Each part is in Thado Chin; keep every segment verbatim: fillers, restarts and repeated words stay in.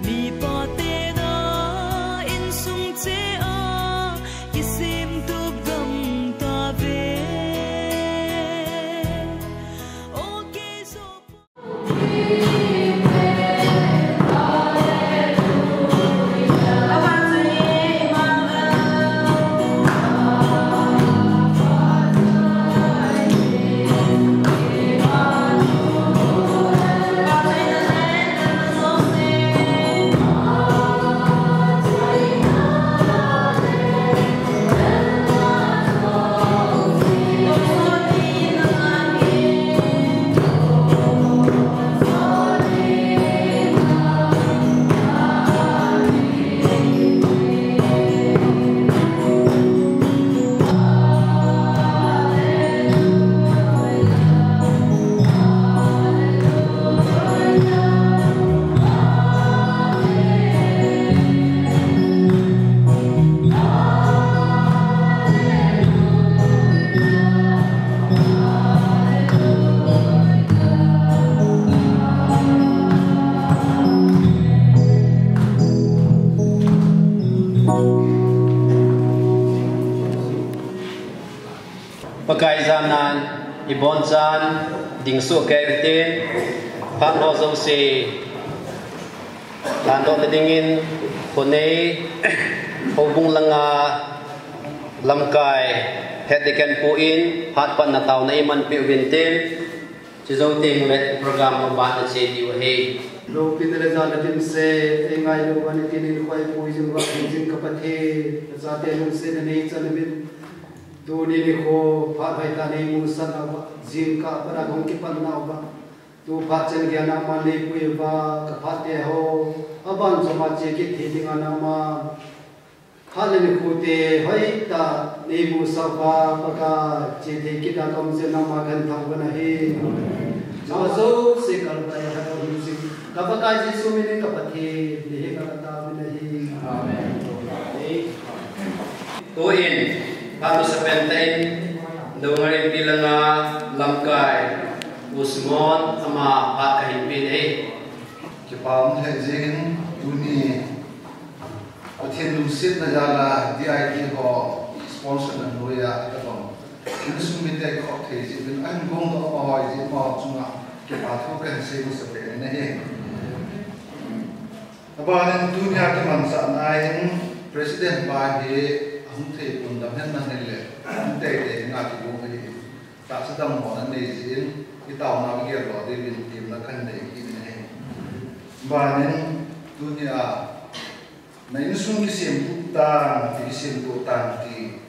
Mipa te da insung che a, isim tup gam ta ve. Okay, so Pakai janan ibon chan ding suh kei tin, phat ho jouse lhandoh na dingin, khonei houbung langa lamkai head deacon pu in phat patna taona iman peh uvin tin, chujou teng le program ho ban a che diu ahi. Loupina le jana dimset, ei ngailou uva nitin in khoi pui jing uva, jing ka Pathen, nachate lungsetna nei chan uvin. Tuni nikho phat hoitah nei musah nauva, jingkah a pat a hung kipan nauva, tu phat chan geiya nangman nei pui uva, ka phat te ho aban joma che kit thei dinga nangman phat le nikho te hoitah nei musah uva, Pakai, che thei kit a ka um jeh in nangma kahin thangvah in ahi. Nangma jouse kalbai a ka um jing, ka Pakai Jesu min in ka Pathen, nahenga ka taovin ahi. Amen. Tuin, phat masapen tah in, Doungel Inpi langa lamkai, Pu Simon, ama phat kahin pe in ahi. Kipa um lheh jengin, tuni Pathen lungsetna jal a D I T ho sponsor na noiya ka bang, insung mite khop thei jeh uvin, ahin gongdoh amaho jeh, amaho chunga kipa thu kahin sei masapen in ahi. Abanin tunia kimanchahna in President pa hi ahung thei pon, dam hen lang hile, hung teitei in akigong ahi. Tahsa dammo nanei jeh in, itaona vigel lou diuvin temna kahin nei kit in ahi. Abanin tunia na insung kisem tup tan, kisem tup tan ti,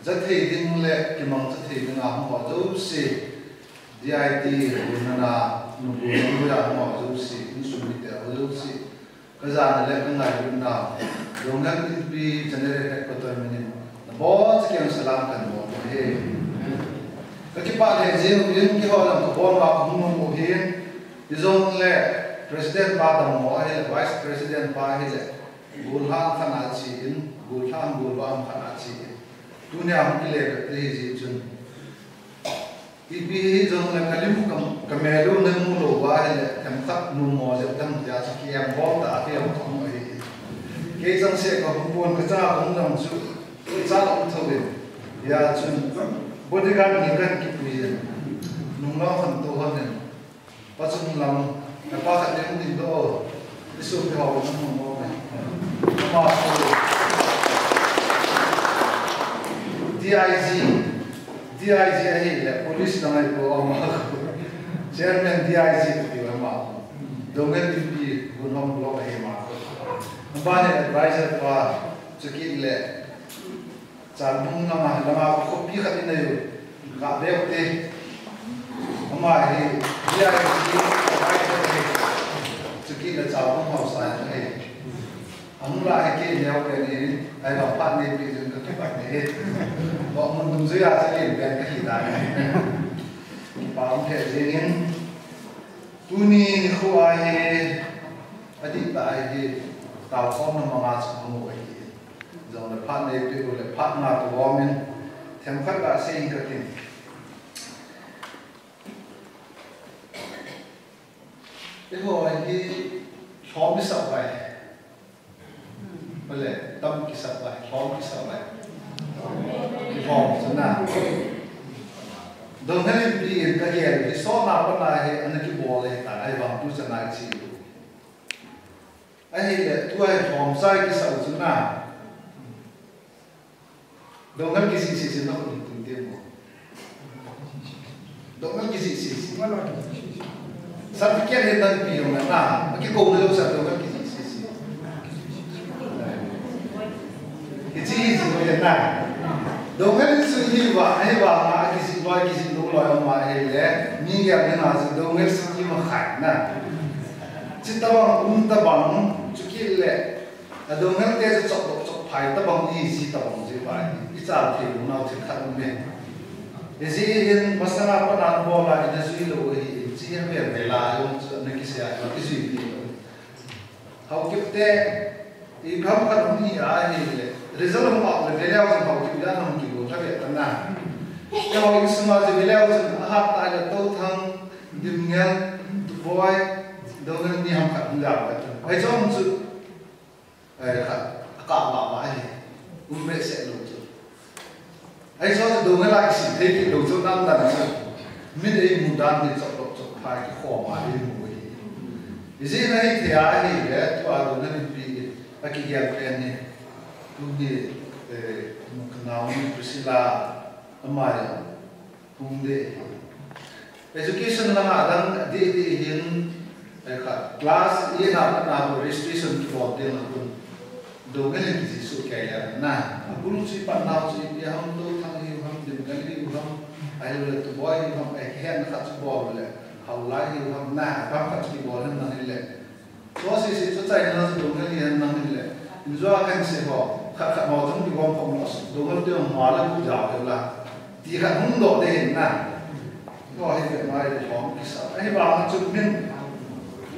ja thei ding le kimangcha thei dinga hung ho jouse, D I T hung nana, nunggu nunggu a hung ho jouse, insung mite ho jouse, ka jana le ka ngailutna, Doungel Inpi General Headquarter min in, nabonchauvin salam kahin bol u ahi. Ka kipah lheh jeng uvin, keiho jong ka bol uva ka hung nom u ahin, hijongle President pa dammo ahile, Vice President pa ahile, gollhang khat a che in, gollhang golvah khat a che in, tunia hung kile bep te hijeh chun, ipi hijongle ka lim ka, ka mel u namu lou uva ahile, themkhat nommo jep ding tia chu kieng bol tah a kieng thong ahi. Kei changseh kahung pon, ka cha kahung jong chu, cha kahung thou in. Hijeh chun, bodyguard ni kahin kipui in, nunga hon to hon in, Pa Chunglam, napa khat ding ding doh, isopi ho nang mo mo me. Ama so, D I G, D I G ahile, police na ngai ko ama. Chairman D I G ko ti ama. Doungel Inpi Gunhom block ahi ama. Napa ni advisor pa, chukit le, Chalbung langa, langa khopi khat in ahi u. Ka veu te. Ama hi, D I G, D I G. Chukit le Chalbung haosa ahi. Ahung lah hi kei neo pen in, ahivang phat neipe jing ka kipat nei. Mo mun dungjuia chukit pen kahi dan ahi. Kipa um lheh jengin. Tuni nikho a hi, adihtah a hi, taokhomna manga chu kamu ahi. Jongle phat neipe u le phat nga toh umin, themkhat gasei inge katin. Eiho hi lhom kisah vai. Bale, tam kisah vai, lhom kisah vai. Lhom chu na. Donghel Inpi in kagel hi sotna patna hi ana kibol ahitan, ahivang tu chan a ichi u. Ahile, tua hi lhom sa kisah u chu na. Donghel kisih sih sih na khut tung te mo. Donghel kisih sih sih. Certificate hi nang pi jong na na. Aki ko na lo sa donghel kisih sih sih. Kichi sih mo na. Donghel sih hi va, hi va ma kisih va kisih lo lo ma hi le. Mi ya na sa donghel sih ki ma khai na. Chi tabang um tabang chu ki le. Adonghel te chu chok lok chok phai tabang i ji tabang ji vai. I chal thei lou nau thil khat um e. I ji hin masanga pat a bol a i na jui lou hi, i ji hin ve ve la jong chu na kisei a, na kijui thei lou. Haokip te, i pham khat um hi a hi le. Result hung a le ve leu chu Haokip dan hung kibol tha ve ta na. Te Haokip sunga ji ve leu chu a hat ta le Touthang, Dimngel, Tuboi, Donghel ni ham khat hung le ve ta. Hai jong chu Ai, kha, ka ma ma hi. Um behseh lou chu. Ai, so chu dong la kisih thei kit lou chu nam dan chu. Min ei mu dan ni chok lok chok phai kikhom a ei mu hi. Ijeh inem itile tua Donghel Inpi a kigel pen hi. Tuni, eh, ka naonu Priscilla ama jong. Hung ding. Education langa dang ding ding hin, eh, kha, class eight na pat na registration kibol ding a kon. Donghel in kisu kei a na. Abul chu pat na chu ipi ham, Touthang hiu ham, Dimngel hiu ham, ahilou le Tuboi hiu ham, eh, kihen khat chu bol le, Haolai hiu ham na, kam khat chu kibol hin nang le. Tua sisi chu chai na chu Donghel hi nang in le. In jua kan se ho. Khat khat ho chung kibom khom lo. Donghel te hung ma la bu jao he la. Ti khat hung doh de hin na. Tua hi ve mai de hom kisa. Ahi ba ma chu min.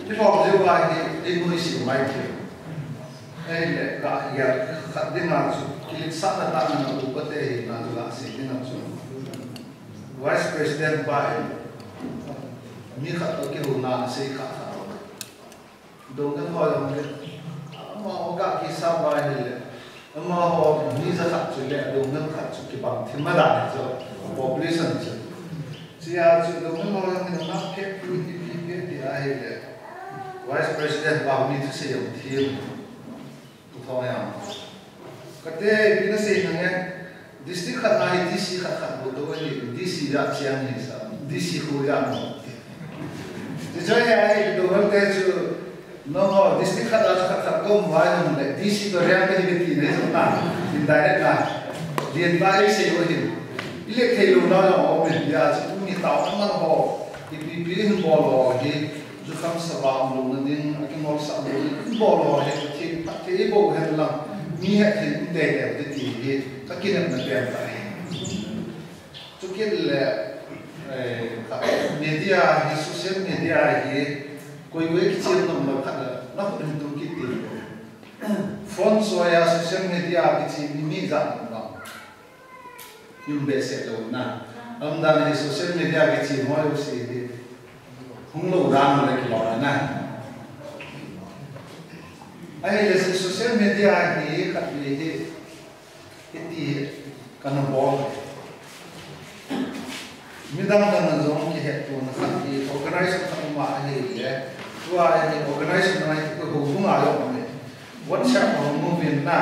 Ti hom je ba hi, ti nu si mai ti. Ahi le ka ya khat ding a chu. Kilit sa na ta na u pa te hi na chu la si ding a chu. Vice President pa hi. Mi khat to ki hu na sei khat khat. Donghel ho jong le, amaho ga kisa ba hi le, amaho mi ja khat chu le, Donghel khat chu kibang thim ma dan hi chu, population chu. Chia chu Donghel ho jong le, na phe pu hi pi phe ti a hi le, Vice President pa mi thusei jong thim, u thong jong. Kate, ipi nasei nange, district khat a hi D C khat khat bou tou ahi, D C ja chiang hi sa, D C khu ja mo. Ti choi ahi, Donghel te chu, nangho, district khat a chu khat khat kom vai nung le, D C to riang te hi ti nei jong na, indirect na, dien ta ei sei u hin. I le thei lou na jong om in, ya chu mi tao na ho, ipi pi hin bol lo hi, Jukham sava um louna ding, akingolsah louna ding, bol ho hi, thei, thei bou hen lang, mi het thei um teitei te ti hi, ka kinepna pen tah hi. Chukit le, eh, ka, media hi, social media hi, koi koi kichim nom lo khat le, na khut hin tung kit ti. Phone soi a social media kichim mi jat nom lo. Hung behseh lou na. Umdan hi social media kichim ho jouse hi. Hung lou dan le kilou na. Ahile social media hi khat le hi. Hiti kana bol. Midang dang jong kihettohna khat hi organization khat um ahile. Tua hi organization na hi ko houbung a jong um e. WhatsApp a hung uvin na,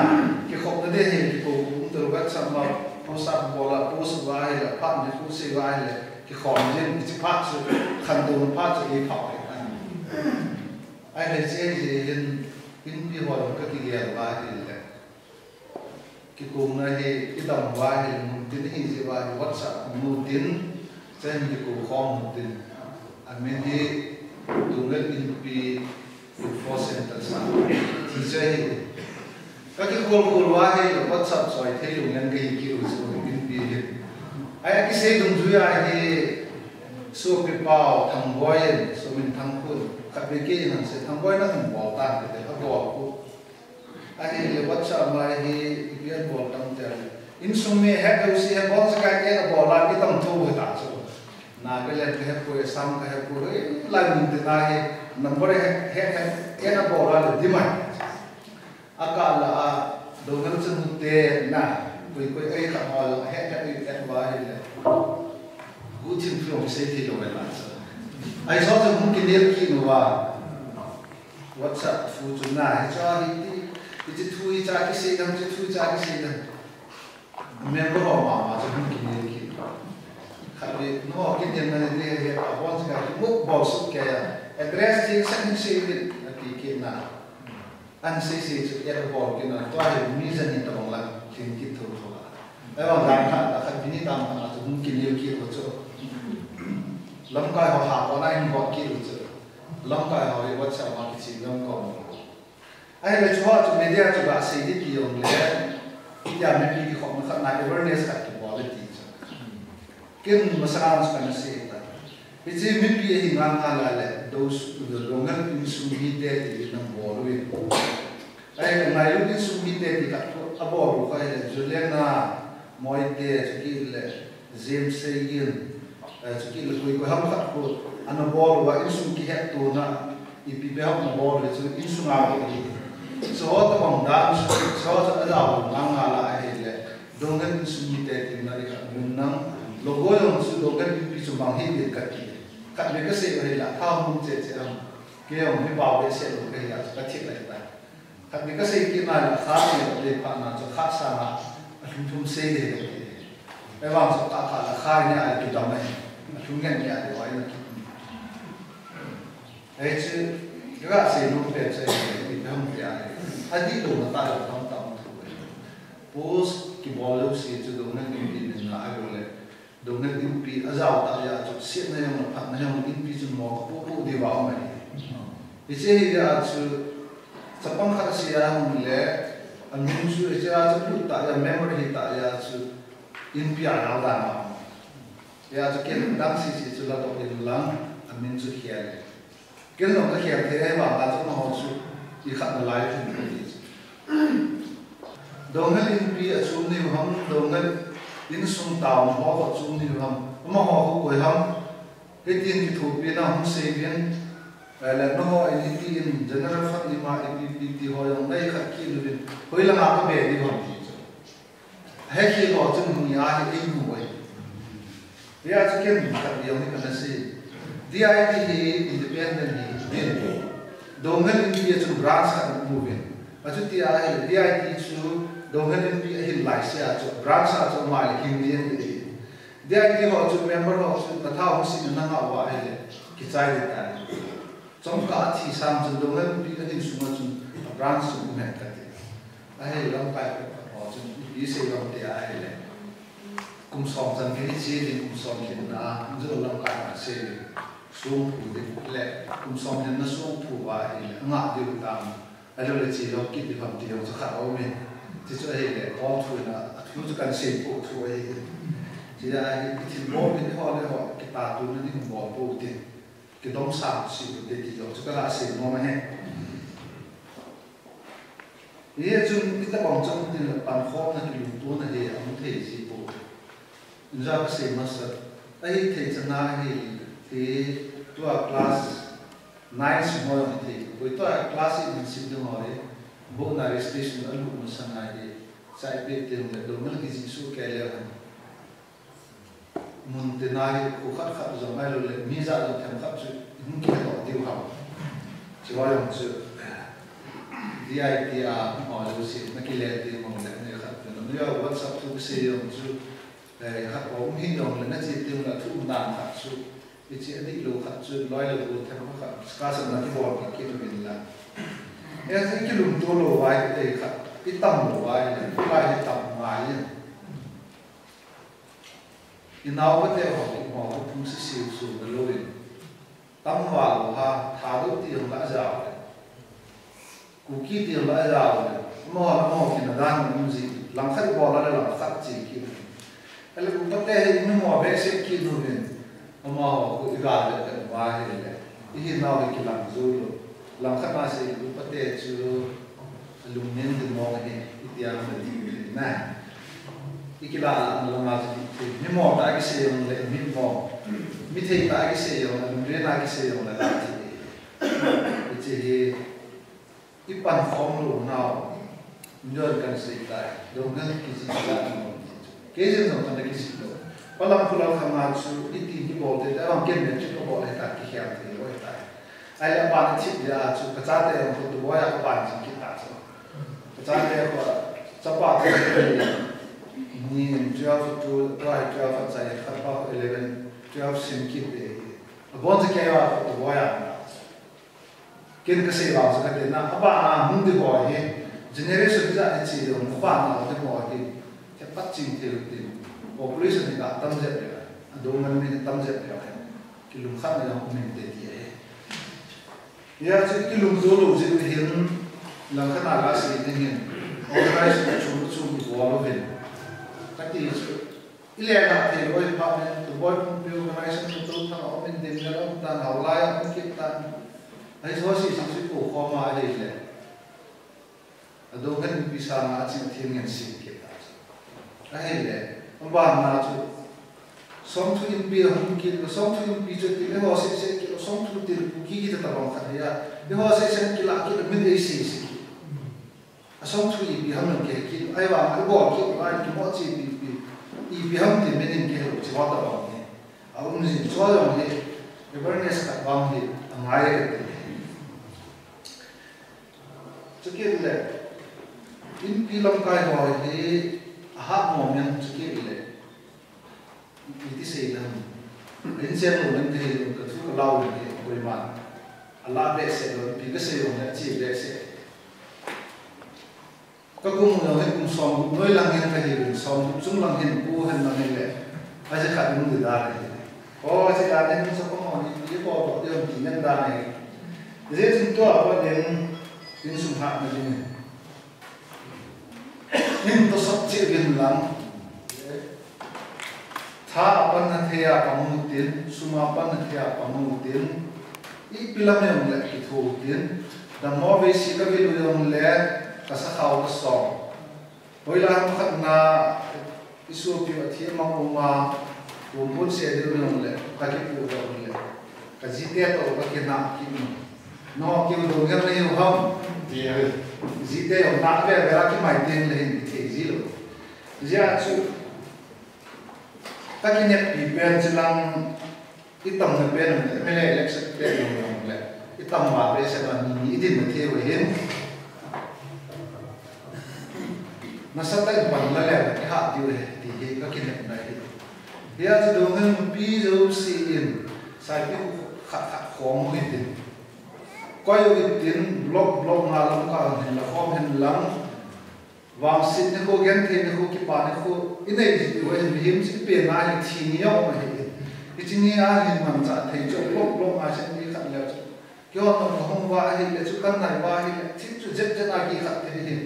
kikhopna ding hi kikou um tou WhatsApp ma post a bol a post uva hi la phat ni khu sei uva hi le kikhom jin kichi phat chu khantouna phat chu eipha u hi. Ahile hiche hi hin Inpi ho jong kakigel uva hi le. Kikouna hi idam uva hi le mun tin hi jeh uva hi WhatsApp mun tin chen kikou khom mun tin. Amin hi Donghel Inpi Info Center sa. Ti chu ahi. Ka kikhol khol uva hi WhatsApp choi thei lou ngen ka hi kit u chu Inpi hi. Ai kisei dungjui a hi sopi pau Thangboi in, Somin Thangkhun, khat vei kei in sei Thangboi na hung bol tan ka ti a bol u. Ahile WhatsApp a hi ipi abol tam ti a le. Insung mi het jouse hi bol sa ka ke na bol a mi tam tho ta chu. Nagaland ka hepoi, Assam ka hepoi, lai mun tin a hi. Number he he he he na bol a le demand. Aka la a donal chanu te na koi koi ai kha ma la he he ai et ba hi le. Gu thim thum sei thei lo le na. Ai so chu hung kinel kit nu ba. WhatsApp thu chu na hi cha hi ti. Hi ti thu hi cha ki sei dam, chi thu cha ki sei dam. Member ho mama chu hung kinel kit. Khat ve, no, kinel na ni he, a bon cha ki mu bol sut ke ya. Address ti sa ni sei ni, a ti kit na. An sei sei chu ya bol kit na, tua hi mi jan ni tabang la, kin kit tho tho la. Ai wa dan khat, a khat bini tam khat chu hung kinel kit ho chu. Lamkai ho ha ko na in bol kit ho chu. Lamkai ho hi WhatsApp ma ki chi lam ko. Ahile chu ho chu media chu ga sei di ti jong le, ya mipi kikhopna khat na awareness khat kibol le ti chu. Ken masanga chu kana sei ta. Hiche mipi ahi ngang ngal a le, those, the Donghel insung mite ti nang bol uvin. Ahile Ngailut insung mite ti khat abol u kha ahile, Juliana Moite chu kit le, James Seigin, eh, chu kit le koi koi ham khat khu, ana bol uva insung kihetto na, ipi pe ham ana bol uva chu insung a bol hi. Chu ho tabang dan, chu ho chu ajao ngang ngal a ahile, Donghel insung mite ti na ri khat mun nang, logo jong chu Donghel inpi chu mang hi din ka ti. Khat ve ka sei u hi la, tha hung che che am. Kei jong mi pao ve se lo ka hi la, ka thik lai ta. Khat ni ka sei kit na le, kha ni le pha na chu kha sa na, a lhum thum sei le le. Ei vang chu kha kha la kha ni a le kidam ai. A lhum ngen ni a le wai na ki. Ei chu, ka sei nu pe chu ei ni pe hung pe a le. A di lo na ta lo tam tam thu. Post kibol lo si chu Donghel inpi min na a lo le. Donghel inpi ajao ta ya chu, siatna jong le phatna jong le inpi chun mo ka pu pu di va mai. Hiche hi ya chu, chapang khat sia hung le, a min chu hiche a chu lut ta ya, memory hi ta ya chu, inpi a nau dan ma. Ya chu ken dang si si chu la to in lang, a min chu khia le. Ken jong ka khel thei vang a chu amaho chu i khat na lai thum ka ti chu. Donghel inpi a chu niu ham, Donghel insung tao ho khat chu niu ham, amaho khu koi ham, hitin kithopi na hung sei vin, eh, le naho in hitin general fund ima ipi pi ti ho jong nei khat kit uvin, hoi langa ka be di ham ti chu. He khi lo chun hung ya hi ei nu oi. Ya chu ken khat diu ni kana sei. D I T hi independent hi din. Donghel inpi a chun branch khat mu vin. A chu ti a hi D I T chu Donghel inpi a hin lai sia chu branch a chu mai le hin din ti. D I T ho chu member ho chu ka thau hung sin na nga wa hi le. Kichai le ta. Chomkhat a thi sang chun Donghel inpi a din sunga chun a branch chu um hen ka ti. Ahi lamkai ho chun ipi sei vang ti ahile. Kum som chan kei che ding kum som khen na, jo lamkai na sei ding. Song phu ding le, kum som khen na song phu va ahile, nga diu tam. Ahile che lo kit di ham ti jong chu khat a um e. Ti chu ahile, hol thu na, a thu chu kan sei po thu ahi. Ti ahi, i thil bol ding ho le ho, kita tu na ding bol po ti. Kidom sang si te ti jong chu ka la sei nom ahi. Hichun itabang chom tin le pankhomna kilungtona hi a um thei ji po. Inja ka sei masa. Ahi thei chana hi ti tua class nine sung ho jong thei. Koi tua class eight in sim ding ho hi. Bo na registration a lut masang a hi. Sai pe te le Donghel ki ji su ke le han. Mun tina hi khu khat khat jong ahilou le, mi jat jong themkhat chu hung kihedoh diu ham. Chuva jong chu, D I T a, mo lo si, na kile ti mo le, ni khat chu, na mi WhatsApp thu kisei jong chu, eh, khat ko um hi jong le, na chi ti jong le, thu um dan khat chu, i chi a dihlou khat chu, loi le bu themkhat, discussion na kibol kit uvin la. Eh, i kilungto lou vai, eh, khat, i tam lou vai, le, lai hi tam ngai. I naopa te ho, mo ho phung sisiu su na louvin. Tam val lou ha, Thadou ti jong la jao le. Kuki ti jong la jao le. Mo la mo kina dan um ji. Langkhat bol le langkhat chi ki. Ale upa te hi mi mo be se ki nu vin. Amaho khu i gal le le va hi le. I hi nau hi kilang jou lou. Langkhat na sei upa te chu. Lungnem ding mong ahi, i ti a na ti na. I kila a na lama ti ti. Mi mo ta kisei jong le, mi mo. Mi thei ta kisei jong le, mi re na kisei jong le, la ti. Hiche hi i pan khom lou nau, njon kan sei tai, dong kan kisi la ni mo ti chu. Kei jin jong kan kisi lou. Palang pulal khama chu, i ti ni bol te, ta bang ken ne chu ko bol he ta ki khiam te lo he ta. Ai la pan chip ya chu, ka cha te ko tu boya ka pan chi ki ta chu. Ka cha te ko, chapa te ni twelve to, twelve, twelve at chai, khat pa eleven, twelve sim ki te. Abon se kei wa ko tu boya. Ken ka sei vang chu ka ti na, abana hung di ho hi, generation ja i chi lo, abana hung di ho hi, thepha ching thei lo tin, population hi ka tam jep le, adong man mi tam jep le, kilungkhat na jong um inte ti ahi. Hia chu kilungto lou jeh u hin, langkhat a ka sei ding hin, organize na chom chom i bol u hin, ka ti chu, I le na thei lou, i pha men, tu boi pum piu, ka nai san tu tu, thang a um in dim le, um tan, hao lai a um kit tan. Ai so si si si ko kho ma ahi le. A do kan pi sa na a chin thim ngen si kit ta. Ahi le, um ban na chu. Song thu in pi hum kit, song thu in pi chu ti le ho se se kit, song thu til pu ki ki ta bang khat ya. Ni ho se se kit la kit min ei si si kit. A song thu ipi ham nang kei kit, ai vang, ai bol kit, ai kimo chi pi pi, ipi ham ti min in kei lo chi wa ta bang hi. A um jing chua jong hi, awareness khat bang hi, a ngai e ti. Chu kit le, inpi lamkai ho hi, a ha mo men chu kit le. Iti sei lam. Rin chen lo lam te, ka thu ka lau lam te, koima. A la behseh lo, pi ka sei lo, a chi behseh. Ka kum lo, kum som, noi lang hin ka hi, som chung lang hin, pu hin lang hin le. A chi khat mun di da le. O, a chi da le, mun sa ko mo ni, pi ko, ko, ti men da le. Zia chin tua ko den, tin sum ha na ding. Hin to sap chi vin lang. Tha a pan na thei a pang u tin, sum a pan na thei a pang u tin, ipi lam jong le kitho u tin, dammo vei si ka vil u jong le, ka sakhao ka song. Hoilam khat na, i sopi u a thi a mang u ma, tumpun se ding u jong le, ka kipu u jong le, ka jite to ka kinah kit u. No, kiu dong jong le hiu ham. Jite jong na ve ve la kimai teng le hin kithei ji lou. Zia chu, ka kineppi pen chu lang, i tamna pen, M L A election pen jong le, i tam ma pen se na ni, ni i din na thei u hin. Nasatah in pan la le, i ha diu he, ti hi ka kinepna hi. Hia chu dong hin pi jouse in, saipi khat khat khom u hitin. Koi u hitin, block, block nga lam ka hin la khom hin lang, Vangsetna khu, gentheina khu, kipana khu, i nei ji u ahi, mihem chu i penna hi thi ni a um ahi. Hiche ni a hin manchah thei chu, block, block a chen ni khat le chu. Kihon nung ka hung uva ahile chu, kan nai uva ahile, thil chu jet jet a kikhat thei hi.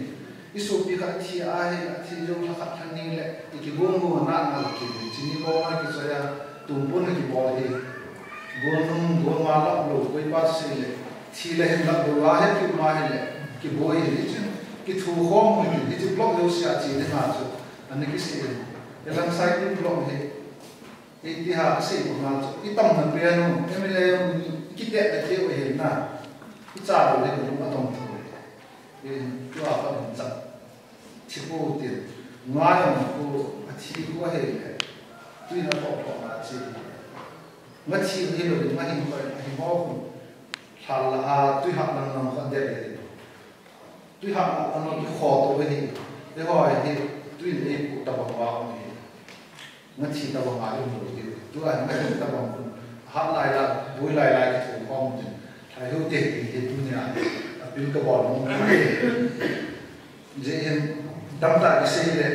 I sopi khat thi ahile, thi jong lha khat lha ni le, i kigong gong a na na ki, hiche ni bou a kichoi a, tumpun a kibol hi. Gong nung, gong ma lap lou, koi pa sei le. Thi le hin lap lou a he ki um ahile, kiboi hi chun, kithu khom u hi, hichu block jouse a che ding a chu, ana kisei in. He lang saipi block hi, hiti ha kisei banga chu, i tamna pen u, M L A u, i kitetna thei u ahi na, i cha lou le ka lung a tong thou. Hin, tua ka lung chat. Thi pou tin, nga jong khu, a thi khu ahile, tuin a toh toh na che. Nga thi hi lou, nga hin koi, a hi mo khu, lhal la a, tui hah lang lang khu a det le. Tui hah lang lang khu kho to hi, te ho hi, tuin ei pu ta bang wa hi. Nga thi ta bang a lum lou ti. Tu a nga thi ta bang kun. Hat lai la, bui lai lai ki thu khom tin. Thai hu te ti hi tunia. A pil ka bol mo. Jeh hin dam ta ki sei le.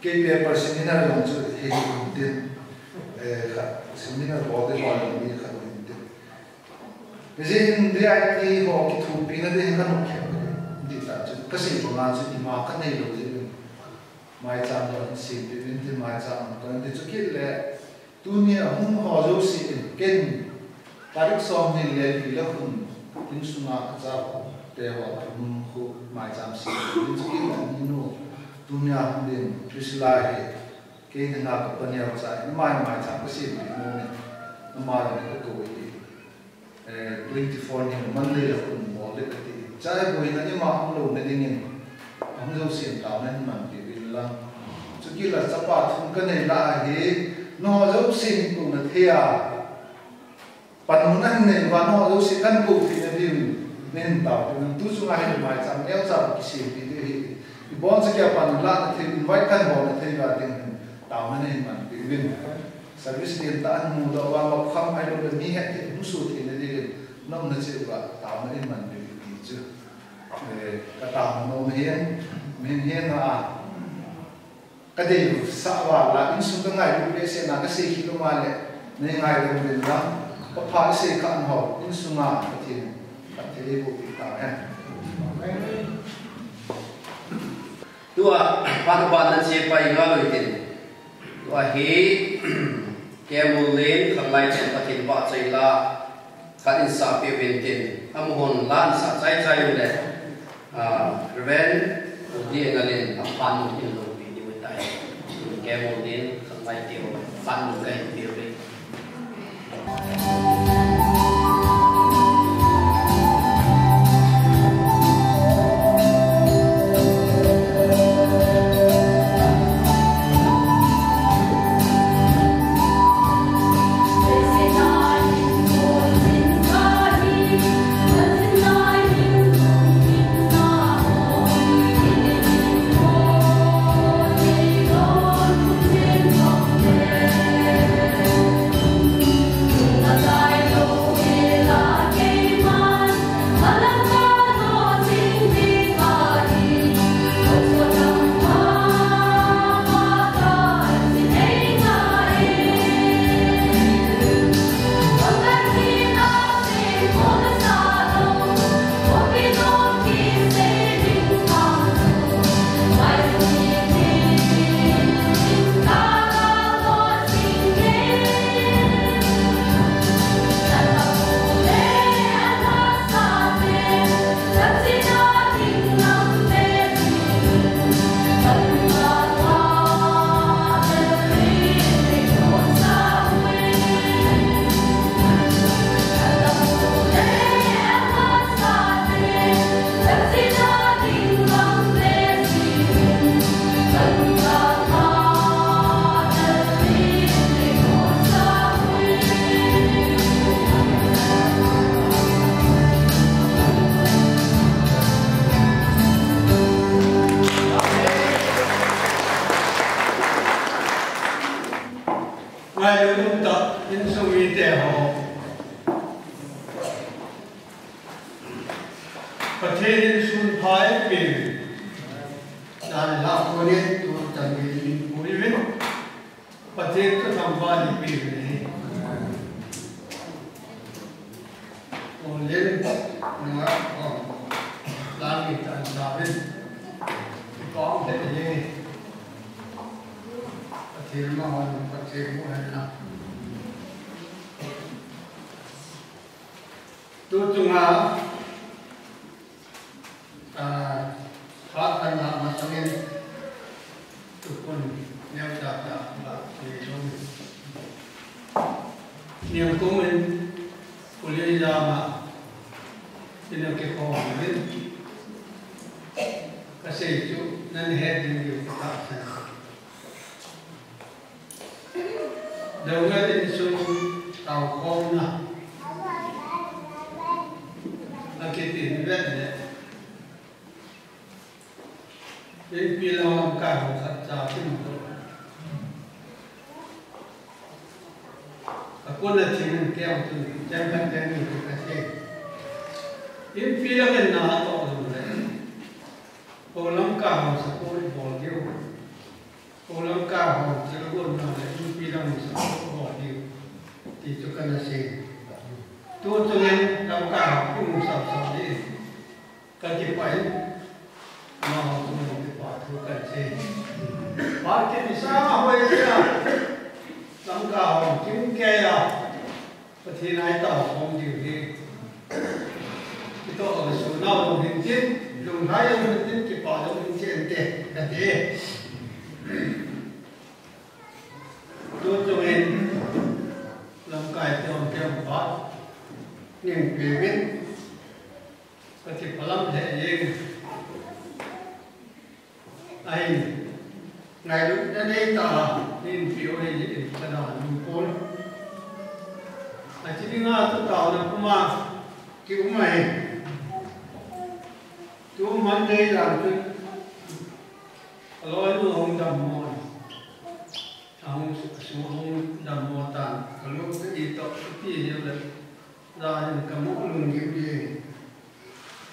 Kei paper seminar jong chu hi hi tin. Eh, kha, seminar bol te bol ni kha tin. Jeh hin V I P ho kithopina ding ka nop khe. Di ta chu ka sei banga chu ima ka nei lou jeh. Maicham lo an sempeh uvin tin, maicham lo an ti chu kit le, tunia hung ho jouse in ken, tarik som ni le li le hun, insunga ka cha ho, te ho, hung khu maicham sempeh uvin chu kit le, ni nu, tunia hung ding, Priscilla hi, kei dinga ka pa neo cha, mai maicham ka sempeh nom in, ama jong ka kou hi. Eh, twenty-four ni Monday la khun bol le kati. Chai boina ima umlou na dingin, ahung jousen taona hin manpeh uvin lang. Chukit la chapa thum kanei lai ahi, nangho jousen kou na thei a, panmun ahin nei uva, nangho jouse kakou theina diuvin, nahin taopeh uvin. Tu chunga hi maicham neocha kisem pi diu ahi. Iboncha kia panmun la na thei, invite kahin bol na thei uva dingin, taona nahin manpeh uvin. Service lentah ahin mudoh uva, mapkham ahilouleh mi hetthei hung soh theina diuvin, na umna cheh uva taona nahin manpeh uvin ti chu, eh, ka taona nom ahin, mihem hina a kadeisah uva la, insung ka ngailut behseh na kasei khel um le, nei ngaidam uvin lang, ka pha isei kha nau, insunga Pathen phatthei eiboh peh tahen. Tua, phat ban na che pai ngal uvin tin. Tua hi, Kemul in khanglai chen Pathen vahchoi la, khat in sapeh uvin tin. Amahon la in sa chai chai ule, ah, Reverend Udi Engal in aphat nu in loupi diu ahitai. Kemul in khanglai tiu, phat nu kahin peh uve. Ngailut umtah insung mite ho. Pathen in sun pha eipeh uvin. Dalha konin tu tangin puiyin. Pathen ka thangvah in peh uvin ahi. Konin, nunga, oh, lami tan tavin. Kong te ye. Pathen ma hon, Pathen mu hen na. Tu chunga, ah, phat kan la masangin, tukhun neocha cha la, ni lom. Niang kumin, puli jama, ina ke kong min. Kasei chu, nan het ding diu ka tahsan. Doungel insung taokhomna akitin vet le, inpi lang lamkai ho khat cha kimuto. Akona thing in keu tun, chang khat chang ni kasei. Inpi lang in na to jong le, ko lamkai ho support bol diu. Ko lamkai ho thilgon na le inpi lang in support bol diu ti chu kana sei. Tu chungin lamkai ho kimu sausau ding kati pai. Amaho chungin kipa thu kasei. Phat kiti sanga hoi tia lamkai ho kimu kei a. Pathen a itaokhom diu hi. Kitoh a sunau jong hintin, lunglhai jong hintin, kipa jong hintin te, kati. Tu chungin, lamkai te hon te hon phat. Ni Amen. Kati phalam le yen. Ahin. Ngailutna neitah in peh u hi in kana lungpon. Achi dinga tu taona puma kium ahi. Tu Monday lang chu aloi nu hung dammo. Ahung, ahung dammo tan. Kalu ka itoh ti hiu le. Dahin kamu lunggim e.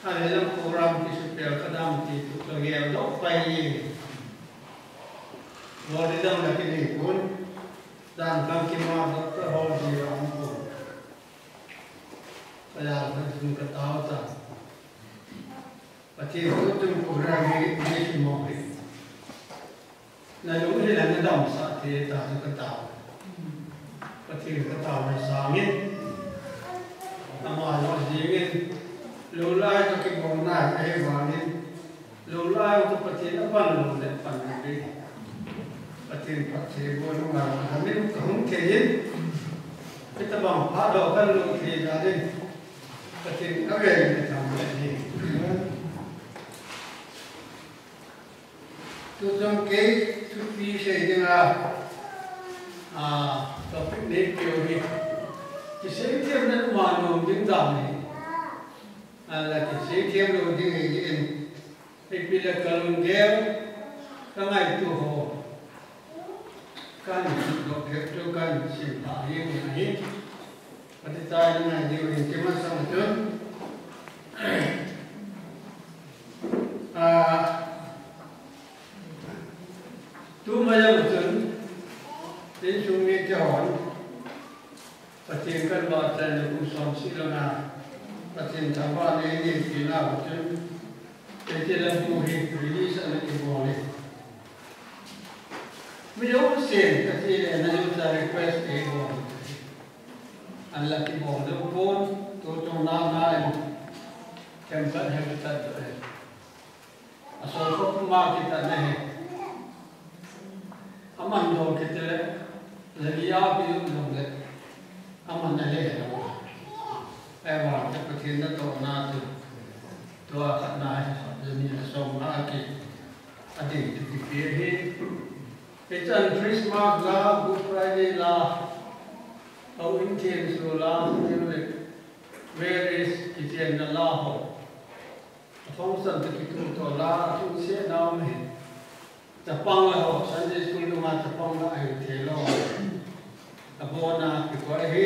Ahilam program kisupel kadam ti tu kagel doh pai e. Lori dang la kini pon. Dan kang kima doh ka hol di ram pon. Kaya ka sun ka tao ta. Pathen tu tum program hi, hi mo hi. Nalung hi la nadamsah thei ta chu katao. Pathen kataona sangin. Ama lo jingin. Lou lai ka kibol nai ahi vangin. Lou lai ka Pathen apan lou le pan le. Pathen phatthei bol ngai ka min kahung thei in. Hitabang phat lo kan lou thei dan in. Pathen avel in ka tham le ni. Tuchung kei thupi sei dinga, a, topic nei peh u hi. Kiseithem na uma nom ding dan hi. Ala kiseithem lou ding hi in. Ipi le kalunggel, kangaito ho. Kan doh phet chu kan sim pha hi ngai. Ati tai ngai diu in kimasang chun. Ah, tu maya chun, insung mite hon, Pathen kan vahchoi le kum som seh langa, Pathen thangvahna nei neipeh na chun, Pathen lam tu hi release ana kibol e. Mi jousen kati le na jousen request eibol. Ana la kibol jou pon, tuchung na na in. Themkhat hel khat doh e. Asolkhoh puma kitat na hi. Aman dol kiti le, lali a pi um dol le. Aman ale he lo. Ahivang te Pathen natohna chu. Tua khatna hi, lani a som na ki. Ading chu kipe hi. Hichan Christmas la, Good Friday la, houin themso la, marriage kichenna la ho. Afunction te kituh to la, thu sena um hi. Chapang la ho, Sunday school dunga chapang la ahi thei lou. Abona kikoi hi.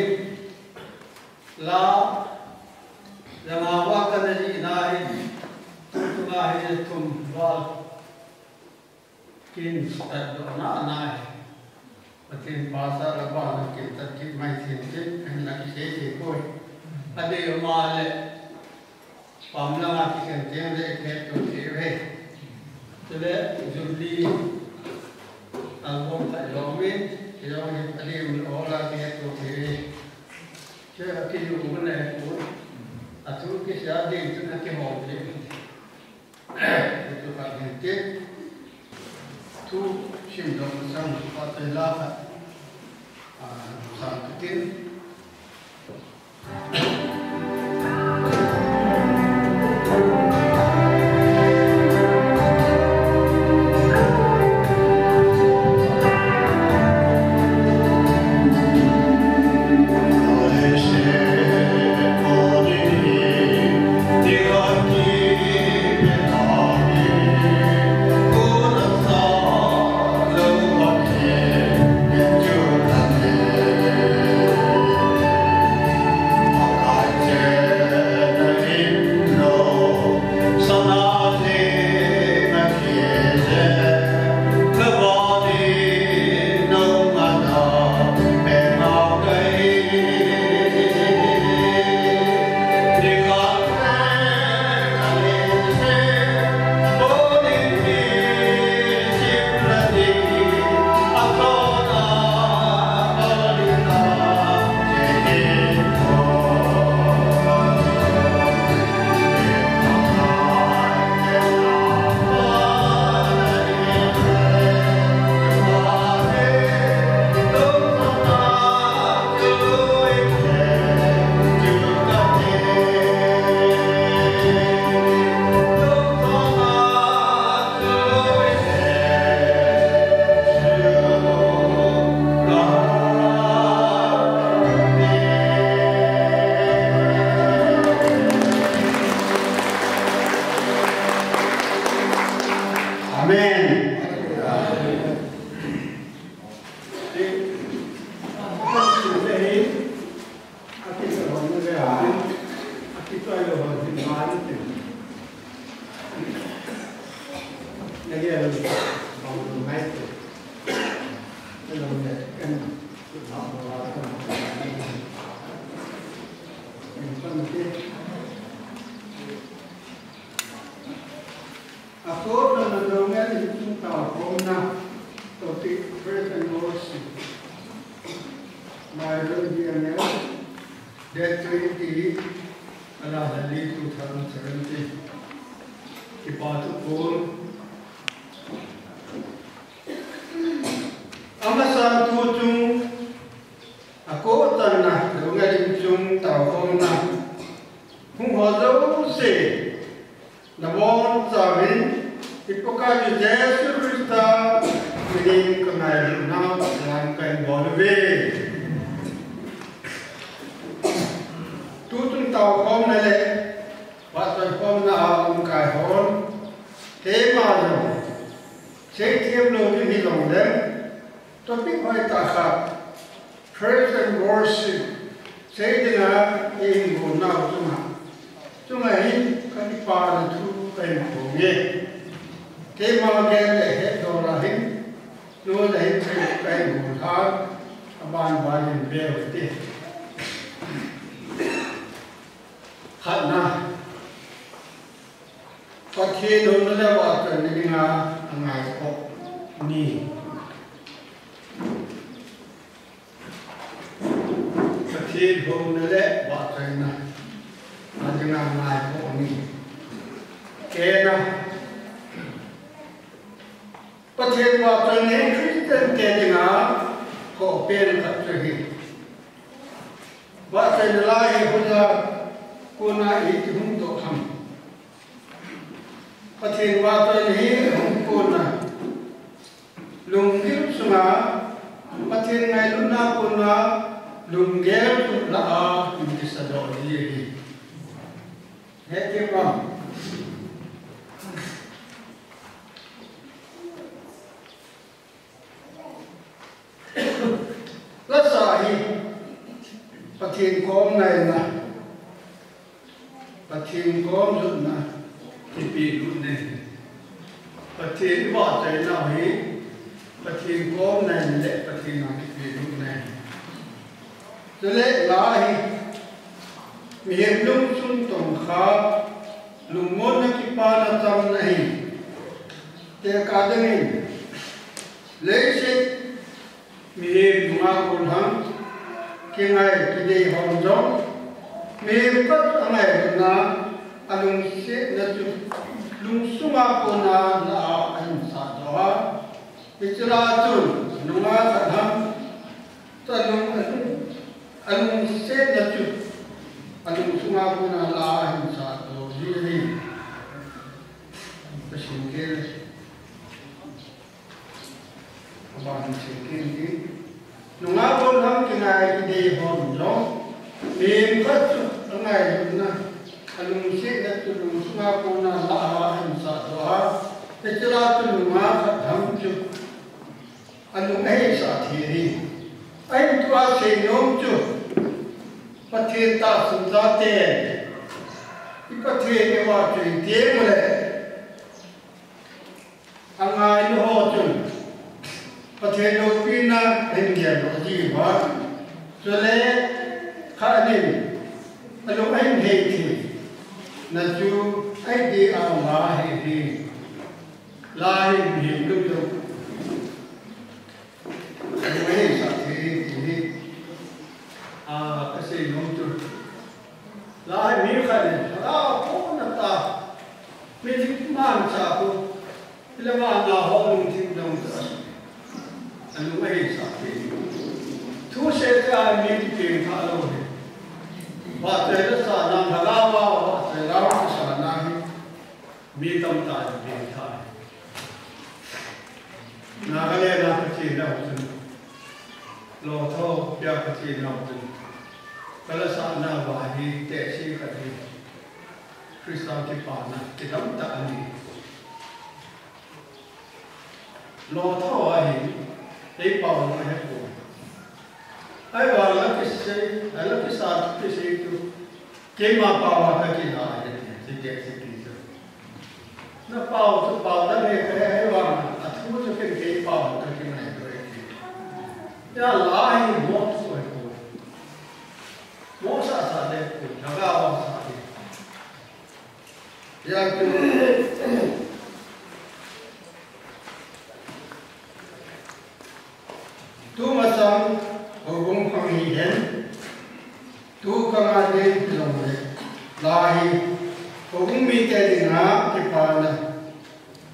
La, langa va kana jihna hi. Tunga hi thum val. Kin start doh na na hi. Pathen pasa la ba na kin tat kit mai thim thim, kan la kisei thei poi. Adei ma le, pam langa kikhen thei le khet to thei ve. Chule, Jubilee album khat jong min, jong hi adei ma le ola khet to thei ve. Che akilu ma le ko, athu kisei ding chun akihou thei. Thu khat hin tin, thu simdoh masang, phatthei la khat, a, sang tin. Date twenty, ala hali two thousand seventeen. Kipa thu pon. Amasa thu chung, akotanna, lungalim chung taokhomna. Hung ho jouse. Nabonchauvin, i Pakaiyu Jesu Christa minin kangailutnau salam kahin bol uve. Tuchung taokhomna le vahchoikhomna a lamkai hon, keima jong seithem louvin hijongleng, topic hoitah khat, Praise and worship. Sei dinga eihin gonnau chunga. Chunga hin kakipana thu kahin phonge. Keima gel le hetdola hin, nula hin sei kahin gon tha, aban ban hin veu hite. Khatna. Pathen houna le vahchoina dinga angaikhoh ni. Pathen houna le vahchoina a dinga angaikhoh ni. Kena. Pathen vahchoina hi Christian te dinga khoh pen khat chu ahi. Vahchoina la hi hoiya kona iti hung toh ham. Pathen vahchoina hi hung kona lunggil sunga, Pathen ngailutna kona lunggel lah a hung kisadoh ji ahi. Hethem am? Lasa hi Pathen kom ngaina, Pathen kom jotna kipehlut ahi. Pathen vahchoina hi Pathen kom ngaina le Pathen a kipehlut ahi. Chule la hi mihem lungsung tongkha, lungmonna kipana chamna ahi. Tekah dingin, leiset mihem nunga gollhang kingai kidei hon jong, mihem khat angailutna, alungsetna chu lungsunga kona lah a ahin sahdoh a. Hiche lah a chun nunga khat ham, chu alung, alung, alungsetna chu alungsunga kona lah a ahin sahdoh ji ahi. Pasal ke Aban seikit in. Nunga gollhang kingai kidei hon jong, mihem khat chu angailutna, alungsetna chu lungsunga kona lah a ahin sahdoh a. Hiche lah a chu nunga khat ham chu alung ahisah thei ahi. Ahin tua seinom chu, Pathen tahsan chate, i Pathen i vahchoi teng uleh, angaina ho chun Pathen loupina ahin geldoh jiuva, chule khat in alung ahin hei theina chu ahi dia la hi ahi. La hi mihem lungdong alung ahisah thei ti hi, a, kasei nom chu. La hi mi khat in, la, kona ta, mi dik man cha ko, Hilama na ho lungthim dong ta. Alung ahisah thei. Thusei cha mi kipeng kha lou hi. Vahchoi le sahna, lhagao a vahchoi le sahna hi mi tamtah in peng tha. Nagaland a Pathen nau chun, lotho pia Pathen nau chun, kala sahna va hi tehse khat hi Christa kipana kidang tah ahi. Lotho ahi, eipao lou ahipoi. Ahivang la kisei, la kisa thu kisei chu, keima pao a kakila ahi, ti, ti, ti, ti chu. Napao chu pao dang ahi, ahivang a thu chu ken kei pao a kakingaito ahi. Hia la hi mo thu ahipoi. Mo sasa le poi, lhagao a sa ahi. Hia chu, tumasang houbung khang hihen, Tu kanga ding jongle, lahi, ko um mite dinga kipana,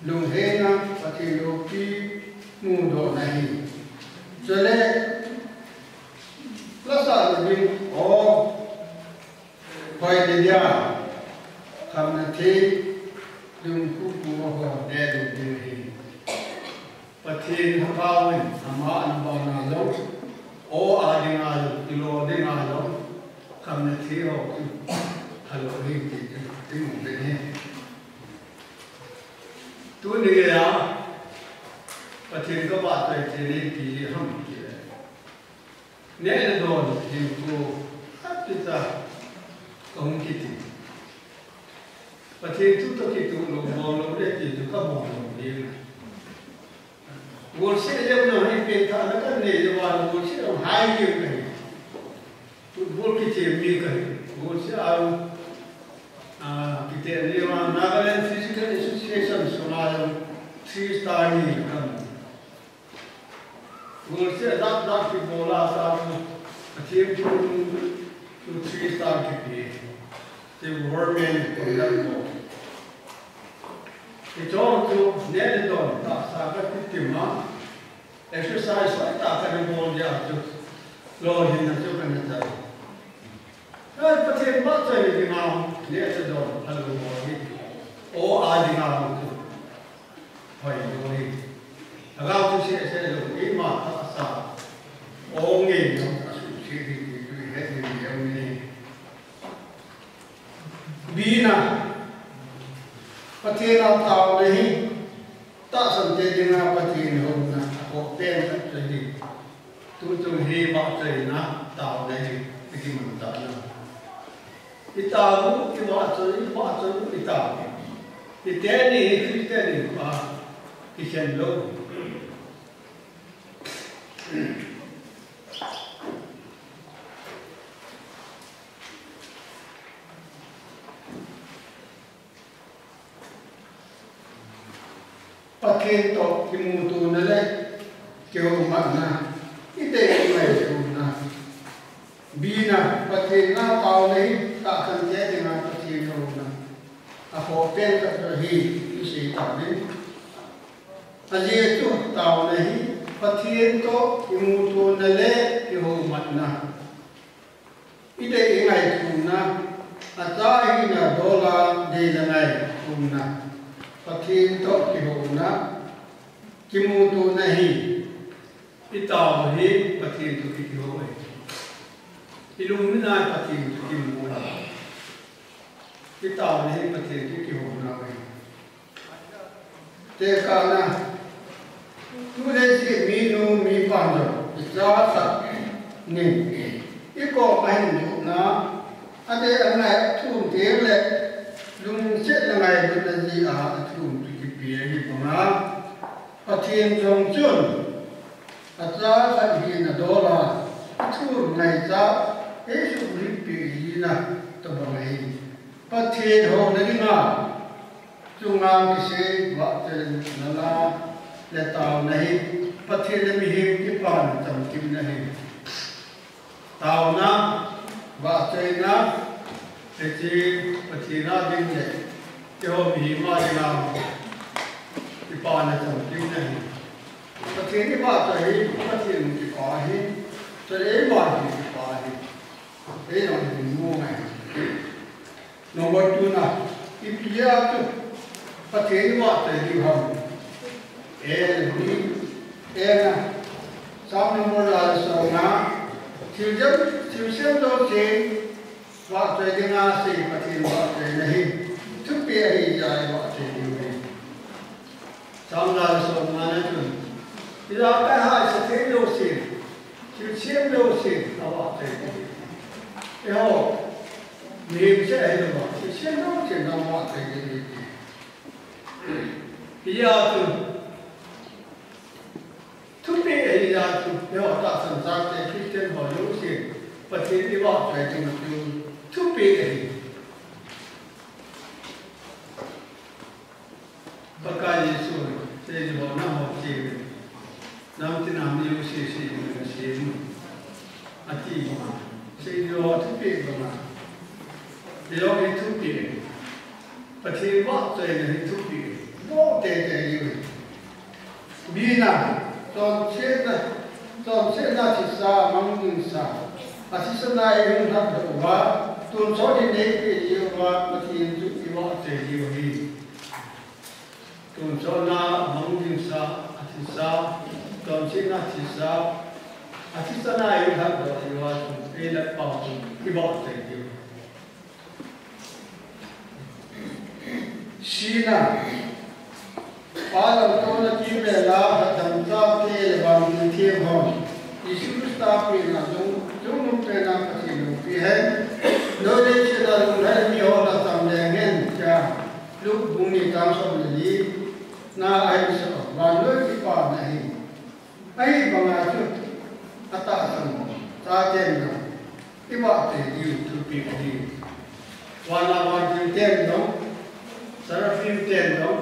lungheina, Pathen loupi mudohna ahi. Chule, lasa ding, o, hoi le dia, khamna thei, lungkhu pu ho, ne ding ahi. Pathen Lhagao in ama anabana jong, o a dinga jong, kilo dinga jong, khamna thei ho chu, halo hi ti chu, ti mu ve ni. Tuni geiya, Pathen kavahchoi thei ni ti ham ti le. Neh le don hinkho, apita, kahung kiti. Pathen thu toh kituh lou, bol lou le ti chu kabol lou ding. Golseh jong jong hi pengthahna kanei jeh uva golseh jong hai jeng kahi. Football kichem mi kahi. Golseh a, ah, kiti ni ma Nagaland Physical Association sunga jong three star ni kamu. Golseh dak dak kibol a sa chu, a team chu, chu three star kipe. Chu government conduct bol. Hiche chu neh le don tahsa kati tima, exercise hoitah kana bol jeh a chu, lolhinna chu kana chai. Ai, Pathen vahchoi dinga, neh le don, alou bol hi. O a dinga chu. Hoi, hoi. Lhagao thu seh seh lou, eima tahsa. O ngen jong asuhset hi ti chu ihet ding jong ahi. Bina. Pathen a taona hi. Tahsan te dinga Pathen houna. Akhoh pen khat chu ahi. Tuchung hi vahchoina, taona hi, ikiman tah na. Itao u, ivahchoi, ivahchoi u, itao u. Iteni hi Christian in pa, kikhen lou. Pathen toh kimutona le kihoumatna, idei ingailutna. Bina, Pathen a taona hi, tahsan te dinga Pathen houna. Akhoh pen khat chu ahi, isei tauvin. Ajeh chu taona hi, Pathen toh kimutona le kihoumatna. Idei ingailutna, acha hina dola dei le ngailutna, Pathen toh kihouna, kimutona hi, itao hi Pathen toh kihou ahi. Ilungmina Pathen toh kimu ahi. Itao hi Pathen toh kihouna ahi. Tekahna, tu leiset minu mipa jong, icha khat nin, ikom ahin lutna, adei angai athum teng le, lungset le ngailutna jeh a athum chu kipe ahi banga, Pathen jong chun, acha khat hina dola, athum ngaicha, eisuhmilpeh jina tobang ahi. Pathen houna dinga, chunga kisei vahchoina la le taona hi, Pathen le mihem kipana chamkimna ahi. Taona, vahchoina, hiche Pathen a ding le, keiho mihem a dinga, kipana chamkimna ahi. Pathen ivahchoi hi, Pathen kipa ahi, chule eima hi kipa ahi. Eima hi mu ngai. Number two na, ipi a chu Pathen ivahchoi diu ham. A le B, A na, Psalm number la le song na, thil jam, thil sem jouse, vahchoi dinga sei Pathen vahchoina hi, thupeh ahi jeh a ivahchoi diu ahi. Psalm la le song nga na chun, ijakai hahsa thei jouse, thil sem jouse, avahchoi diu ahi. Eiho, mihem seh ahi lou va, thil sem jouse, navahchoi diu ahi. Hijeh a chu, thupeh ahi jeh a chu, eiho tahsan chate Christian ho jouse, Pathen ivahchoi ding chu, thupeh ahi. Pakai Jesu, seijuh ho naho cheh, namtin a mi jouse seijuh nasem u, ati ma. Seijuh ho thupeh Pathen vahchoina hi thupi, mo tete ahi. Bina, chonsetna, chonsetna thisa, mangding sa. Athisana eihung lhatdoh uva, tonsot hi neipeh jiuva, Pathen chu ivahchoi jiu ahi. Tonsotna, mangding sa, athisa, chonsetna thisa, athisana eihung lhatdoh jiuva, chu eilhatpau chu ivahchoi jiu. Sina, Pa lamtouna kimvel a, hadam chate le vangam themhon, Jesu Christa pena jong, jong pena Pathen loupi hen, noi leiset a lunglhai miho lhacham leng hen, tia, Luke bung ni chang som le li na ahin seiye, vannoi kipana hi. Ahivanga chu, atahsan chaten jong ivahchoi diu thupi ahi. Vana vantil ten jong, seraphim ten jong,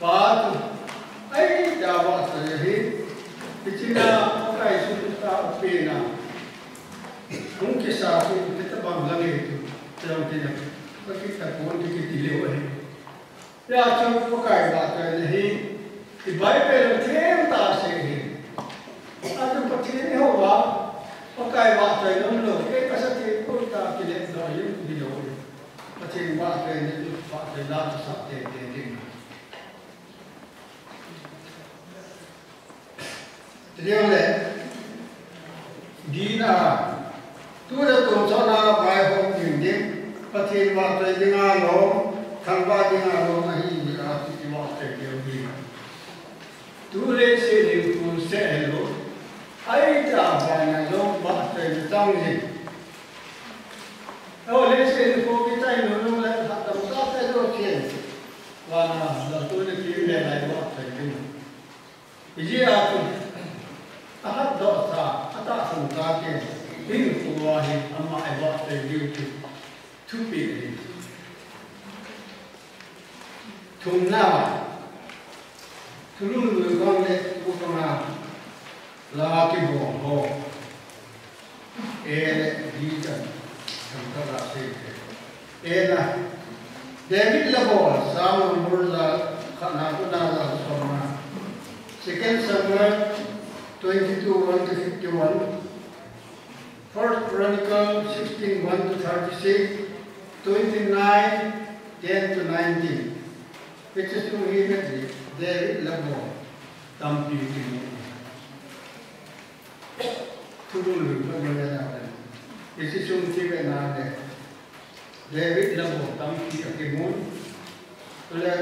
Pa chu, ahi tia vahchoi ahi. Hichea Pakai Jesu Christa pena hung kisa chu, hitabang lang ahi chu, chuleh tina, kakitapon chu kiti leu ahi. Hijeh chun Pakai vahchoina hi, i Bible a themtah asei ahi. Achu Pathen ihouva, Pakai vahchoina umlou, kei kasa thei poi tia kilepdoh jong hilou. Pathen vahchoina chu vahchoi la chu sah tete ding. Chuleh, dina, tu le tonsot a vaihom ding ding, Pathen vahchoi dinga lom, thangvah dinga lom ahi jeh a chu ivahchoi diu ahi. Tu leiset hinkho seh helou, ahi tia vana jong vahchoina chang jing. O leiset hinkho kichai lou lou le, hadam chate lou chen. Vana lamtouna kimvel a ivahchoi ding. Hijeh a chu, alhatdoh cha, atahsan chate, hinkho a hi ama ivahchoi diu chu thupi ahi. Thumna, thulhun lui khang le, u khang a, la kibol ho. A le B chan, chan khat la sei te. A na, David la bol, Psalm number la khatna, kona la somna. Second Samuel twenty-two, one to fifty-one. First Chronicle sixteen, one to thirty-six, twenty-nine, ten to nineteen. Hiche sung hi vet le, David la bol tampi kimu. Thulhun lui khat le le na le. Hiche sung hi vet na le, David la bol tampi akimun. Chule,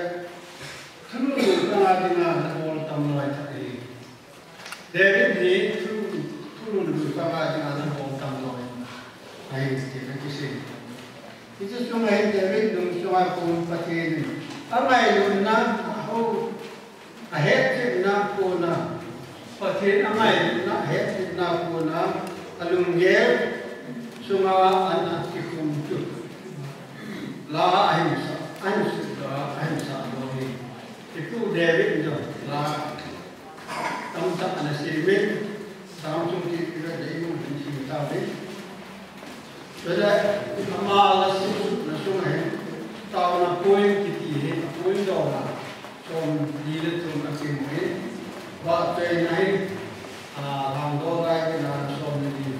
thulhun lui khang a dinga la bol tam loi tah ahi. David hi thu, thulhun lui khang a dinga la bol tam loi ahi, ti na kisei. Hiche sunga hi David lungsunga kon Pathen in angailutna, aho, ahetchetna kona, Pathen angailutna, ahetchetna kona, alunggel sunga ana kikhum chu, la ahin sa, ahin sutdoh, ahin sahdoh ahi. Ipu David in jong la tamtah ana semin, Psalm sung kiti le deimun hin sim tauvin. Chule, ama la simsutna sunga hin, taona point kiti hi, a point dona, somli le thum akimun, vahchoina hi, a, Lhangdoh Lai vena somli,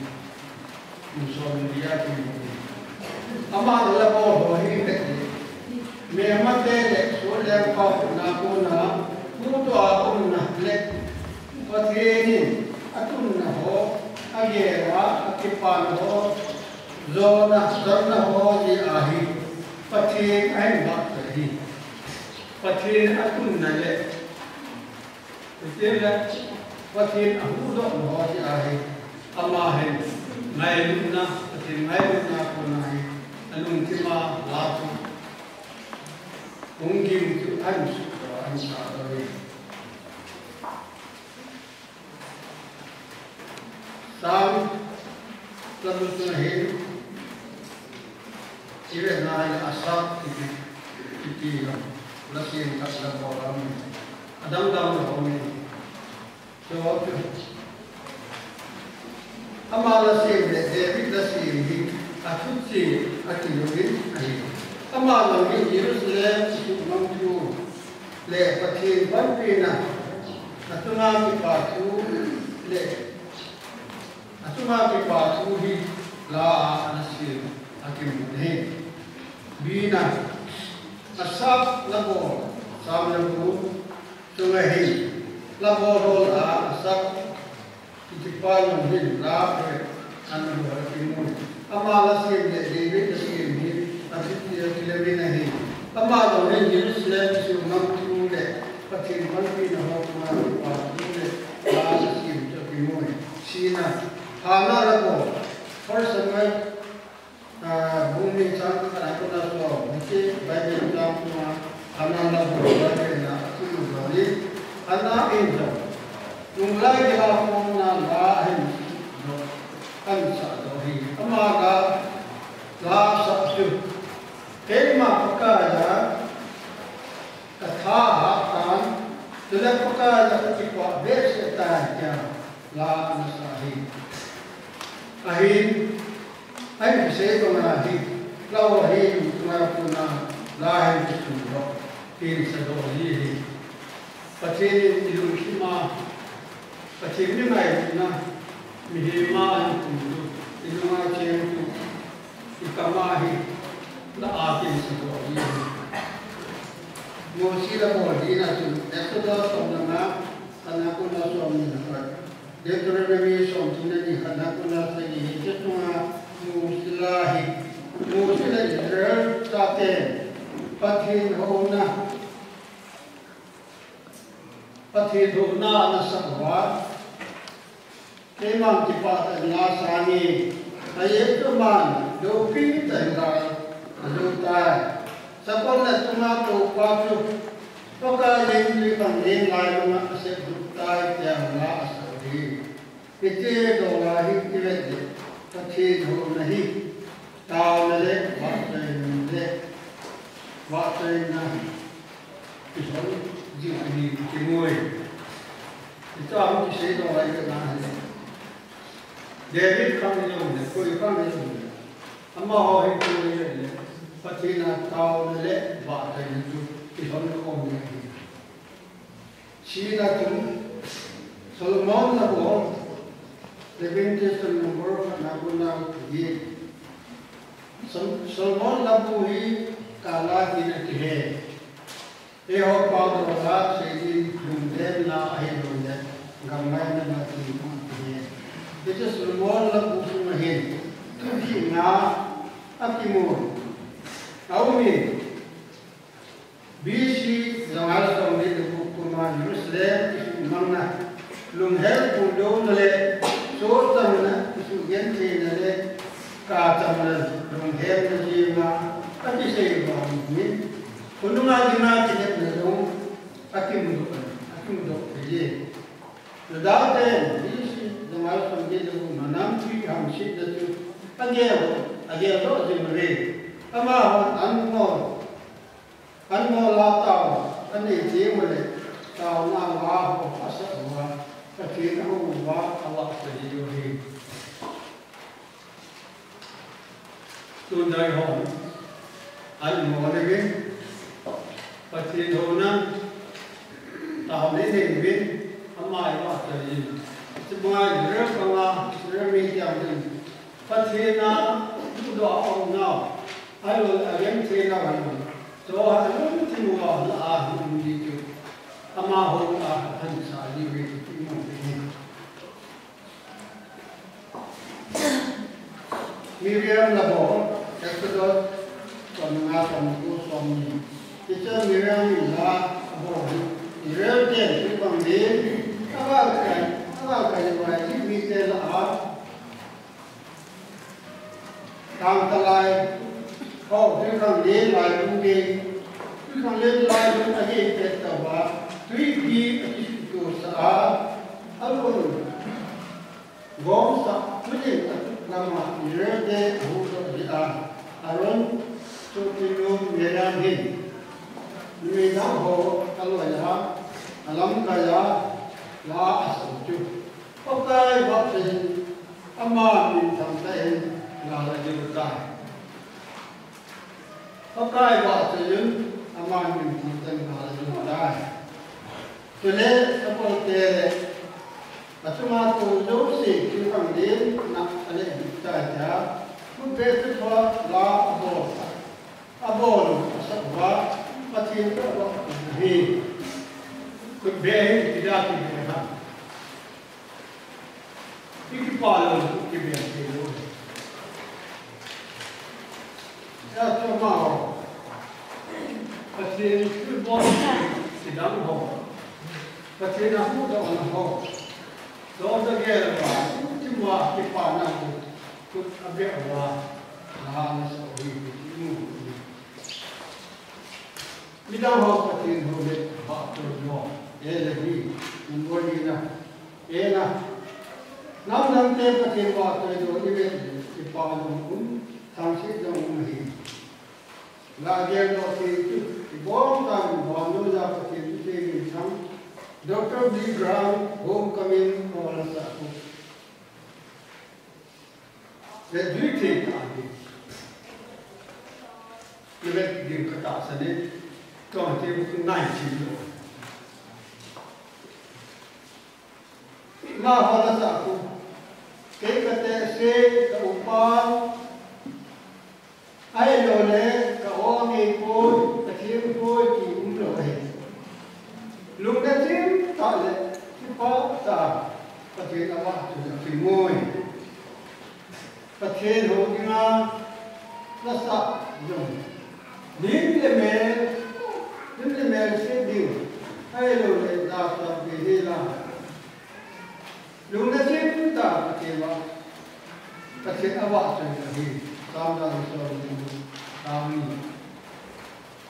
somli akimun. Ama la bol ho hi vet le, melmate le sollhangpa khutna kona, hutoh a umna le, Pathen in atunna ho, agel a, akipana ho, jona, jona ho jeh a hi, Pathen ahin vahchoi ahi. Pathen atunna le, Pathen le, Pathen ahuhdohna ho jeh a hi, ama hin ngailutna, Pathen ngailutna kona hi, alungthim a la chu, hung gim chu ahin sutdoh, ahin sahdoh ahi. Psalm, Psalm sunga hin, ivet na le Asaph kiti, kiti la, la sem khat la bol aum. Adang dang la um. Chu, chu. Ama la sem le David la sem hi, athucheh, akilouvin ahi. Ama jong hin Jerusalem isuhmang thu le Pathen panpina, achunga kipa thu le achunga kipa thu hi la a ana sim akimun ahi. Bina, Asaph labol, Sam labu chunga hin labol ho la a Asaph kitipa jong hin la phabep ana bol akimun. Ama la sim le David la sim hi achuti a kilemin ahi. Ama jong hin Jerusalem isuhmang thu le Pathen panpina ho chunga kipa thu le la ana sim chu akimun. Sina, Hannah labol, First Samuel, ah, bung ni chang khat a kona som, hiche Bible chang chunga Hannah labol Bible na akimu jong hi, Hannah in jong nunglai geiya phongna la ahin doh, ahin sah doh ahi. Ama la, la sah chu, keima Pakai a katha ahah tan, chule Pakai a kakipah behseh tai tia la ana sah ahi. Ahin, ahin kisei banga hi, la ho hi, chunga kona la ahin kisun doh, ahin sa doh ahi. Pathen in ilungthim a, Pathen mi ngailutna, mihem a ahin kum chu, ilunga cheng chu, ikam a hi, la a ahin sa doh ahi. Mosi labol dina chu, Exodus som le nga, khatna kona som ni le khat. Deuteronomy som thum le ni, khatna kona sagi, hiche chunga Mosi la hi, Mosi le Israel chate Pathen houna, Pathen houna ana sah uva, keiman kipah tah in la sang e, ajeh chu aman loupi tah in la ajou tai. Sakol le chunga toupa chu Pakai in twikhanglen lailunga asep dup tai tia la asah uve. Hiche dol a hi ivet le, Pathen houna hi taona le vahchoina le, vahchoina kihol jing ahi kimu e. Hiche a hung kisei dol a ivet na hile, David khang ilou le, koi khang ilou le, amaho hi koi le, Pathen a taona le vahchoina chu kihol khom ding ahi. Sina chun Solomon labol, Lamentation number khatna kona sagi. Sol-, Solomon labu hi kala tina kihe. Eiho pao dola seiding lungdemna ahilou le, gamngaina na ti ma kihe. Hiche Solomon labu sunga hin thuthina akimun aum e. B C janga som le gup kum a Jerusalem isuhmangna, lunghel phondohna le sochamna, isugentheina le kachamna lunghemna jenga akisei vangin, khonunga dinga kinepna jong akimudoh, akimudoh thei e. Juda ten B C janga som le gup a nampi hamsetna chu agel, ageldoh jing uve. Amahon anmol Anmol a tao anei teng uleh, taona la ho asah uva, Pathen ahou uva, avahchoi jiu ahi. Tun dai hon anmol uvin, Pathen houna taona anei uvin, ama avahchoi jiu. Chubanga Israel panga, Israel mi tiang in Pathen a huhdoh a um nau, ahilouleh agenthei nau ahi. Chua alungthim uva la a hung um ding chu, amaho a ahin sah jiu ahi ti mu ahi. Miriam labol, Exodus som nga, som ko, som ni. Hiche Miriam in la abol hi, Israel ten twikhanglen, agalkai, agalkai uva Egypt mite lah a Kangtalai ho, twikhanglen lailung gei, twikhanglen lailung agei pet tauva, twipi akisuhtohsah a, alung gomsah, tunin atup gam a Israel te ahuhdoh jeh a, Aaron sopinu Miriam hin numei dang ho aloi a, alamkai a, la asah u chu Pakai vahchoi in, ama minthang tah in la ajiu tai. Pakai vahchoiyun, aman minthang tah in alah tai. Chule, akolte le achunga tou jouse, thil khanglena aleh ding tai tia, khutbeh thuthoa la abol, abol u asah uva, Pathen thu avahchoi ahi. Khutbeh hi ipi dia kibeh ham? Ikipa lou, kibeh thei lou. Hijeh chun amaho, Pathen thilbol kidang ho, Pathen ahuhdohna ho, doh dang gel uva, itima kipana khut abeh uva, la ana so hi, imu. Midang ho Pathen hou le vahchoi lou, eh, le hi, number ni na, eh, na. Namdangte Pathen vahchoi lou ivet le, kipa jong um, thangsit jong um ahi. La geldoh thei chu, ibol tah in vannoi a Pathen thusei minthang, Doctor Billy Graham, Homecoming, ho la sah khu. Vet jui thei tah ahi. Vet ding katahsan e, tua te bu ngai thei lou. Amaho la sah khu. Kei kate se, ka upa, ahilou le, ka o ngei poi, ka thim poi, ti umlou ahi. Lungna chim tah le, kipah tah, Pathen avahchoi a kimui. Pathen hou dinga, la sah jong. Lim le mel, lim le mel se ding. Ahilou le, da tampi hi la. Lungna chim tah Pathen vah, Pathen avahchoi ahi. Psalm ja le som le ni, Psalm ni.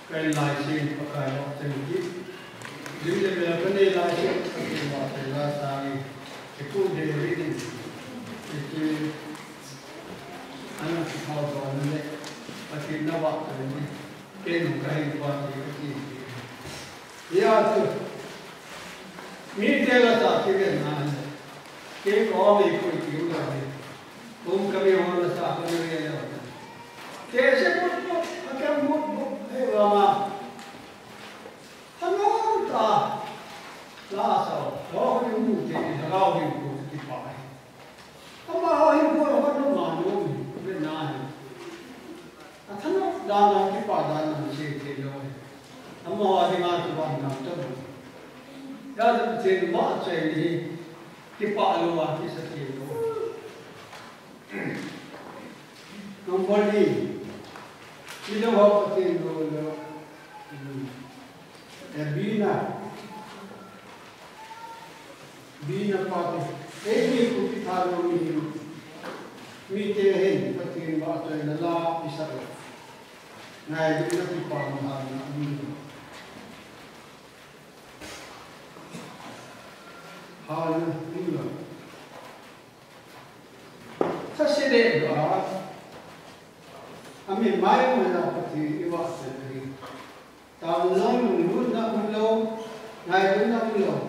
Kahin laisei Pakai vahchoi kit. Lim le mel kanei laisei Pathen vahchoi la sah e. Kipu de ri ni. Kiti. Ana kipah doh le. Pathen navahchoi ni. Kei nung kahin vahchoi kati. Hijeh chun, mite la sah kiven na le, kei ka o ngei poi ti u le, Homecoming ho la sah kona ve le. Te se mut mut, akem mut mut, hei vanga. Thanom tah, la sah, ho ni mu te, la ga ho ni mu te, kipa e. Amaho hin bol hon nom a nom, ve na hi. Athanom dan a kipah dan a sei thei lou hi. Amaho dinga kivah nam tah bou. Hijeh chun Pathen vahchoi hi kipah lou a kisa thei lou. Number ni, midang ho Pathen lou lou. Abina. Abina pate. Eimi khopi thalou mihem. Mite hin Pathen vahchoina la isah u. Ngailutna kipana halna um lou. Halna um lou. Sasele ba. Ami mai mai la Pathen ivahchoi ahi. Taona, lunglutna umlou, ngailutna umlou.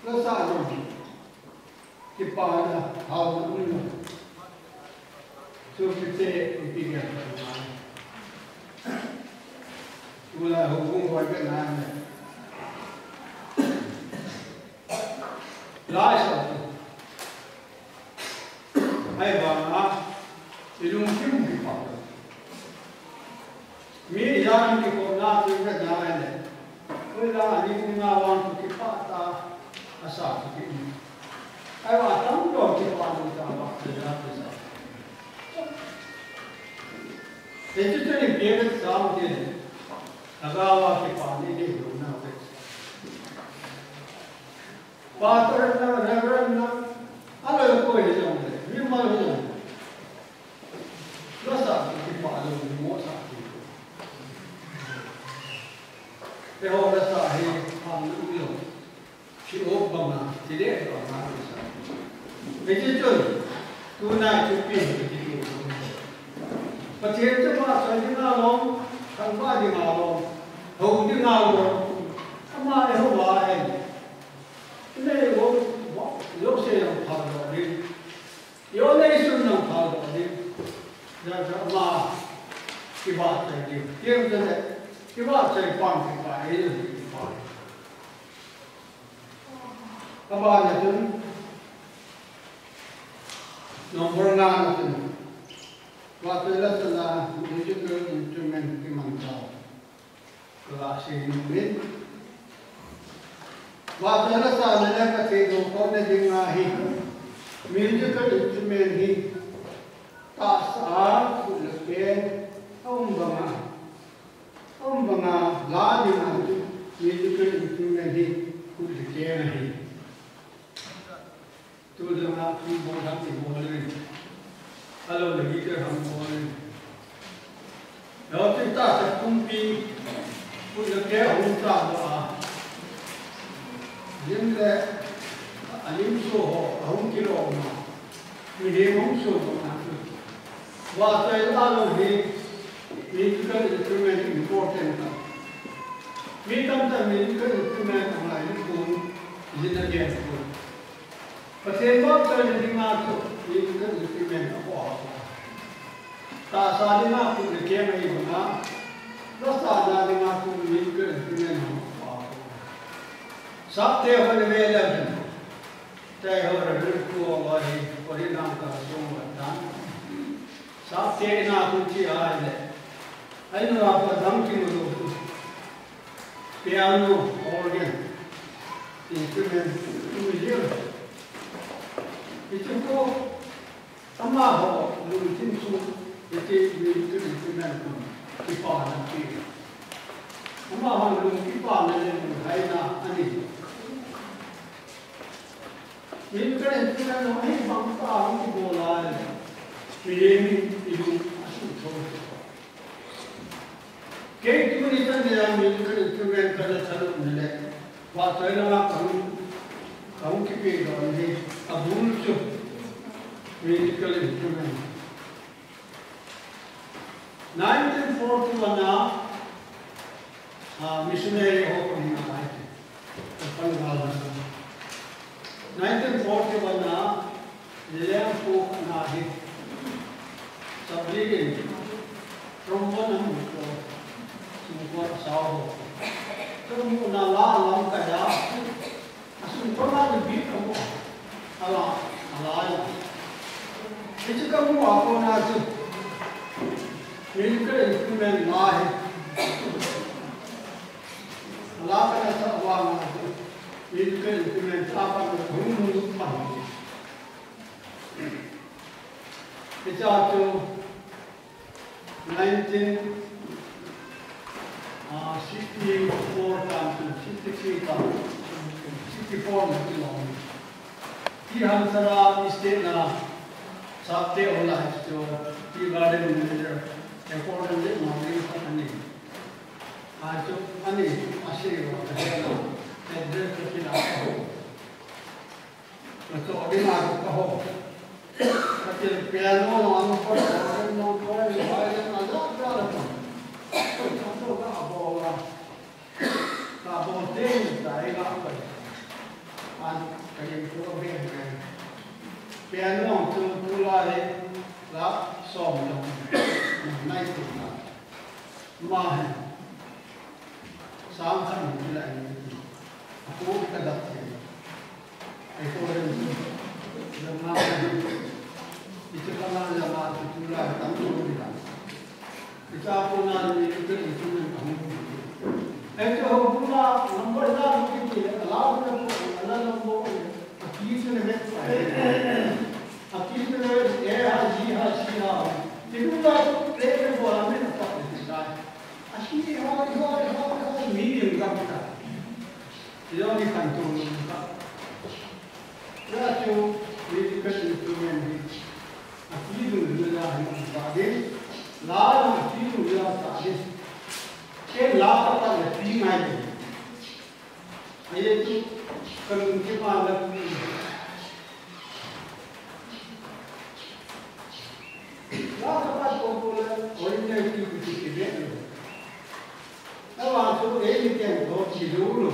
Lasa lou. Kipana, haona umlou. Chu kiti, ipi gel. Ula ho hung hoi ka na ne. Laisa. Ahivanga, ilungthim kipah. Mi ijat in kikhopna chu ivet na ahile, hoilai a ning ning a vang chu kipah tah a sa chu ki um. Ahivang atamjo kipah lou tah a vang chu ijat kisa. Hiche chu ipi vetsah ham itile, lhagao a kipah ni ding louna vetsah. Pastor na, Reverend na, aloi koi hijongle, mimal hijongle. Lasa kipah lou, mosah kipah. Eiho lasa hi, ham lou lou. Thi-op banga, thileh banga lasa. Hiche chun, tunai thupi hi kiti. Pathen chu vahchoi dinga lom, thangvah dinga lom, hou dinga lom. Ama eiho vah hen. Inei lom, jouse jong phaldoh ding. Inei sun jong phaldoh ding. Hijeh chun ama kivahchoi ding. Pang kipa e, kipa. Abana chun, number nga na chun, vahchoi la sa la musical instrument kiman tau. Ka la sei nom in. Vahchoi la sa le Pathen lungkhom na dinga hi musical instrument hi tahsa a khut le keng a um banga, a um banga la dinga chu musical instrument hi khut le keng ahi. Tu jong a keyboard ham ibol in. Ahilou le guitar ham bol in. Lou ti tahsa pumpi, khut le keng ahung cha doh a. Lim le, alim so ho, ahung kilom a. Mihem hung so doh a. Vahchoi la jong hi, musical instrument important a. Mi tamtah musical instrument angai pon, jin a gen pon. Pathen vahchoina dinga chu, musical instrument a ho a. Tahsa dinga khut le keng ahi banga, la sa na dinga chu musical instrument a ho a. Sapte ho na ve le. Chai ho Reverend Pu ho hi, Korea nam ka song wa tan. Sapte na khu chi a le. Ai no a pa dang ki no lo. Piano, organ, instrument, tu ye. Hichu ko, amaho lungthim chu, hiche musical instrument ko, kipana pi. Amaho lung kipana le lunghaina ani. Musical instrument ho hi bang ta hung kibol a le, mihem in ilung asuh tho. Kei tuni chan geiya musical instrument kana thanom le, vahchoi langa kahung, kahung kipe doh hi, abul chu musical instrument. Nineteen forty-one a, ah, missionary ho ko hi na ai. Pan gal na. Nineteen forty-one a, Leleng pu na hi. Sabli in, from one am ko, sum ko sao ho. Tum na la lam ka ya. Asung ko na ni bi ko mo. Ala, ala ya. Hichu ka mo a ko na chu. Musical instrument la hi. Ala ka na sa wa na chu. Musical instrument sa pa na hung hung pa. Hicha chu nineteen, ah, sixty-four tam chu, sixty-three tam, sixty-four na chu long. Ti Hansara Estate na, Sapte ho la chu, tea garden manager, important le ma ring sa ani. A chu ani, a sei ro, a sei ro, address ka kila ho. Ka cho ding a ka ho. Ka til piano no an ko, no ko, violin a ja ja la ko. Ka cho ka a bo la. Ka bo te ni ta i la ko. An ka yin ko be be. Piano chu tu la le la som dong. Nai tu la. Ma he. Sang khat ni la ni. A ko ka dak te. Ai ko ren. Lam ma. Ite ka ma la ma tu tu la tam tu ni la. Ita ko na ni tu ni tu ni ka mu. Ai to ho bu la number la ni ki la la ko la number. A ki tu ni ve. A ki tu ni ve. E ha ji ha shi ha. Ti tu la tu le ko la me na ta ni la. A hi ho, hi ho, hi ho, hi ho, mi ni ka ta. Hi ho ni kan tu ni ka. Ya chu, mi ni ka chu tu ni. A ki tu ni la hi ma ta de. La na ki tu ni la ta de. Ke la ka ta le pi ngai de. Aye tu, kan ki ma la tu. La ka pa ko ko le, oi ne ki ki ki ki le. Ai wa tu e ni ken ko ki lu lu.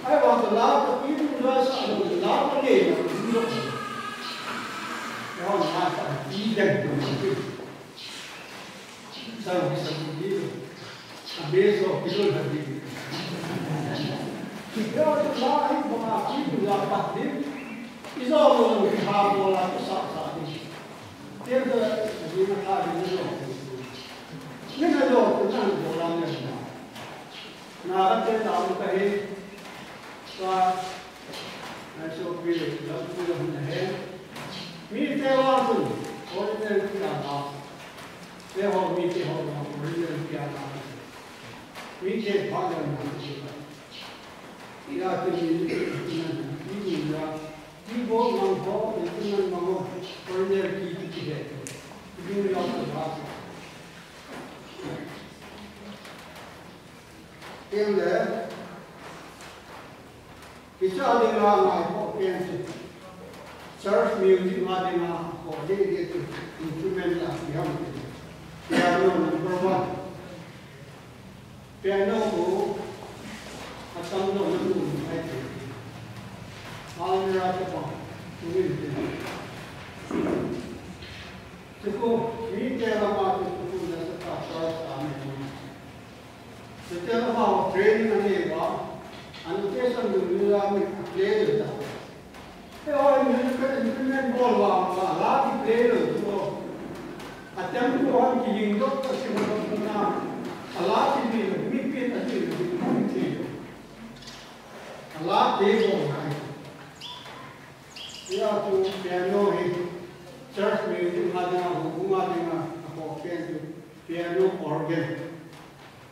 Ai wa tu la ka ki lu la sa lu la ka le lu lu. Ya na ka ki den ko ki. Sa ki sa ki lu. Be so kilo na di. Kilo la hi ba ki la pa di. Izo lo ki ha mo la tu sa sa di. Te da ni na ka di lo. Ni na lo tu na lo la ne na. Na ka te ta mo ka hi. Sa ai so pi la tu lo na he. Mi te wa tu. Ordinary ki la. Te ho mi te ho la. Ordinary ki la. Mi te pa la na. Ila te mi ni na. Ni ni la. Ni bo mang ho, ni tu na mang ho. Ordinary ki ki he. Ni la ta ba. Tin le, kicha dinga ngai kho pen chu. Church music a dinga kho deh deh chu instrument la ki ham. Piano number one. Piano ko atam lo na mu ai te. Almira te pa. Tu ni te. Chuko, mi te la ma te ko na sa ta church a me. Chuteng le amaho training anei uva, annotation dungjuiya mi aplay lou ta. Eiho musical instrument bol uva, ala kiplay lou chu. Atem chu hon kiling dok ta si hon na. Ala kiplay lou, mi pen aplay lou, mi pen aplay lou. Ala te bol ngai. Hia chu piano hi church music a dinga, houbung a dinga, akhoh pen chu piano organ.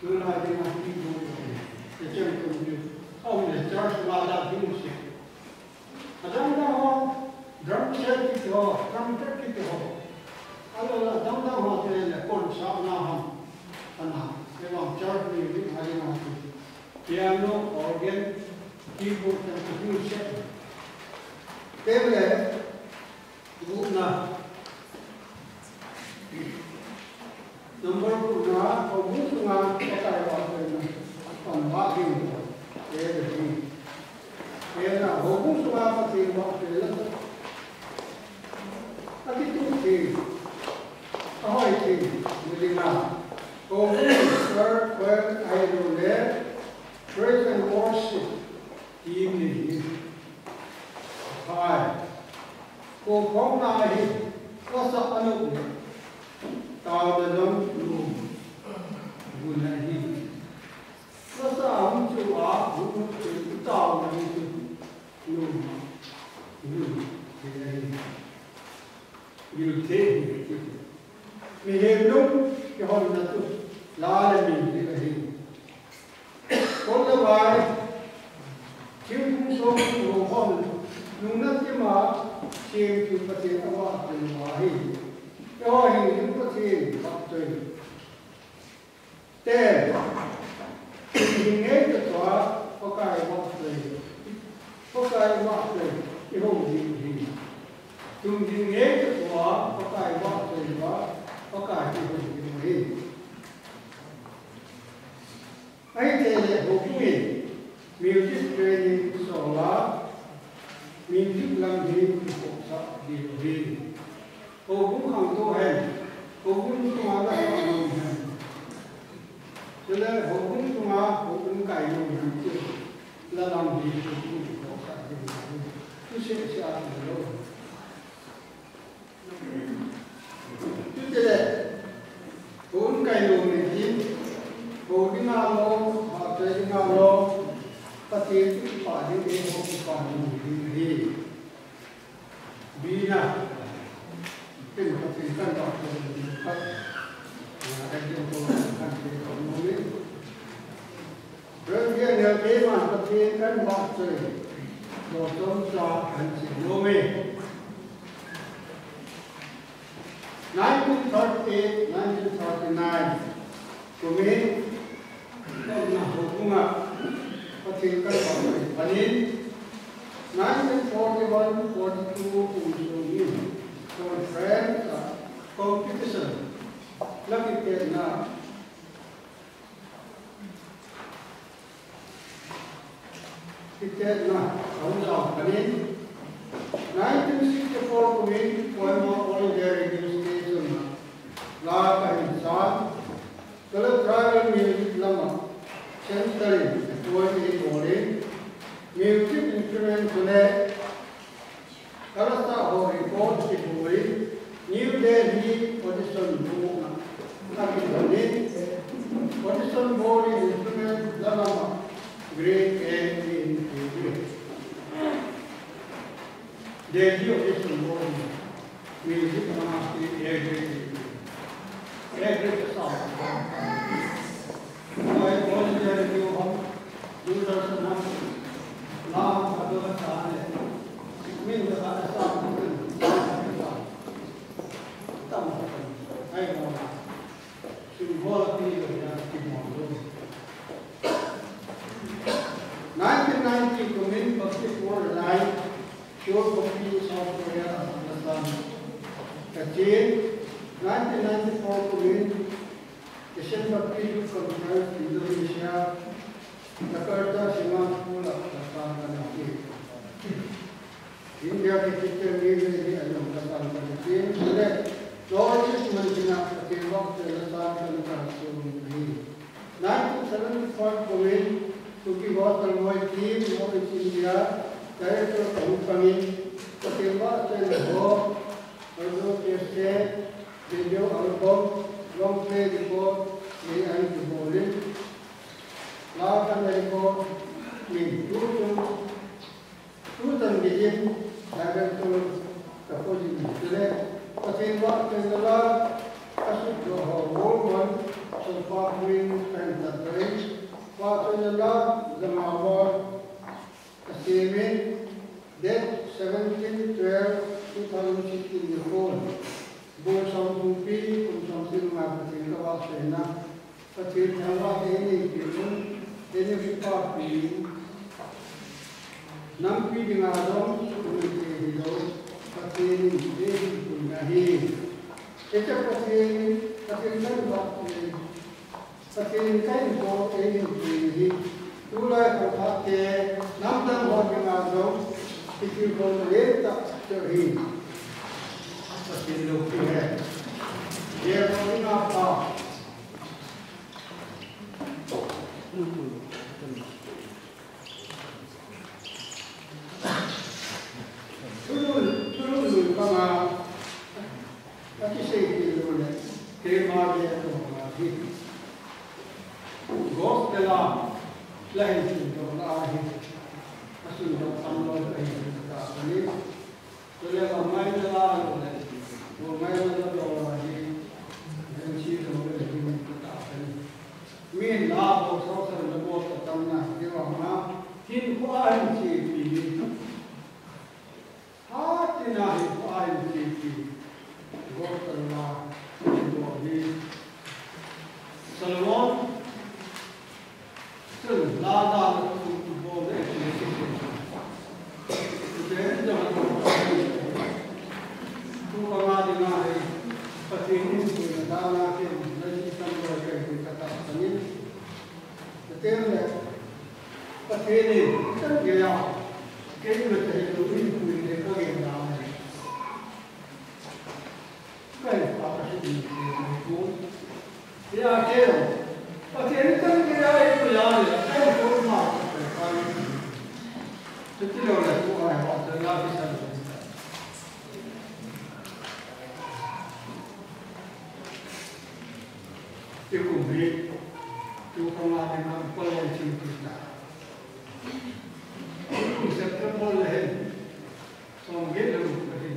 Tulai dinga keyboard organ. Hicheng kum chu aum le church a la ding se. Adang dang ho, drum set kiti ho, trumpet kiti ho. Ahilou le adang dang ho te le kon sa na ham. Ana, evang church music a dinga chu. Piano, organ, keyboard, and computer. Table, gup na. Number gup na, houbung sunga, Pakai vahchoina, pan vah ding, table ding. Table na, houbung sunga, Pathen vahchoina. Akituh thei, ahoi thei, mu dinga. Houbung, church, choir, ahilou le, praise and worship. Team ni hi. Hai. Ko khom na hi. Lasa anu le. Tao da jong lu. Gu na hi. Lasa hung chu a, gu chu tao na hi chu. Lu. Gu. Hi na hi. Gilthei hi. Mihem lung kihonna chu la le min hi ahi. Kol le vai, thingphung song thingho hon, nungnat kima, Pathen, Pathen avahchoi uva ahi. Eiho hi Pathen vahchoi. Te, tum jing ngei ta tua, Pakai vahchoi. Pakai vahchoi, ihou ding ahi. Tum jing ngei ta tua, Pakai vahchoi uva, Pakai ihou ding ahi. Ahithei le houbung in music training sol a, music lam hi kikhohsah diu ahi. Houbung khangtou hen, houbung sunga la sah nom hen. Chule houbung sunga houbung kai nom hen chu la lam hi houbung kikhohsah diu ahi. Chu seh seh a ti lou. Chutile, houin kai lou ni tin, hou dinga lou, vahchoi dinga lou, Pathen kipah ding, eiho kipah ding ahi. Bina, tin Pathen kan vahchoi ding khat, ah, kan ding ko kan ding ko ni. Reverend Daniel Keiman, Pathen kan vahchoi. Lo chomcha kan sei nom e. Nineteen thirty-eight, nineteen thirty-nine. Kumin, Kona Houbunga, Pathen kan vahchoi. Panin, nineteen forty-one forty-two kum sung in, conference, ah, competition. Laki te na, Kitetna, ahung jao panin, nineteen sixty-four kumin, Kohima All India Radio Station a, la kahin san, chule tribal music lam Centre in appoint eibol in, music instrument chule kalasa ho record kibol in, New Delhi audition bol a, akidon in, audition bol in instrument lamlam a grade A in, Delhi audition bol in. Music na ti A grade, A grade sa. Ai, college ni ho, Doordarshan na, la ka do sa ne. Min da ka sa, tam, ai, mo. Symbol ti lo ya ti mo lo. Nineteen ninety kumin Baptist World Line, Seoul Baptist South Korea, Assam. Kachin, nineteen ninety-four kumin Asian Baptist Youth Conference, Indonesia, Jakarta, Singapore, Assam, Kachin. India Capital Railway hi alung kasang kati le, North East mun tina Pathen vahchoi le sang kan kasung ahi. Nineteen seventy-five kumin Kuki Gospel Boy Team, North East India, Director kahung pangin, Pathen vahchoi le ho, audio cassette, video album, long play record, nei ahin kibol in, la kan record, min tu tu, Tutan gei in, director ka position chule, Pathen vahchoi le la, kasut doh ho, World One, Solpa Queen, kan tat doi, vahchoi le la, Zama World, kasem in, date seventeen twelve two thousand sixteen nikho, Bol Songthupi, kum somsagi le nga Pathen kavahchoina, Pathen thangvah eina peh un, eina kipapi un. Nampi dinga jong suhmil thei hilou, Pathen in eihinpui ahi. Hiche Pathen in, Pathen thangvah thei, Pathen kahin kou eihinpui ahi. Tulai khangthah te, namdang ho dinga jong, kitilkhouna lentah chu ahi. Pathen loupi hen. Ye ho dinga pa. Thulhun, thulhun lui panga, akisei thei lou le, keima gel doh ahi. Gospel a, la hin sundoh na ahi. Asundoh tham lou ahi, kati ahi. Chule vanngaina la lou le, vanngaina la lou ahi, N C lou le, hin kati ahi. Min la bol, social media bol, ka tam na, ti vang na, hinkho a hin chepi. Hatina hinkho a hin chepi. Gospel la, bol hi. Solomon, Chun, la la la tu tu bol le, tu tu tu. Tu te, tu te, tu panga dinga hi, Pathen in puina dana ke, la ji tam lo ke, tu kati ahi. Tu te le, Pathen in, chan geiya, keima te tu in puina kagel na. Kahin pa ka hi ni ko. Ya ke. Pathen in chan geiya eipuiya le, kahin ko ma ka pa ni. Chuti lou le tu ai ho, tu la ki sa. Ti kum hi, tu ka ma ni ma ko le chin tu ta. Ti kum September le hin. Som get le Pathen.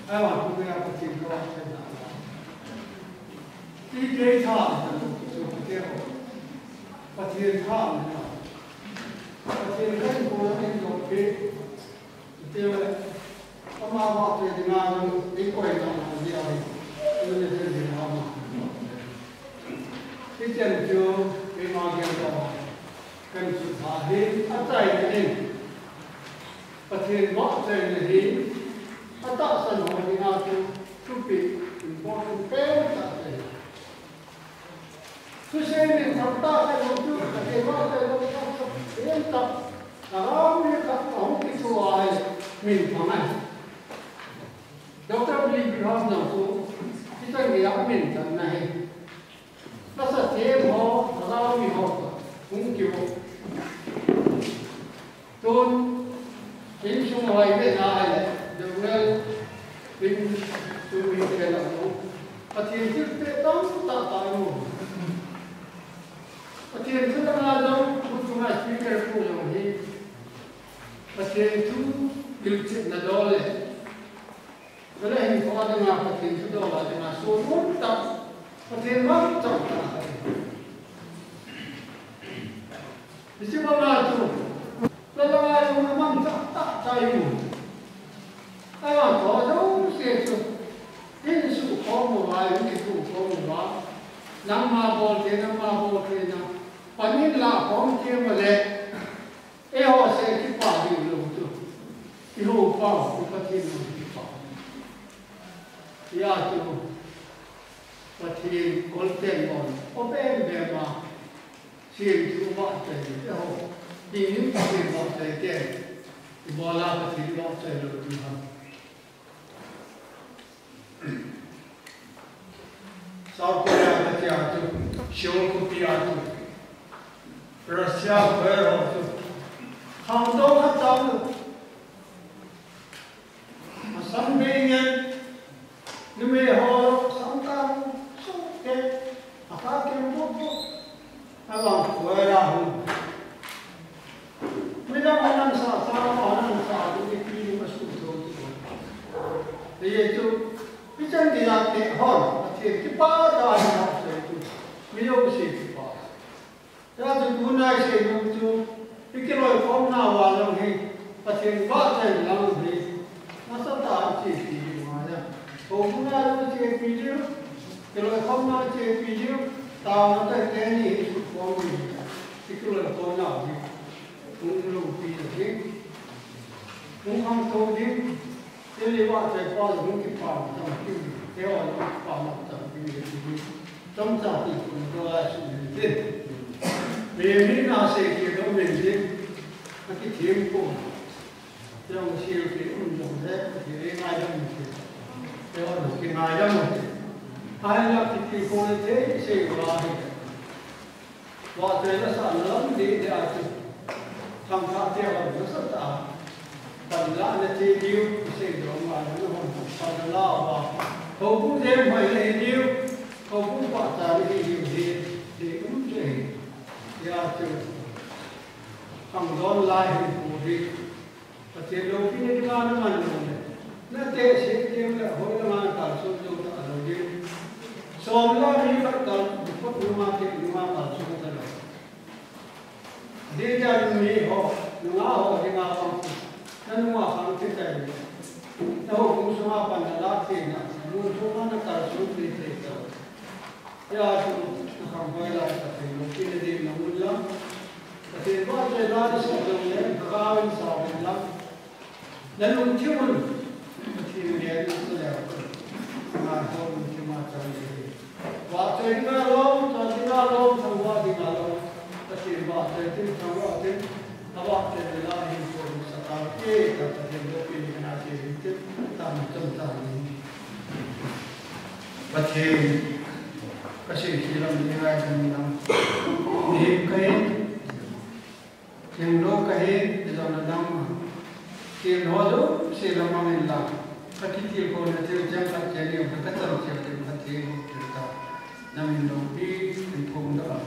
Ai, wa tu ya Pathen ka wa Pathen na. Ti ke tha, so Pathen. Pathen tha na. Pathen ka ko na ni lo ke. Te le. Ama wa te ni na ni ko na ni ai. Ni te ni na ma. Ti chen chu, keima gel doh. Kan sutha hi, achaina in. Pathen vahchoina hi, atahsan ho dinga chu, thupi important pen tah ahi. Thusei minthang tah ahi chu, Pathen vahchoina chu, pen tah, aram ni khat ahung kithu a hi, minthang ahi. Doctor Billy Graham jong chu, hichan geiya minthang ahi. Nasa them Tun, insung hoi ve na ai le, Joel, insung hi te la no. Pathen thilpeh tamtah tah i mu. Pathen thu langa jong, thu chunga speaker pu jong hi. Pathen thu hilchetna dol le. Chule hinkho dinga Pathen thudol a dinga sun um tah, Pathen mang tah tah. Hiche banga chu, la langa jong amang tah tah tah i mu. Ahivang tho jouse chu, in sukhom uva, in kisukhom uva. Nangma bol thei, nangma bol thei na. Pan in la khom thei ma le. Eiho seh kipah ding lou chu. I houpa u, i Pathen u kipah. Hia chu Pathen kolten bon, o bem bem a, siem chu vahchoi eiho. Ding in Pathen vahchoi ten. Ibola Pathen vahchoi lou chu ham. South Korea katia chu, Seoul khopi a chu, Russia khopi ho chu, khangdong khat tah chu, asam bei ngen, numei ho, sam tah chu, sohte, akha kem bok bok. Alang koi la hung. Midang anam sa, sa anam sa, tu ni pi ni masu tho tu. Ye tu, pi chan ni ya te hon, Pathen kipah tah a na sa tu. Mi lo se kipah. Ya tu tu na se tu tu. Pi kiloikhomna uva jong hi. Pathen vahchoi lang hi. Nasatah a chepi ding ahi. Houbung a jong chepi ding, kiloikhomna chepi ding, taona tah teni hi sukhom ding. Kiloikhomna hi. Hung lungpi ding. Hung khangtou ding. Teni vahchoi pa jong hung kipah tampi ding. Eiho jong kipah tampi ding. Chomcha ti kum doh a sum ding. Mihem in asei kit ding ding. Akithem kum. Jong sil pi um jong le, Pathen i ngaidam u te. Te hon kingaidam u te. Ahinla kiti kho le te, sei uva hi. Vahchoi la sa lam de de a chu. Thangkhat te hon nasatah a. Panla na che diu, sei dong ma na hon panla uva. Houbung dem hoi le hi diu. Houbung pachat le hi diu hi. Hi um che hi. Ya chu. Khangdong lai hi pu hi. Pathen loupina dinga na man lou le. Na tehse teng le, hoi langa na kalson jou talou ding. Som le ni khat kal, dipot nunga te nunga kalson talou. Ding dan mi ho, nunga ho dinga pang. Na nunga pang te tai le. Na houbung sunga pan na la te na, mun sunga na kalson te te talou. Hia chu, nakhang hoi lai Pathen loupina ding na mun lang. Pathen vahchoi la na sa jong le, na gao in sa uvin lang. Na lungthim un, Pathen ngen na sa le, na lungthim a chang le. Vahchoi dinga lom, choi dinga lom, thangvah dinga lom. Pathen vahchoi tin, thangvah tin. Avahchoi le la hin pon sa tau te, ta Pathen loupina kana che hin tin, ta mun chom ta ni. Pathen, kasei hilam ni ngai dam lam. Mihem kahi, thenglo kahi, ijong na dam. Thenglo jouse lam mang in lang. Kati thil ko na thil jang khat jang ni, ka cham thil thil khat thil thil ta. Na min loupi, in phong da.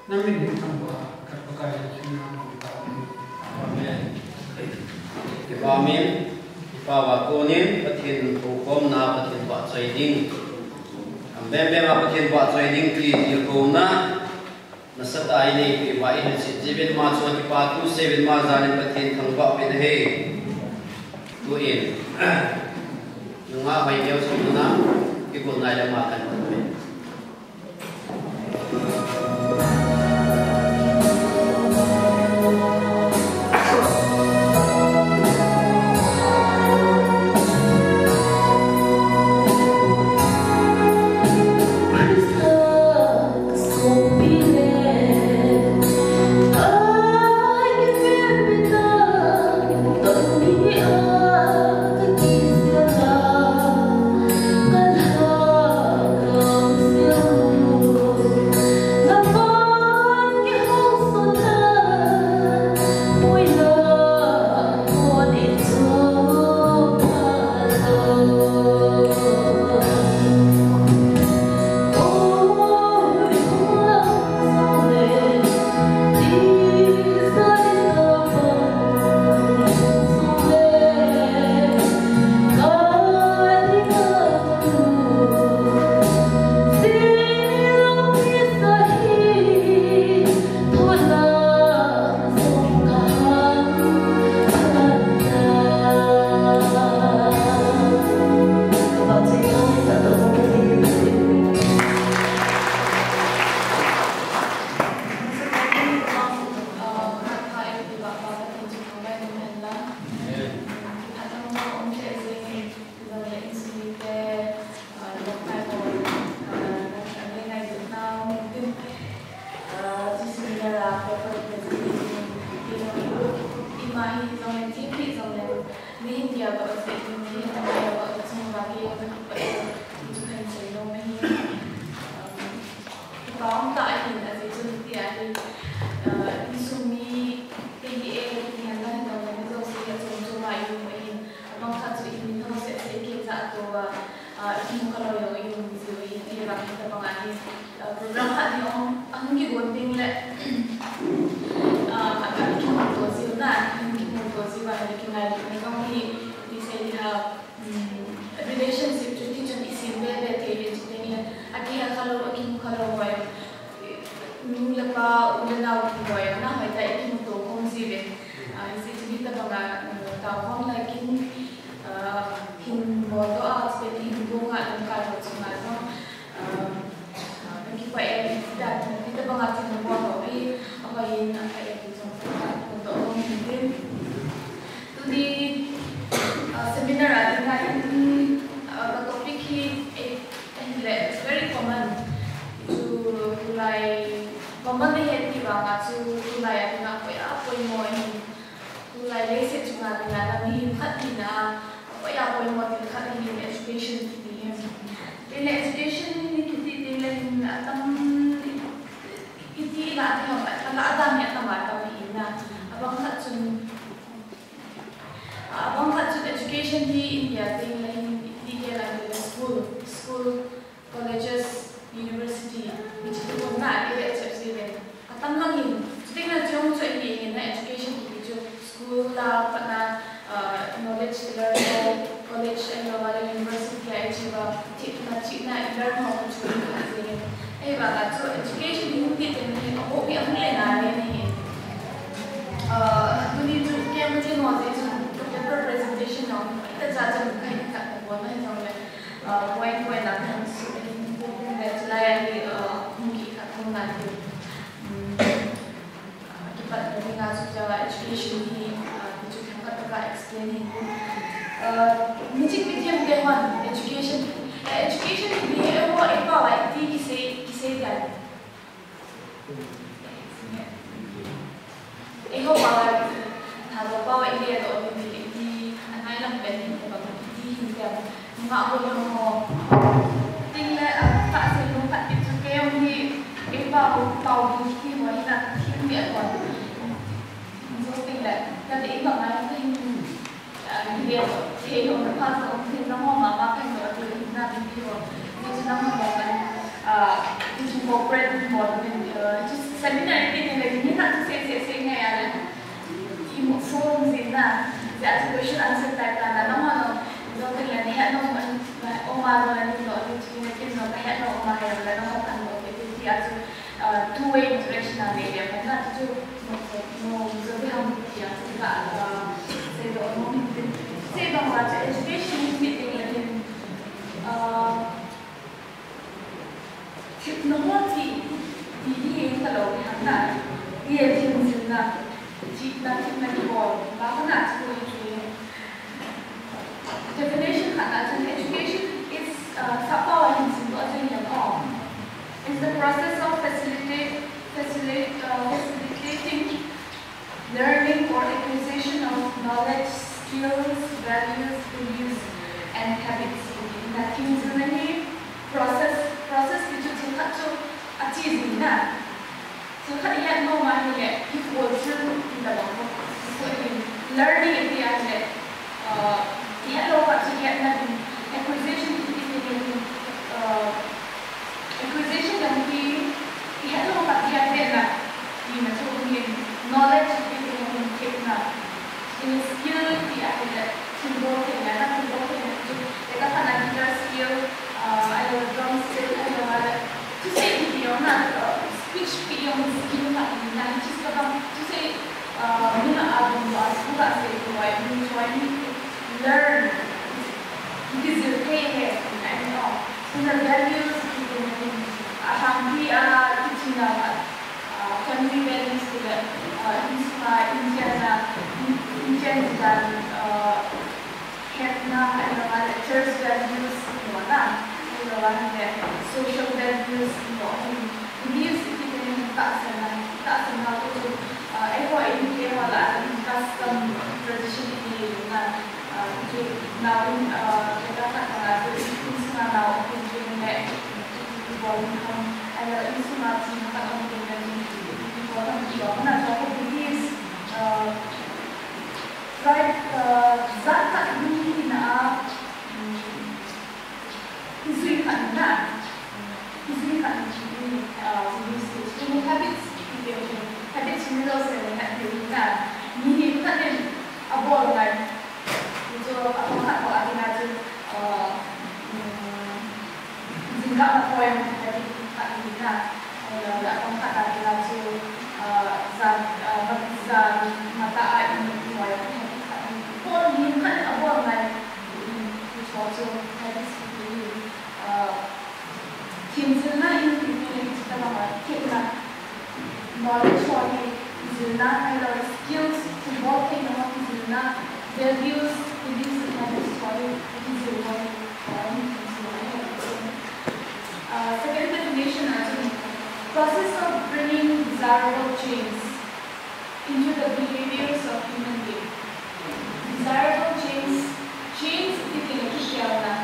Na min hin thangvah, ka Pakai Jesu min a. Amen. Kipa min, kipa va konin, Pathen houkhomna, Pathen vahchoi ding. Am bem bem a Pathen vahchoi ding ti tilkhouna. Nasatah a i neipi uva i hilchet jeh uvin ama chunga kipa thu sei uvin ama jal in Pathen thangvah uvin ahi. Tuin, nungah hoi neo chun na, kigol nai le ama kan uvin. Tia ka ose in hi, tia ka chung va ke, ka ki pa, chu kan sei lo ma hi. Um, ka um ta ahin, a si chun tia hi, uh, insung mi te hi e, ti han la hi lo ma hi zo si, a chung chung ma i um ahin. Abang khat chu i min ho se se ke cha to va, uh, i mu ka lo yo i um zi hi, ti va hi ta bang ahi. Uh, program khat hi hung, hung kigon ding le, uh, khat khat kimuto jiu na, hung kimuto jiu a, hung kingai ding na jong hi, ti sei ha, um, relationship chu ti chun i sim be be thei le chu te ni, a kihe kha lo, a kimu kha lo hoi, nu le pa, u le nao ti hoi, na hoi ta i kimuto khom jiu ve. Uh, i si chu ni ta bang a, uh, ta khom la kin, uh, hin bol doh a, chu te ni hin bol a, um, ka lo chu na jong, um, Ah, ka kipah e, tia, tia banga thil na bol ho hi, a hoi in, a hoi in, chong chong ka, ka to hong hin tin. Tuni, ah, seminar a dinga hin, ah, ka topic hi, eh, ahile, it's very common. Chu, tulai, common ahi ti vanga chu, tulai a dinga, poi a, poimo ahi. Tulai leiset chunga dinga, mihem khat hina, poi a, poimo thil khat ahi, education kiti hi. Tin le education hi kiti tin le hin atam iti la ti ham, a la adam hi atam atam hi na. Abang khat chun, abang khat chun education hi India tin le hin iti ke la ti le school, school, colleges, university, hiche ti bol na ati le chep si le. Atam lang in, chuti na chung chu i ngen na education kiti chu school la pat na, ah, knowledge i learn ho, college ahilou le university a i chi uva, themna chihna i learn ho chu i kha jeng in. Ahivanga chu education hi hung ti teng hi, a hung hi a hung le na le ni hi. Ah, tuni chu kei ma ti mo jeh chun, ka paper presentation jong, ita cha chun ka hi kha ka bol na hi jong le, ah, point point a kan su, kan su, kan su, ah, hung ki kha hung na ti. Um, ah, kipatna dinga chu tia education hi, ah, ti chu themkhat tah a explain hin. Ah, miching mithem te hon education, eh, education hi eiho, eiho pao a iti kisei, kisei dia. Eiho pao a, thadou pao a ile doh ni ti, anai lam pen ni te bang iti hin dia. Nga ho jong ho. Tin le, ah, ka sei nom khat ti chu kei jong hi, kei pao, pao ding kiti ho hi na thim ve a kon. Jong tin le, ka dei bang a hin, ah, hi ve a kon. Thei ho na pha jong, thei na ho ma ma kei jong a tu hin na ding ti ho. Ni chu na ho ma ma, ah, ti chu corporate mo ni, ah, chu seminar ni ni le, ni na tu sei sei sei ngai a le. Imu forum jin na, jeh a chu question answer type ta na, nangho jong, jong tin le nahet nom, um a jong le nahet nom, jong tin le kin jong nahet nom, um a hei jong le nangho kan nom, ti, ti a chu, uh, two way interaction a nei le, na chu, no, no, jong tin ham ti a chu ka, uh, sei doh nom hin tin. Sei doh a chu education hi tin le tin, uh, Themna ho ti, ti hi ka lo hang na, ti a themjilna, themna, themna kibol, ba ka na chu chu. Definition khat na chun education is, uh, sap pao a hin simdoh jing leng, oh, is the process of facilitate, facilitate, uh, facilitating learning or acquisition of knowledge, skills, values, beliefs, and habits. Na themjilna hi process, process ti chu thil khat chu ache jing na. Thil khat i het nom a hile, i bol thil ti tabang ho. Learning i ti a hile, uh, i het lou khat chu i hetna ding, acquisition i ti ding, uh, acquisition jong hi i het lou khat hi a hetna, tina chu um in, knowledge i ti ding hin themna, in skill ti a hile, thil bol theina, na thil bol theina chu, le ka khat na guitar skill, uh, ahilou drum skill, ahilou le, thusei i ti jong na, uh, speech i ti jong skill khat hi na, hiche tabang, thusei, uh, mi na a ding lou a, school a sei lou a, mi choi mi learn, kijil thei e, I know. Chule values, a hangpi a, kichina, ah, family values tile, ah, insunga, inchen na, inchen dan, ah, hetna, ahilou le church values, mo na, ahilou le social values, mo, values, iti teni tahsanna, tahsanna chu, ah, eiho, eimi, eiho lah a, custom, tradition, iti na, ah, Nau in, ah, kata khat banga chu insunga nau um ding le, ibol ding ham, ahilou insunga thina khat um ding le, ibol ding ham, ibol ding ham, so beliefs, ah, right, ah, jat khat ni na, um, ijui khat na, ijui khat ni, ah, beliefs, habits, habits ni lo se na, na, ni khat in abol ngai. Chu apang khat bou a dinga chu, ah, um, jingkah a point habit khat hi na, ah, apang khat a dinga chu, ah, jan, ah, jan mata a in noi habit khat hi. Bol ni khat a bol ngai, um, chu chu habit hi, ah, Themjilna in, in, in, in, chutobang a, themna, knowledge ho hi, kijilna, ahilou, skills, thilbol theina ho kijilna, values, beliefs, habits ho hi, kijilna hi, ah, themjilna hi. Uh, second definition a chu, process of bringing desirable change into the behaviors of human being. Desirable change, change iti tile kikhelna.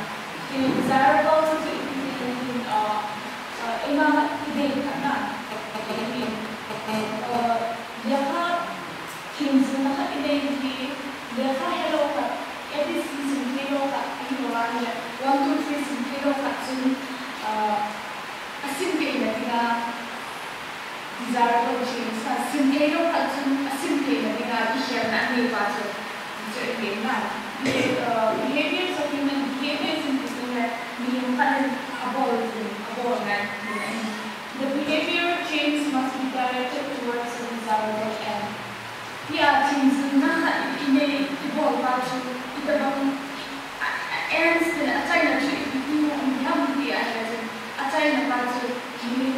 Iti tile desirable chu iti tile hin, uh, uh, ima idei khatna. Uh, lekha themjilna khat inei hi, lekha helou khat, A B C sim theilou khat, ahilou le, one, two, three sim theilou khat chun, uh, asim theina dinga, desirable change, asim theilou khat chun asim theina dinga kikhelna anei pa chu, chu ahi na. Beha-, uh, behaviors of human behaviors in ti le, mihem khat in abol ding, abol ngai ding ahi. The behavior change must be directed towards a desirable end. Tia themjilna khat i, inei, ibol pa chu, itobang, a, a, ends tile achaina chu ipi ti mu um ham ti ahile chun, achaina pa chu, mi,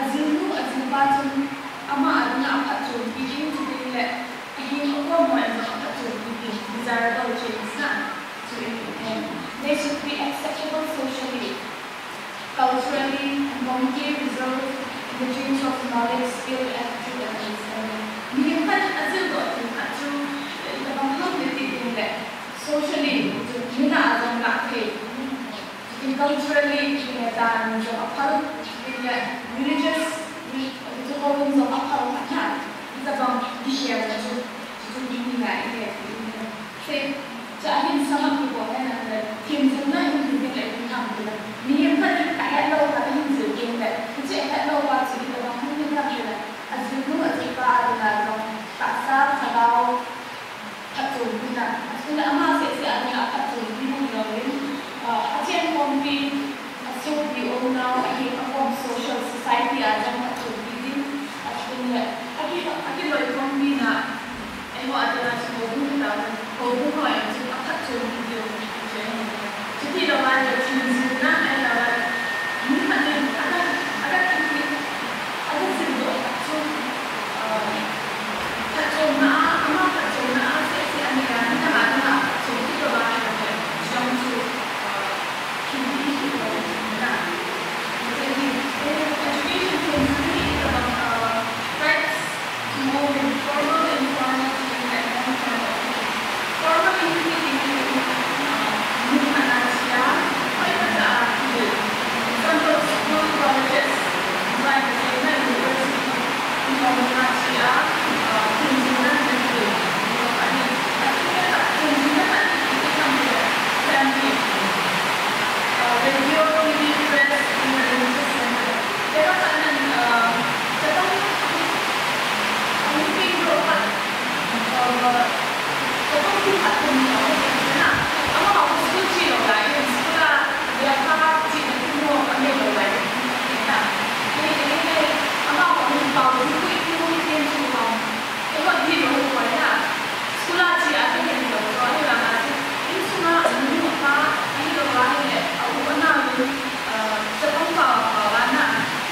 ajilnu, ajil pa chun, ama a dinga aphatchompi ding, chuteng le, aheng akom ho in jong aphatchompi ding, desirable change na, chu ahi. They should be acceptable socially, culturally, and commonly result in the change of knowledge, skill, attitude, and understanding. Mihem khat in ajildoh thei khat chu, itobang ham ti ding le, socially, chu, mina a jong lah thei. Chuti culturally, chu le dan jong aphal, chuti le religious, re-, chu houin jong aphal khat na, itobang kikhelna chu, chu ni ngai le, sei, chu ahin sum up kibol hen lang le, themjilna in ti le, in ham ti le, mihem khat in ahetlou khat ahin jil ding le, hiche ahetlou pa chu itobang ham ti le, ajilnu, ajilpa a dinga jong, tahsa, lhagao, phatchompi na, achuti le ama seh seh a dinga phatchompi na hilou in, ah, achen khompi, asopi, aunau, aheng akom social society a jong phatchompi ding, achuti le, aki, akiloi khompi na, eiho a dinga chu houbung khat a, houbung ho in chu aphatchompi diu, chu ahi. Chuti lou a le themjilna ahilou le, mi khat in aga, aga kiti, aga jildoh khat chu, ah, phatchomna a, ama phatchomna a seh seh anei a, midang a dinga phatchompi lou a ahile, jong chu, ah, kiti hi lou na. Education themjilna hi itobang, ah, types Formal, informal, informal, informal. Formal in ti ding hi, uh, mun khat a chia, hoi khat a, example, school, colleges, vai, vai, university, informal a chia, uh, themjilna hi, uh, ani, a themjilna, themjilna hi, example, family, uh, radio, T V, press, and religious center. Kei vang khat nan, uh, Chapang, ahung peng doh khat, uh, Chapang tu khat tu ni, uh, na, amaho school che lou lai, school a lekha chena kimu anei lou lai, na. Hei, hei, hei, amaho hin pao tu kui kimu kimu chu, um, eiho di lou koi na. School a che a kahin lou, lou, ahivang a chu, insunga anu apa, ahilou ahile, a u anao in, ah, chapang pao, pao a na.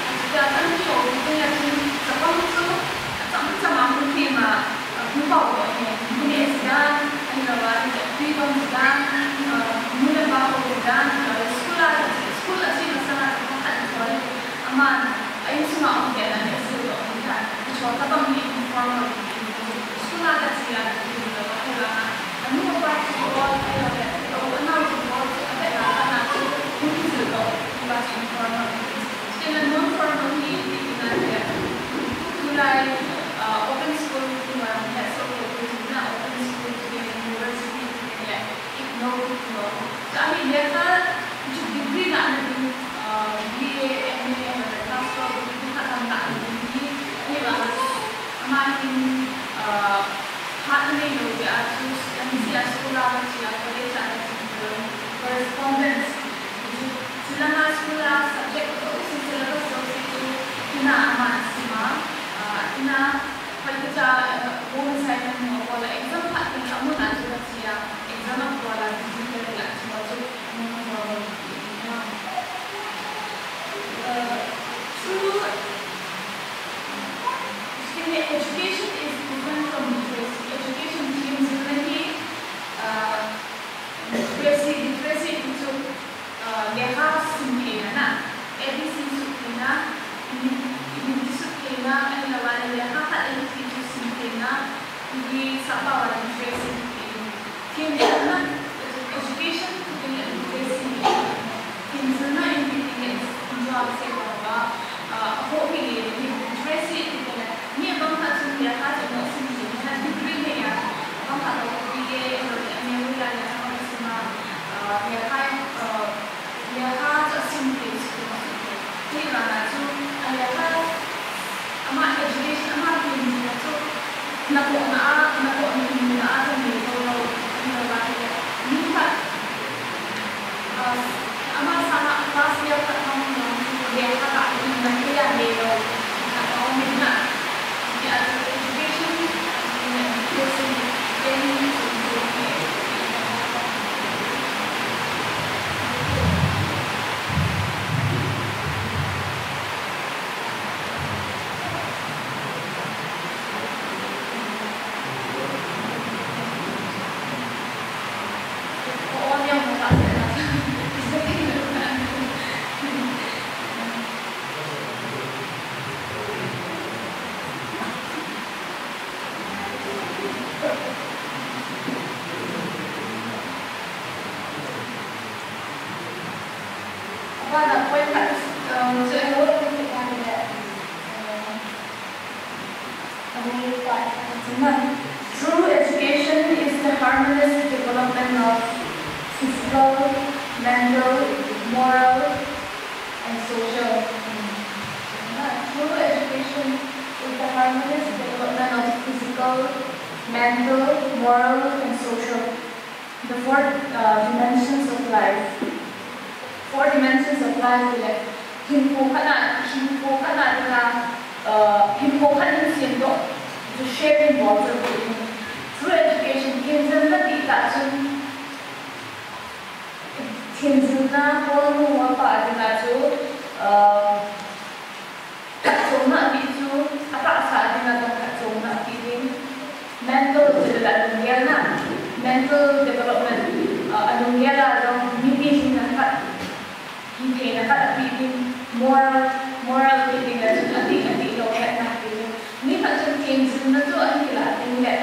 Chuti a chun kihou ding a chun, chapang chu, acham cham a hung thim a, ah, hung pao lou ahi. Tulai, uh, open school, uh, open school, university, IGNOU, so, I mean, lekha, degree na, uh, B A, M A, master, degree khat na, uh, Amani, uh, hat nei lou jeh a chu, M C A school a chia, college a chia, correspondence. Chu, chu langa school a subject jouse, syllabus jouse chu, ina ama sima, uh, ina, hoi cha, uh, home assignment mo, ko la exam phat ni amun a chu chia, exam a ko la digital la chu, chu, uh, through Education is different from literacy. Education themjilna hi, uh, literacy, literacy hi chu, uh, lekha sim theina, A B C sut theina, Hindi, Hindi sut theina, ahilouleh lekha khat A B C chu sim theina, hiche sapa a literacy. Themjilna, education, literacy. Themjilna in literacy, literacy, mi bang khat chun lekha chu mo sim sim, degree nei a, bang khat B A, M A, lekha sima, lekha, lekha chu sim sim. Hivanga chu, a lekha, ama education, ama themjilna chu, natohna a, natohna a, chun nei lou, nei lou, mi khat, uh, ama sanga class year khat hung lou, lekha kha, na kei a nei lou, na ka hung na, ya, education, education, Abana point khat, um, chu eiho, um, True education is the harmonious development of physical, mental, moral, and social. True education is the harmonious development of physical, mental, moral, and social. The four, uh, dimensions of life. Four dimensions of life le, hinkho khat a, hinkho khat a dinga, uh, hinkho khat in siam toh, chu sharing bol chu. Through education, themjilna ti tah chun, themjilna, hol nu apa dinga chu, uh, Phatchomna apeh chu, atahsa dinga jong phatchomna apeh ding. Mental development, mental development, ah, alunggel a jong mipi hina khat, hitheina khat apeh ding. Moral, moral ti ding a chun adih, adih lou hetna apeh ding. Mi khat chun themjilna chu ahin kilah ding le,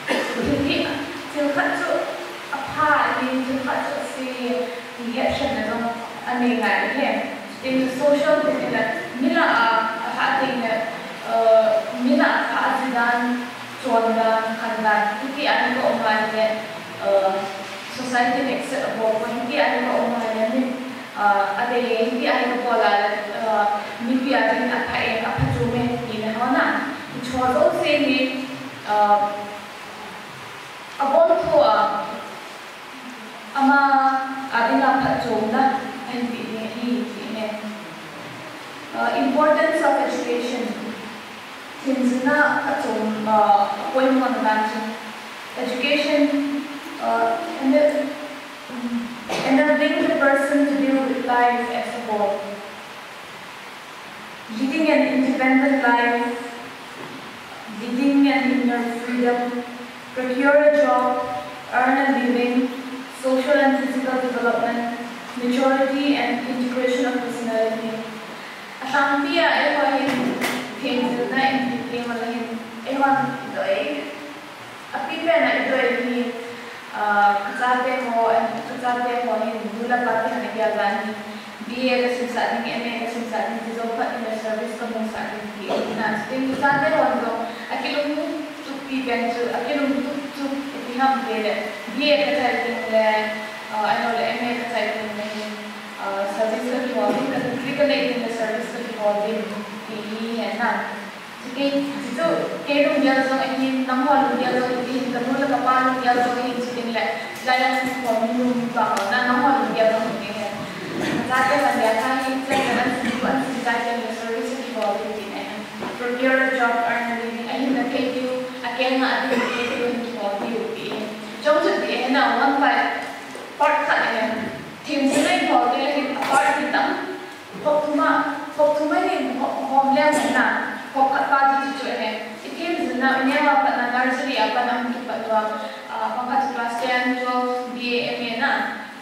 thil, thil khat chu apha ahi, thil khat chu ase, ti hetna jong anei ngai ahi. Tin social ti le, mi lah a, apha ding le, uh, mi lah a pha ji dan, chon dan, khan dan, hiti a hi ka um a le, uh, society in accept abol poi, hiti a hi ka um a le, mi, uh, adei, hiti a hi ka bol a le, uh, mipi a ding apha e, apha chu me, ti le ho na. Hicho jouse hi, uh, abol thou a, Ama, a dinga phatchomna ahin peh ding ahi, ti ahi. Uh, importance of education. Themjilna phatchom, uh, a poimo na dan chu. Education, uh, ena-, um, enabling the person to deal with life as a whole. Leading an independent life, living an inner freedom, procure a job, earn a living, social and physical development, maturity and integration of personality. Alhangpi a eiho hin themjilna in themjil a hin eiho hin doi. Apipen a idoi hi, ah, kachate ho, Lapa ti hana kia dan hi, B A ka simsah ding, M A ka simsah ding, ti jong phat in le service ka hung sah ding ti na. Chutin chate hon jong, akilungtup pi pen chu, akilungtup chu, ipi ham ti le, B A ka chai ding le, uh, ahilou le M A ka chai ding le, uh, service ka kihol ding, ka degree ka nei ding le service ka kihol ding, ti hi ahi na. Kei, chu, kei lunggel jong ahin, nangho lunggel jong ahin, kanu le kapa lunggel jong ahin, chuting le, lai a hung khom mi nu mi pa ho, na, nangho lunggel jong ahin, ahi. Chate hon dia kha hi, chen le an sim, an sim chate le service kihol ding ti ahi. Procure a job, earn a living, ahin na thei diu, akeng a ading thei diu, ahin kihol diu ti ahi. Chomkhat ti ahi na, one by part khat ahi. Thim si nei hol ding ahin, a part hi tam. Khop thum a, khop thum a hin, khop, khom leng hin na, khop khat pa chu chu chu ahi. I thim jil na, i neo a pat na nursery a pat na hung kipat uva, ah, bang khat chu class ten, twelve, B A, M A na,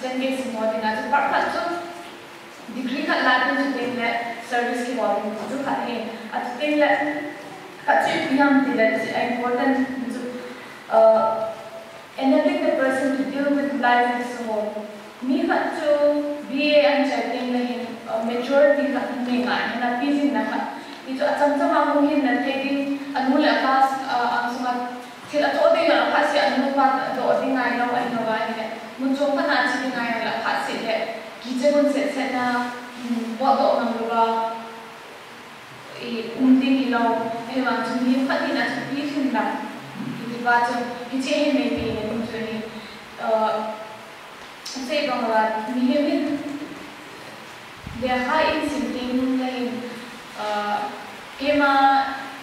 chen kei sim ho ding a chu part khat chu degree khat la ding chu teng le service kibol ding chu khat ahi. A chu teng le khat chu ipi ham ti le chu a important chu, ah, Enabling the person to deal with life as a whole. Mi khat chu B A an chai teng le hin, uh, maturity khat hung nei ngai, hin a pi jing na khat. Hichu achamcham a hung hin na thei ding, anu le apa, uh, ang sunga thil atoh ding a phat seh, anu apa doh ding ngai lou, ahi lou va ahi le. Mun chom khat na che ding ngai le phat seh le, kiche gun seh seh na, um, potdoh ngam lou va. I, um ding hilou, ahivang chun mi khat in a thupi lhon dan. Hiti pa chu, hiche hi nei pi le um chu hi, uh, sei bang uva, mihem in, lekha in sim teng le hin, uh, keima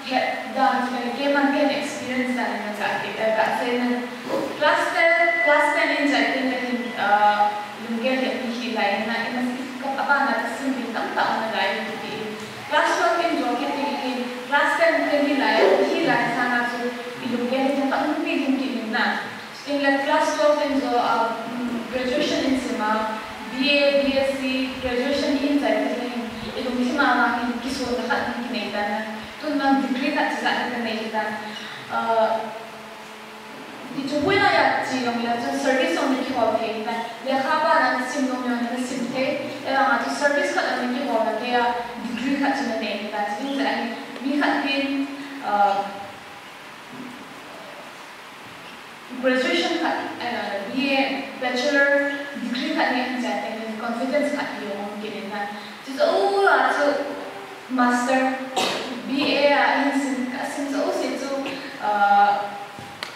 het dan chu, keima ten experience dan in a ka, ka, ka sei na. Class ten, class ten in chai teng le hin, uh, lunggel het mi hi lai na, i masi ka, a bana ka sim ding tamtah um nalai ti. Class twelve in jong kiti hin, class ten kiti lai, kiti lai sanga chu i lunggel hi tamtah um pi ding kiti na. Tin le class twelve in jong, ah, um, graduation in sima, B A, B S C, graduation in chai kiti hin, i lungthim a vang hin kisonna khat in kinei tan na. Tun lang degree khat chijat in kanei tan. Ah, Hichu hoilai a che jong le chun service jong na kihol thei tai. Lekha bana na sim nom jong na sim thei. Ahivang a chu service khat na kihol na thei a degree khat chu na nei tai. Chuti jeh a hi mi khat hin, uh, graduation khat, uh, B A bachelor degree khat nei hin chai teng le confidence khat hi jong um kit in na. Chu chu a chu master B A a hin sim, ka sim chu si chu, uh,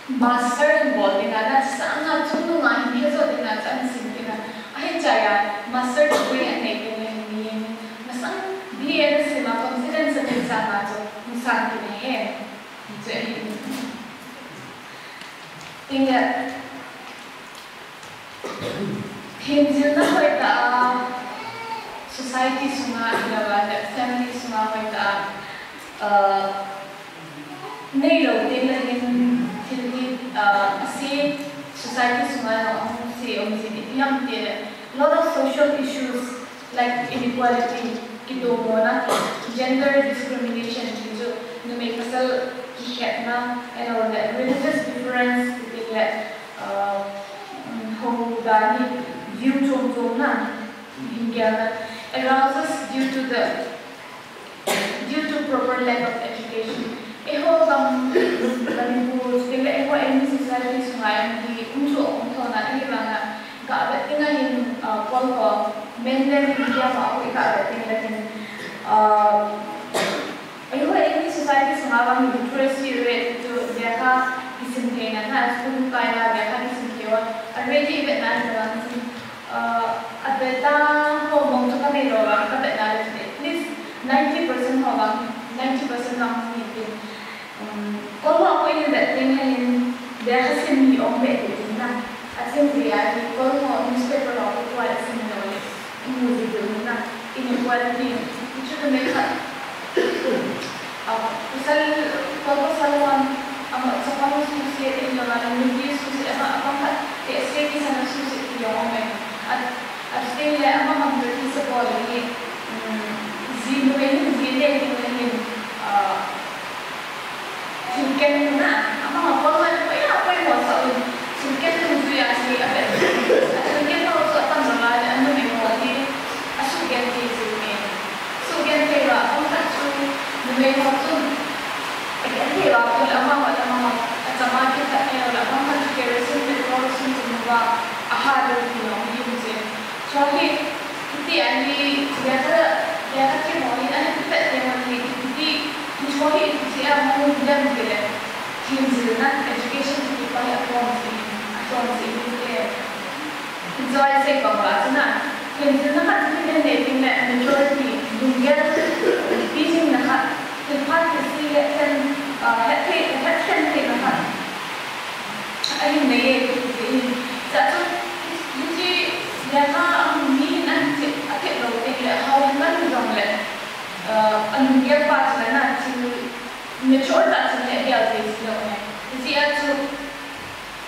Master in bol ding a, na sanga chungnung a hin he jo ding a chu an sim ding a. Ahin chai a, master degree an nei ding le hin mi hin masang B A na sim a confidence a nei chang a chu hung sang ding ahi. Chu ahi. Tin le, themjilna hoitah a, society sunga, ahilou le family sunga hoitah a, uh, Neilou teng le hin thil hi, ah, ase society sunga jong ahung se um jin, ipi ham itile lot of social issues like inequality, kitomona, gender discrimination, ti chu numei pasal kikhetna, ahilou le religious difference, ti teng le, ah, um, hou dan hi view chom chomna, hin gelna, arises due to the Due to proper lack of education. Eiho gam Manipur, chuteng le eiho any society sunga jong hi um chu um thou na, ahivanga ka vet ding a hin, ah, Kol ho, mainland India ho, ka vet ding le hin, ah, eiho any society sunga jong literacy rate chu lekha kisim theina, na school kai la lekha kisim thei a, a rate hi vet na hin, Ah, a beta ho mong chu ka nei lou vang, ka bet na le chu at least ninety percent ho vang, ninety percent vang hi tin. Um, Kol ho ko in bet ding hin, lekha sim hi um be ding na. A chim ve a hi, Kol ho newspaper ho ko ko a sim lou le, i mu ji ding na. Inequality, chu ka nei kha. Ah, pasal, Kol pasal hon, ama, chapang suhset, ahilou le, nupi suhset, ama, ama khat, tehse kisan a suhset ti jong um e. At, at chuteng le, ama mang chu kisabol le hi, um, ji numei hin, ji le hin le hin, ah, thilken na, ama ma pon ma, poi na, poi mo sa un, thilken nungjui a hi, a bet. At thilken ho chu atam lou le, Aha, deu ti long hi mu che. Chua hi, iti ani, lekha, lekha thim ho hi, ani ti pet te man hi, iti, ti chua hi, iti che a mu lem ti le. Thim jil na, education ti pa hi a tom si, a tom si ni te. Enjoy se pa pa chu na. Thim jil na khat ni ne ne ting le, majority, lunggel, ti jing na khat. Thil phat ti si le, ten, uh, het thei, het thei na khat. Ahin nei e, ti in. Cha chu, hiche, lekha a mi in ahin che, a che lo te le, hao hin man jong le, uh, a lunggel pa chu le na, thil mature ta chu le, he a te chu lo ne. Hiche a chu,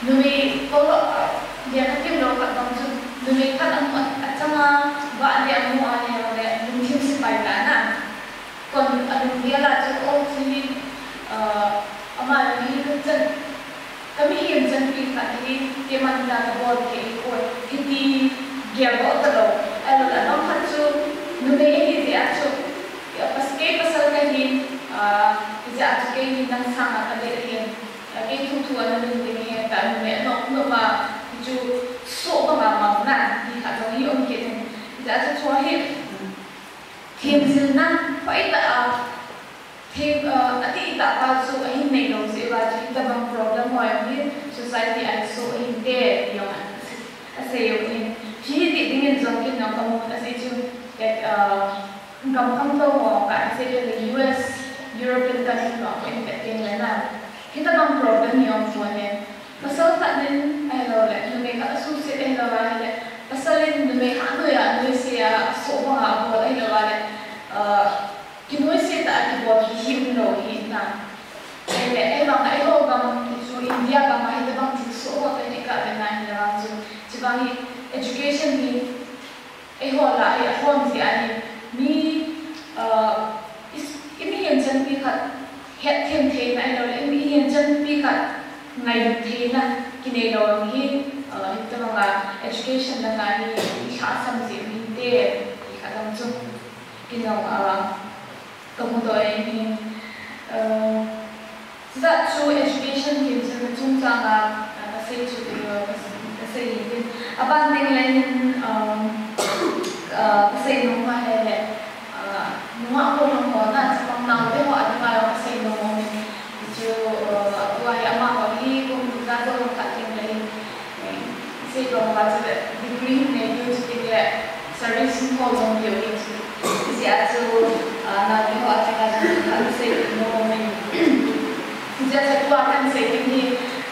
numei ko lo, uh, lekha thim lo khat bang chu, numei khat a mu a, a chang a, va le a mu a le, le, lungthim sepai ta na. Kon a lunggel a chu, o, chu hi, uh, ama hi chan, ka mihem chanpi khat hi, keima hita ka bol kei hi poi, hiti gel doh ta lou. Ahilou le, abang khat chu, numei ahi jeh a chu, pas-, kei pasal ka hi, ah, hijeh a chu kei hi nang sanga ka dei ahi, ah, kei thu thu ana ding ding ahi, tia numei anop nop a, hichu soh banga mang na, ti khat jong hi um kit in. Hijeh a chu, chua hi, themjilna hoitah a, them, ah, atitah pa chu ahin nei lou jeh uva chu hitabang problem ho hi society a soh ahin te ti jong asei u ahin. Hiche hi ti dingin jong kin jong kamu a, asei chu, eh, ah, gam khangtou ho ka asei le U S, European country ho in ka teng le na. Hitabang problem hi um pon e. Pasal khat in ahilou le, numei khat asuhset ahilou ahile, pasal in numei khat noi a, noise a, asoh banga abol ahilou le, ah, kinoise tah a kibol hi, hi um lou hi na. Ahile, ahivang a eiho gam chu India gam a hitabang thil soh ho toh kikah ve na ahile vang chu, chuvang hi education hi, eiho lah a hi akhom jeh ahi, mi, ah, i, i mihem chanpi khat hetthem theina ahilou le, i mihem chanpi khat ngailut theina kinei lou hi, ah, hitabang a education lang a hi, i lhahsam jeh u hinte, ti khat jong chu, kin jong, ah, kamudoh e hi, ah, Chujeh chu education themjilna chungchang a, ah, kasei chu, ah, kasei in tin. Aban ding le hin, um, ah, kasei nom a hile, ah, nungah ho jong ho na, chapang naote ho a dinga jong kasei nom in. Chu, ah, tua hi amaho hi kum gup na jong khat ding le hin. Sei bang uva chu le, degree hin nei diu chu ding le, service hin hol jong diu ding chu. Hijeh a chu, ah, naote ho a chunga chu kasei nom in. Hijeh a chu tua kasei ding hi,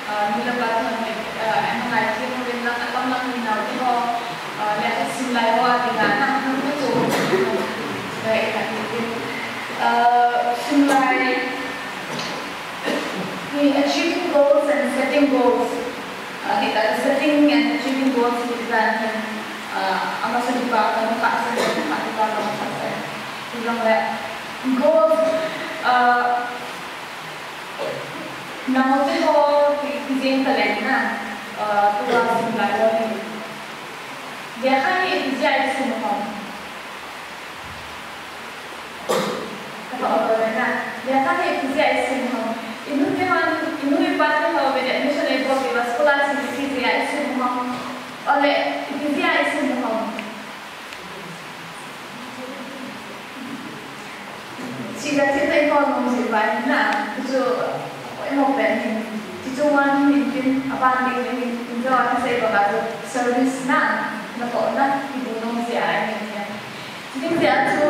ah, nu le pa te hon, ah, ana ngai kit uvin lang, alam lang hin naote ho, ah, le sim lai ho a dinga na, na chu. Ngai ka hi ding. Ah, sim lai. Ni achieving goals and setting goals. Ah, ni, ah, setting and achieving goals hi dan hin, ah, amasa department khat, setting khat department khat. Hijong le goals, ah, naote ho ki, kijeng talent na, ah, tua sim lai ho hi. Lekha hi ijat sim ham. Kapa olo na, lekha hi ijat sim ham. Inu te hon, inu ipa te ho, ve le admission ei bol kit uva school a sim ijat sim ham. Ole, ijat sim ham. Chila thil nei hol nom jeh uva na, chu, emo pen hin. Chu chu wan hin tin, aban ding le hin, in jo an sei banga chu, service na, natohna, kibu nom jeh a hin. Chuti jeh a chu,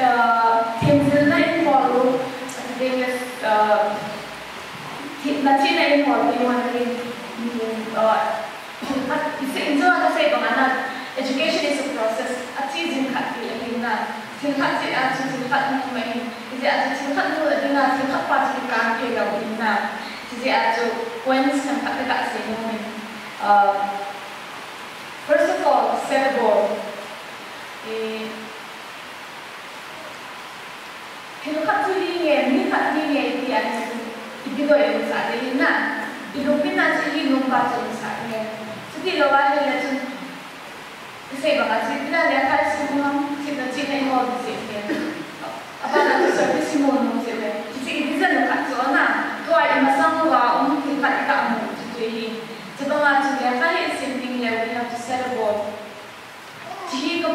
ah, themjilna in bol u, ati ding le, ah, thi-, na thina in bol u, in bol u, ah, thil khat, i sei, in jo a kasei banga na, education is a process, athi jing khat ti ahi na, thil khat jeh a chu, thil khat mu mai hin, hijeh a chu, thil khat mu a dinga, thil khat pa chu kikang thei lou ahi na, hijeh a chu, points themkhat ka sei nom in, ah, First of all, set a goal. Eh, thil khat chu hinge, mi khat hinge, ti a hin, ipi doi umsah ding ahi na. Ilungpin a chu ihi nom pa chu umsah ding ahi. Chuti lou a hile chun, isei banga chu, ipi na lekha isim u ham, thil na thina ihol ding jeh ahi. Abana chu service imu nom jeh uve. Hiche i vision u khat chu ana, tua imasang uva um thil khat ikah mu chu chu hi. Chubanga chu lekha hi isi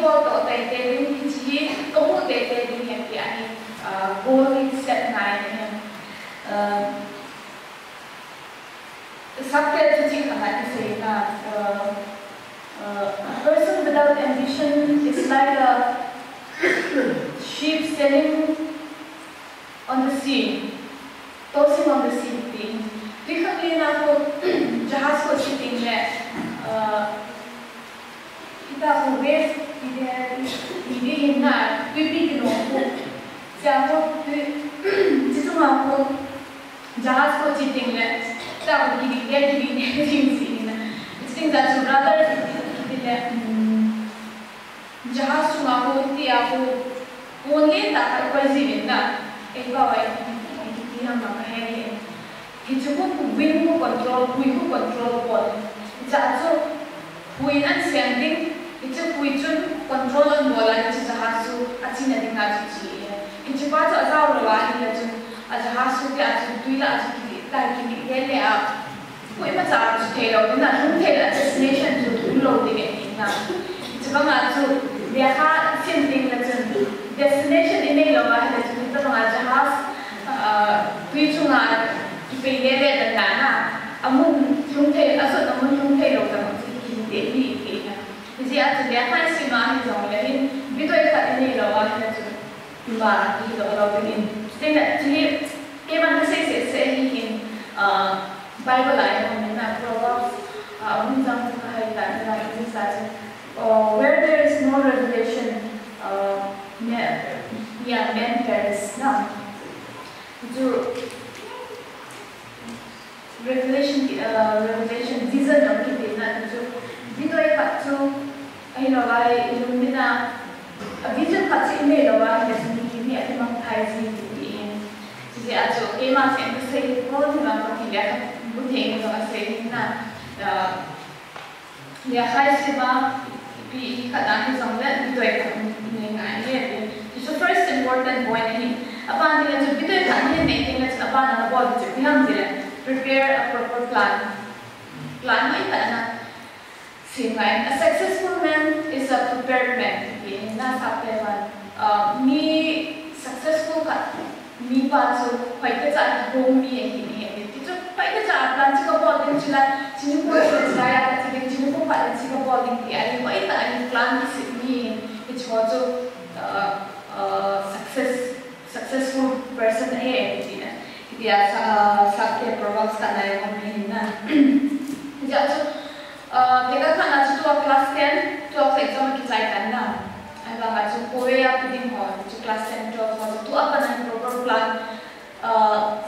Goal toh teitei ding, hiche hi kamu teitei ding ahi tia hi, uh, goal hi set ngai ahi. Uh, Sapte chu hiche khat a kisei na, uh, uh, a person without ambition is like a ship sailing on the sea, tossing on the sea, ti. Tui khat le na ko, jahaz ko chi teng le, uh, ita ko wave, ite, ite in na, tui pi kino ko. Sia ko, tui, chi chunga ko, jahaz ko chi teng le, ita ko kidi le, kidi le, chi chi na. Chi teng ja chu brother, kidi le, um, Jahaz chunga ko tia ko, ko len tah khat koi jiuvin na. Ei pa vai, ei ti ham ma ka he ni. Hichu ko wind ko control, hui ko control ko. Hicha chu hui nan siang ding, hichu hui chun control an bol a, hichu jahaz chu achena ding a chu chi. Hichu pa chu ajao lou a, hile chun ajahaz chu tia chu tui la chu kiti, tai kiti le le a. Koima cha chu thei lou, na lhung thei le destination chu lhung lou ding ahi na. Chubang a chu lekha sim ding le chun destination i nei lou a hile chun chubang a jahaz, ah, tui chunga kipei le le dan dan a. Amun lhung thei, ajot amun lhung thei lou dan chu kiti ding ahi na. Hijeh a chu lekha i sim a hi jong le hin, bitoi khat i nei lou a hile chun ima hi lou lou ding in. Chuteng le, chu hi, keiman ka sei seh seh hi hin, ah, Bible a i hon in na Proverbs, ah, a bung chang chu ka hai ta, na English a chu, oh, where there is no revelation, uh, me-, yeah, men perish, na. Chu, Revelation, uh, Revelation, vision jong kiti na chu, bitoi khat chu, ahilou le, i lungthim a, a vision khat chu i nei lou a, hile chun mi, mi akimang thei ji ti in. Chujeh a chu, keima chen ka sei, ko ni ma ko ti le khat, bu theng jong ka sei ni na, uh, Lekha i sim a, ipi, ipi khat a hi jong le, bitoi khat i nei ngai ahi. Chu first important point ahi. Aban ding le chu bitoi khat i nei ding le chu aban a na bol chu ipi ham ti le, prepare a proper plan. Plan mai khat na sim ngai. A successful man is a prepared man. Ti na Sapte van. Ah, mi successful khat Mipa chu hoitah cha kigong mi ahi, ahi, ahi. Ti chu hoitah cha plan chu kabol ding chu la, chini ko chu chulai a kathi ding, chini ko phat ding chu kabol ding ti ahi, hoitah a plan kisem mi, hichu chu, uh, uh, success, successful person ahi, ahi, ti na. Ti a sa, Sapte Proverbs khat na jong ahi na. Hijeh chu, uh, tekah khat na chu tua class ten, twelve exam kichai tan na. Ahivang a chu Korea pi ding ho, chu class ten, twelve ho, chu tua pat a hin proper plan, uh,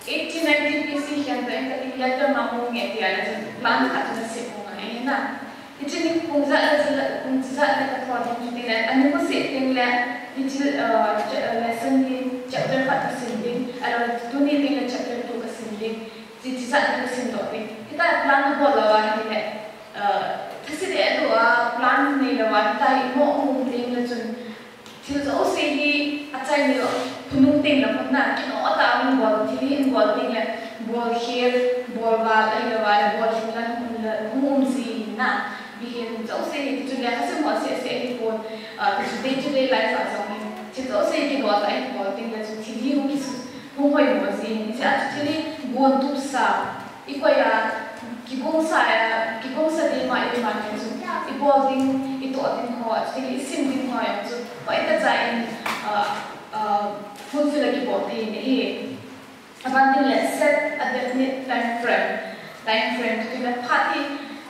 eighteen, nineteen P C hian to in ka tin letter ma hung nge tia le chu plan khat chu na sep hung a, eh, na. Hichu ni kum ja le chu la, kum ja le ka thot ding chu ti le, ani ko sep ding le, hichu, uh, lesson ni chapter khat ka sim ding, ahilou le tuni ding le chapter two ka sim ding. Chu, chu jat a ka sim doh ding. Hitia plan ka bol lou a hile, uh, thase deh a tu a plan nei lou a, hitia hi mo hung ding le chun. Thil jouse hi achai ni lo, khonung teng le khon na, kinoh tah a hin bol, thil hi hin bol ding le, bol khel, bol val, ahilou le, bol khel la, hung um ji na. Mihem jouse hi, chu lekha sim ho seh seh hi pon, uh, chu day to day life a jong hi. Thil jouse hi kinoh tah a hin bol ding le chun, thil hi hung kisu, hung hoimo ji. Hiche a chu thil hi gon tup sa. I koi a, kigongsa a, kigongsa ding ma i man chu, i bol ding, i toh ding ho, chu i sim ding ho jong chu, hoitah cha in, ah, ah, fulfill a kibol thei in ahi. Aban ding le set a definite time frame, time frame, chu le phat hi,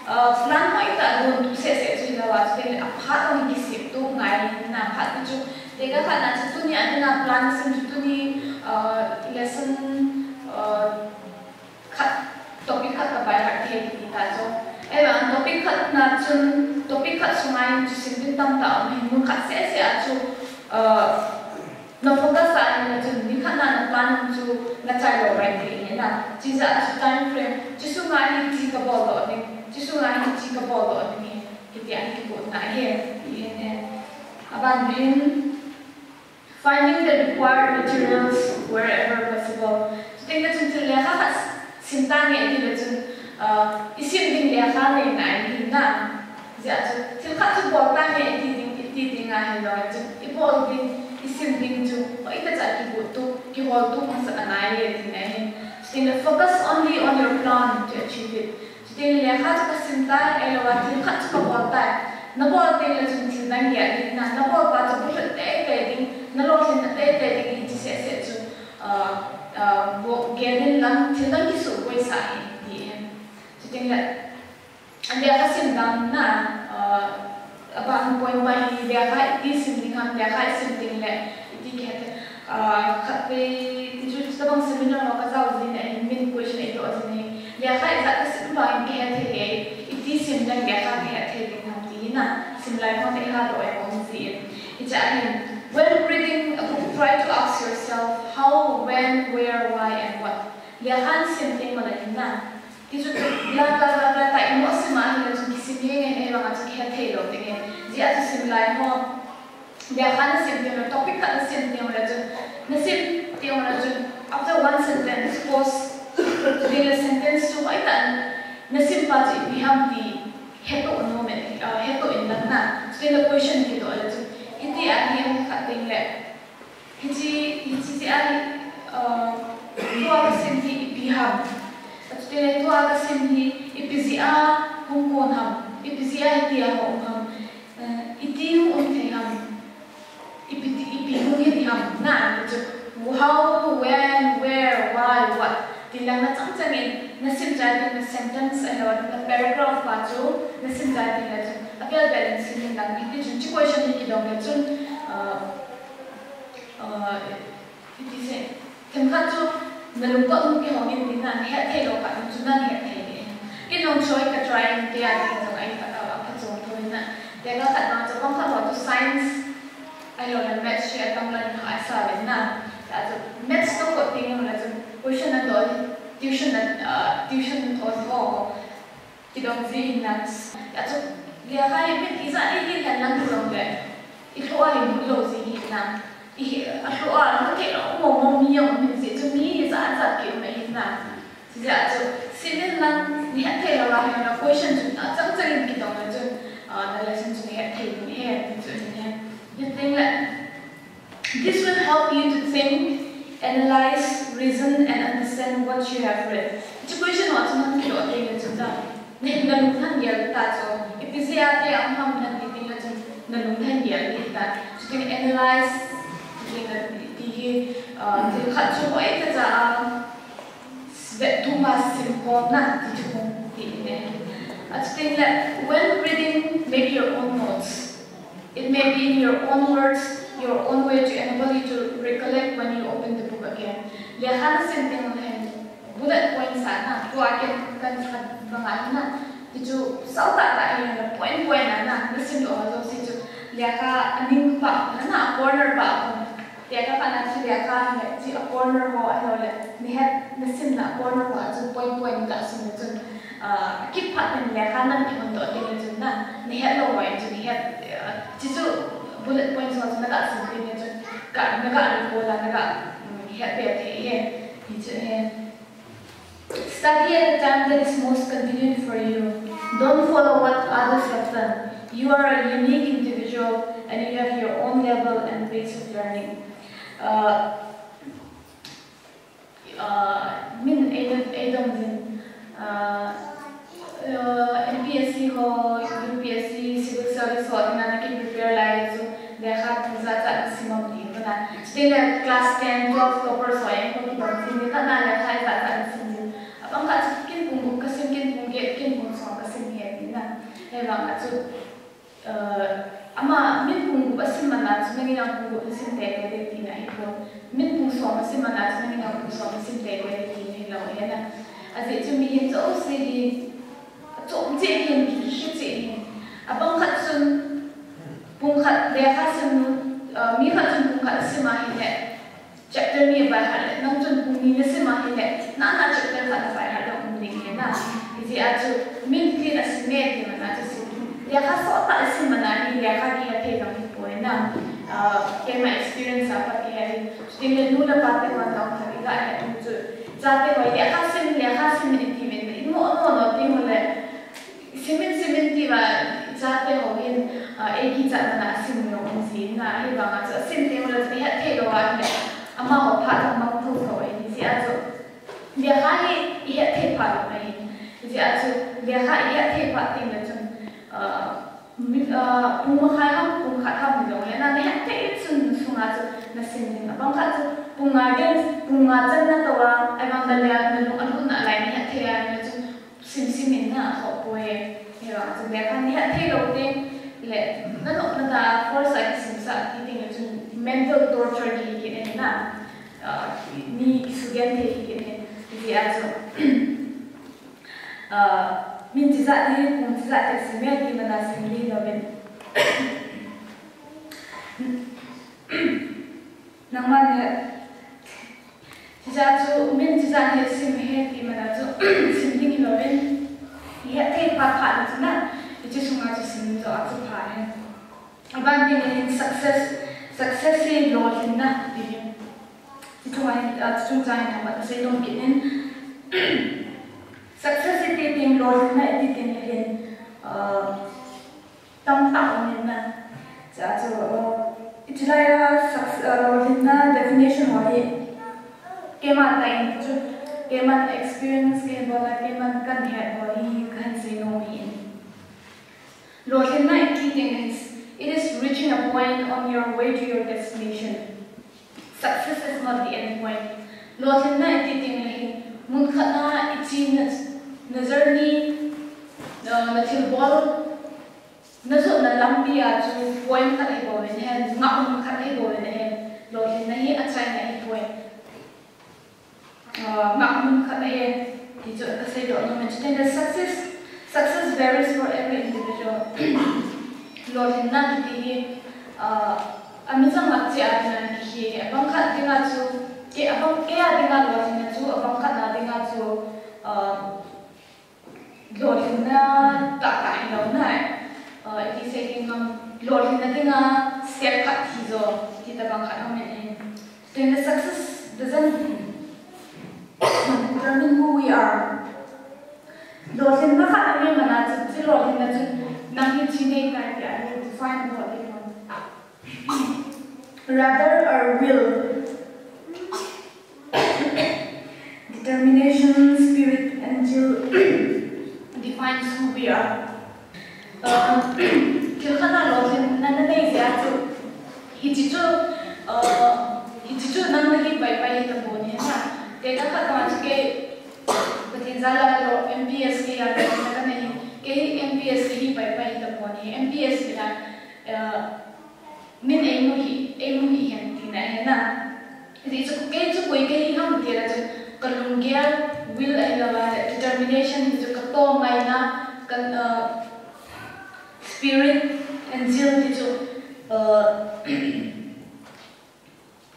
ah, plan hoitah gon tup seh seh chu hilou a, chu le a phat hung kisem tup ngai na phat chu, tekah khat na chu tuni a ding a plan sim chu tuni, ah, lesson, ah, khat, topic khat ka by heart thei kiti ta chu. Ahivang topic khat na chun, topic khat sunga hin chu sim ding tamtah um ahin, mun khat seh seh a chu, uh, na focus a hin na chun, ni khat na na plan chu na chai lou mai thei ahi na. Chu jeh a chu time frame, chu sunga hin chu ka bol doh ding, chu sunga hin chu ka bol doh ding ahi, kiti a hi kigotna ahi, ahi, ahi. Aban hin, Finding the required materials wherever possible. Chuteng le chun thil lekha khat sim tange ti le chun, uh, i sim ding lekha nei nai ahi na. Tia chu, thil khat chu bol tai nge iti ding, iti ding ahilou chu, ibol ding, isim ding chu, hoitah cha kibu tu, kihol tu masat angai e ti ngai hin. Chuti le focus only on your plan to achieve it. Chuti le lekha chu kasim tai, ahilou a thil khat chu kabol tai. Nabol teng le chun thil nang gel ding na, nabol pa chu bulhit teitei ding, nalolhinna teitei ding, hiche seh seh chu, ah, ah, bo-, gel in lang, thil nang kisuboi sah in ti e. Chuti le, lekha sim dan na, ah, abang point pa hi lekha iti sim ding ham, lekha isim ding le iti kihet, ah, khatvei ti chu tabang seminar ho kajao jin ahin min question eidoh jin ahi. Lekha ijat kasim bang in kihet thei e, iti sim dan lekha kihet thei ding ham ti na, sim lai ho te ha doh e kong ji e. Hiche ahin, when reading a book, try to ask yourself how, when, where, why, and what. Lekha nasim teng le hin na, ti chu bla bla bla bla ta imo sim ahile chun kisim jeng e, ahivang a chun kihet thei lou ding e. Hijeh a chu sim lai ho, lekha nasim teng le, topic khat nasim teng le chun, nasim teng le chun, after one sentence, pause, chuti le sentence chu hoitah in nasim pa chu ipi ham ti hetto nom e, ah, hetto in lang na. Chuti le question kidoh le chun, hiti ahi khat teng le, Hiche, hiche jeh a hi, uh, tua kasim hi ipi ham. Chuti le tua kasim hi ipi jeh a hung kon ham. Ipi jeh a hiti a hung ham. Uh, iti hung um thei ham. Ipi ti, ipi hung hi ham. Na, chu how, when, where, why, what. Ti lang na chang chang in, nasim chai ding na sentence, ahilou le na paragraph pa chu, nasim chai ding le chun, avel vel in sim in lang. Hiti chun, hiche question hi kidong le chun, uh, Uh, iti sei, themkhat chu nalungkot hung kihong in tin nahet thei lou khat chu nahet thei ding. Kei jong choi ka try in kei a ding jong ahi khat a, aphachom thou in na. Tekah khat vang chu, bang khat ho chu science ahilou le maths hi atam lou in ha asa uvin na. Tia chu maths toh kot ding in la chu question adoh hi tuition a, uh, tuition ho ho. Kidong ji hin na. Tia chu, lekha hi min ijat hi hin hen lang jong le, ilhoh a hin lou ji hin na. I hi, alhoh a, lhung thei lou, mo, mo, mi jong um hin ji chu mi ijat jat ki um hin na. Hijeh a chu, sim in lang, nahet thei lou a hin na, question chu, na chang chang in kidong le chun, ah, na lesson chu nahet thei ding ahi, ti chu hin he. Hitin le, This will help you to think, analyze, reason, and understand what you have read. Hiche question ho chu nang kidoh teng le chun ta, na, nalung nagel ta chu. Ipi jeh a tia um ham nati teng le chun, nalung nagel ta. Chuti analyze, ti hi, uh, thil khat chu hoitah cha a, Ve, tuma simkhomna ti chu hung ti in e. Achuti le, when reading, make your own notes. It may be in your own words, your own way to enable you to recollect when you open the book again. Lekha nasim teng le hin bullet points a na, tua ken kan khat banga hin na, ti chu sao tah tah hin na, point point a na, nasim lou ho jouse chu lekha aning pa, na, corner pa, Tekah khat na chu lekha hi le, chu a corner ho ahilou le, nahet, nasimna a corner ho a chun point point in kasim le chun, ah, akiphat in lekha nang kihon doh teng le chun na, nahet lou ho in chun nahet, ah, chu chu bullet points ho chun nakasim teng le chun, ka, naka recall a, naka, um, het be thei e, hichu ahi. Study at the time that is most convenient for you. Don't follow what others have done. You are a unique individual and you have your own level and pace of learning. Uh, uh, min ei, ei dong jin, uh, uh, M P S C ho, U P S C, civil service ho, tina na ki prepare lai chu, lekha tu jat jat nasim um ti na. Chuti le class ten, twelve toppers ho, jeng ko kidong jin, ni ta na lekha jat jat nasim jin. Abang khat chu kin pung gup kasim, kin pung get, kin pung som kasim hi ati na. Ahivang a chu, uh, ama min pung gup asim man a chu nangin jong pung gup nasim teitei ding tina ahipoi. Min pung som asim man a chu nangin jong pung som nasim teitei ding tina ahilou ahi na. Ajeh chu mihem jouse hi achom cheh hin, kikikhel cheh hin. Abang khat chun pung khat lekha sim, uh, mi khat chun pung khat asim ahile, chapter ni by heart le, nang chun pung ni nasim ahile, nana chapter khat na by heart lou um ding ahi na. Hijeh a chu, min tin asim e ti man a chu sim. Lekha sot tah asim man a hi, lekha kihet thei jong hipoi na. Ah, keima experience a pat kihe hi. Chuti le nu le pa te hon jong khat iga het u chu. Chate ho, lekha sim, lekha sim in iti uvin, imo, imo, no ti u le. Sim in, sim in ti uva, cha Mana sim lou um jin na, hivanga chu asim teng le chu ihet thei lou a ahile, amaho phat jong mang thotho ahi, hijeh a chu lekha hi ihet thei pha lou ahi. Hijeh a chu lekha ihet thei pha teng le chun, ah, mi, ah, pung makhai ham, pung khat ham hijongle na, nahet thei chun sunga chu nasim ding. Abang khat chu pung nga ding, pung nga chan natou a, ahivang le nalung alut nalai nahet thei a ahile chu, simsim in na khoh poi. Hivang chu lekha nahet thei lou teng le, nanop nada force a kisimsah kit teng le chun mental torture kihi kit in na, ah, mi kisugenthei kihi kit in. Hijeh a chu, ah, min chijat hi, pung chijat hi sim e ti mana sim ding louvin. Nangma le, chijat chu, min chijat hi sim ahi ti mana chu, sim ding hilouvin, ihet thei phat phat na chu na, hiche sunga chu sim joh a chu pha ahi. Aban ding hin success, success hi lolhinna ti ahi. Hiche chunga hin, ah, chungchang hin themkhat kasei nom kit in. Success iti teng, lolhinna iti teng le hin, ah, tamtah um in na. Chua chu, uh, hiche lai a suc-, uh, lolhinna definition ho hi, keima tah in chu, keiman experience kahin bol a, keiman kahin het ho hi kahin sei nom ahi. Lolhinna iti teng le hin, it is reaching a point on your way to your destination. Success is not the end point. Lolhinna iti teng le hin, mun khat a iche na, na journey, na, nathilbol, najotna lampi a chu point khat ahibouve nahe, ngahmun khat ahibouve nahe. Lolhinna hi achaina ahipoi. Ah, ngahmun khat ahi, ti chu kasei doh nom e. Chuteng le success, success varies for every individual. Lolhinna kiti hi, ah, amichang lak cheh a dinga kihi, abang khat dinga chu, kei, abang, kei a dinga lolhinna chu, abang khat na dinga chu, ah, lolhinna tahtah hilou na, ah, iti sei ding ham, lolhinna dinga step khat hijo, ti tabang khat aum in ahi. Then the success doesn't determine who we are. Lolhinna khat anei mana chu, hiche lolhinna chun nang hiche nei tai tia define bol ding ham. Rather, our will, determination, spirit, and zeal defines who we are. Uh, thil khat a lolhinna nanei jeh a chu, hiche chu, uh, hiche chu nang nahi paipai hi tapon ahi na. Tekah khat kama chu kei, Pathen jal a lolhin M P S kei a lolhinna kanei hi, kei hi M P S kahi paipai hi tapon ahi, M P S kei a, uh, min eimu hi, eimu hi hen tina ahi na. Hiti chu kei chu koi kahi ham ti a chu, kalunggel, will ahilou le determination ti chu, katongngaina, ka, uh, spirit and zeal ti chu, uh,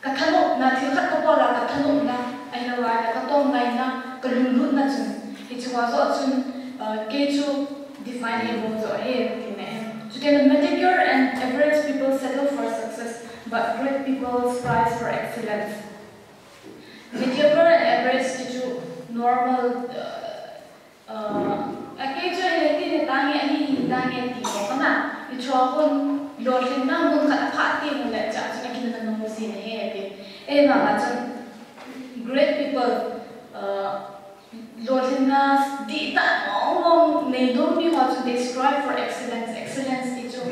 kathanopna, thil khat kabol a kathanopna, ahilou le katongngaina, kalunglutna chun, hiche ho joh chun, uh, kei chu define ahibou joh ahi, tina ahi. Chuteng le mediocre and average people settle for success, but great people strive for excellence. Mediocre and average ti chu normal, uh, uh, akei chu ahile hiti le tange, ahi hi tange ti ho kana. Hiche ho kon lolhinna mun khat a phat teng le chua chun aginana nom jin ahi ti. Ahivanga chun great people, uh, lolhinna dihtah mong mong nei nom mi ho chu they strive for excellence. Excellence ti chu,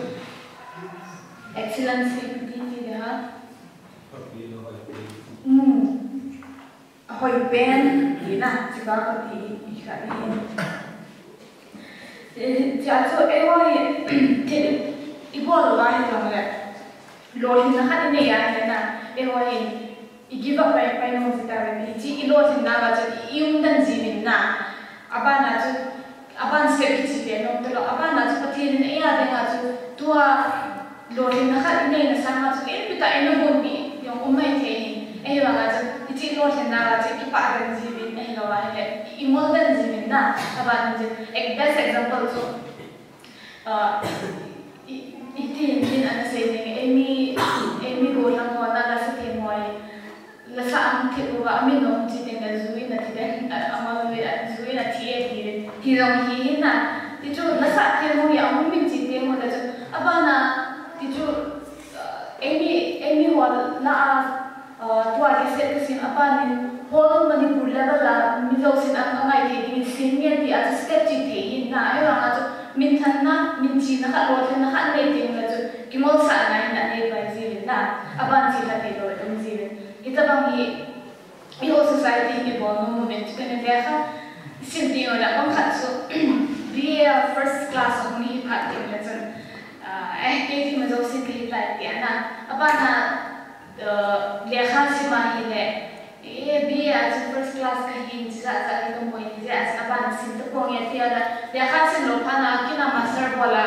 excellence ti, ti, ti le ha. Hmm. Ahoipen tina, chuka kati i kha ni. Eh, chua chu eiho hi, thil ibol uva hijongle, lolhinna khat inei a ahile na, eiho hi, i give up pai, pai nom ji tauve, hiche i lolhinna uva chu i umden jiuvin na. Abana chu, aban step kiche pen nom talou, abana chu Pathen in eia dinga chu, tua lolhinna khat inei na sanga chu, ipi tah in nabonpi jong um maithei ahi. Ahivanga chu, hiche lolhinna uva chu, i kipah den jiuvin, ahilou ahile, i ngol den jiuvin na, aban chu, ek-, best example chu, Ah, i, i, iti hin ana sei ding, eimi, eimi gollhang ho na lasa them ho hi, lasa ahung thip uva, amin ahung che teng le ju in athi den, a, amang le, a, ju in athi e ti, ti jong hi hin na, ti chu lasa them ho hi ahung min che teng le chu, abana, Tichu, uh, Amy, Amy hol la a, uh, tua cassette kasim aban in whole Manipur level a mi jousen angai thei dingin sim ngen tia chu step chi thei in na, ahivanga chu minthanna, minchihna khat, lolhinna khat nei teng le chu kingolsahna in anei pai jiuvin na, aban chi khat thei lou um jiuvin. Hitabang hi, i whole society in ibol nom uvin, chuteng le lekha sim teng le bang khat chu B A first class hung hi phat teng le chun, ah, eh, kei ti ma jouse kahi tai tia na. Abana, ah, lekha sim a hile, eh, B A a chu first class kahin, chijat jat hi kamu in, hijeh a chu abana sim tapong e tia le, lekha sim lou phat na, kin a master bol a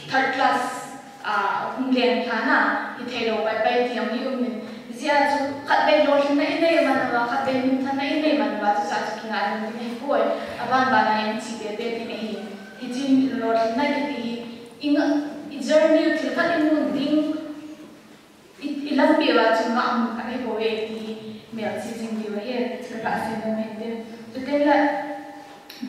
third class, ah, hung leng phat na, hithei lou pai pai ti jong hi um in. Hijeh a chu khatvei lolhinna inei man uva, khatvei minthanna inei man uva, chuche chu kingah lou ding ahipoi. Aban ban a jong chi tete ding ahi. Hiche lolhinna kiti hi, i nga, i journey u thil khat imu ding, i, i lampi uva chu ngah mun khat ahibouve ti hi melchih jing diu ahi, ka seinom ahi. Chuteng le,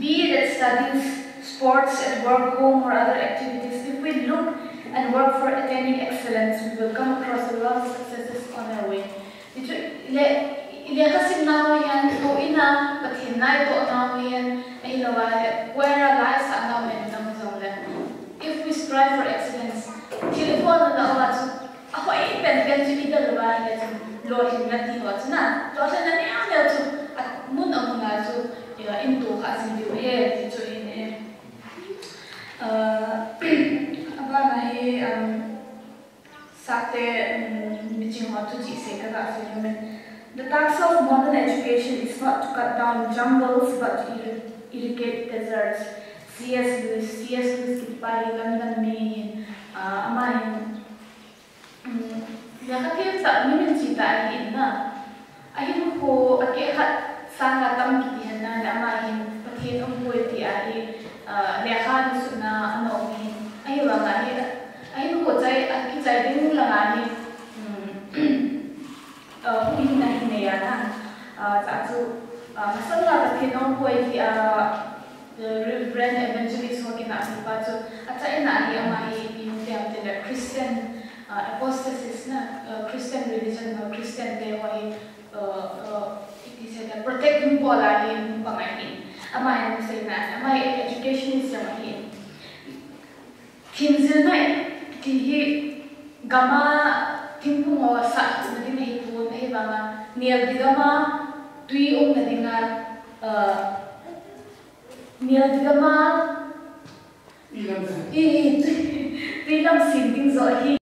be it at studies, sports, at work, home, or other activities, if we look and work for attaining excellence, we will come across a lot of successes on our way. Tichu, le, lekha simna ho hihen, houin a Pathen na itohna ho hihen, ahilouleh, choir a la isahna ho hihen, tam jong le, if we strive for excellence, thil ibolna uva chu, ahoi penpen chu idel uva ahile chun, lolhinna ti ho chu na, lolhinna neo neo chu, amun amun a chu, eh, itoh kha jing diu ahi, ti chu ahi. Eh, abana hi, um, Sahte, um, miching ho thuchih sei kaga sei nom e. The task of modern education is not to cut down jungles but to irri-, irrigate deserts. C S Lewis, C S Lewis kiti pa hi London mi ahin, ah, ama hin, um, lekha themtah mi minchih tah ahin na. Ahinkho akeh khat sanga tam kiti henlang le ama hin Pathen umpoi ti ahi, ah, lekha nisuhna ana um ahin. Ahivanga hi, ahinkho chai, akichai ding langa hi, um, ah, huhhingna ahin nei a na. Ah, chua chu, ah, masanga Pathen umpoi ti a, Reverend Evangelist ho kinahpi pa chu, achaina hi ama hi ipi ham itile Christian, ah, apostasis na, ah, Christian religion ho, Christian te ho hi, ah, ah, iti seile protect hung bol a hi hung pang ahi. Ama hi hung seina, ama hi educationist jong ahi. Themjilna ti hi gam a thingphung ho sahna ding ahipon, ahivanga neldi gam a tui umna dinga, ah, Neldi gam a, i, i, tui, tui lam sem ding joh hi.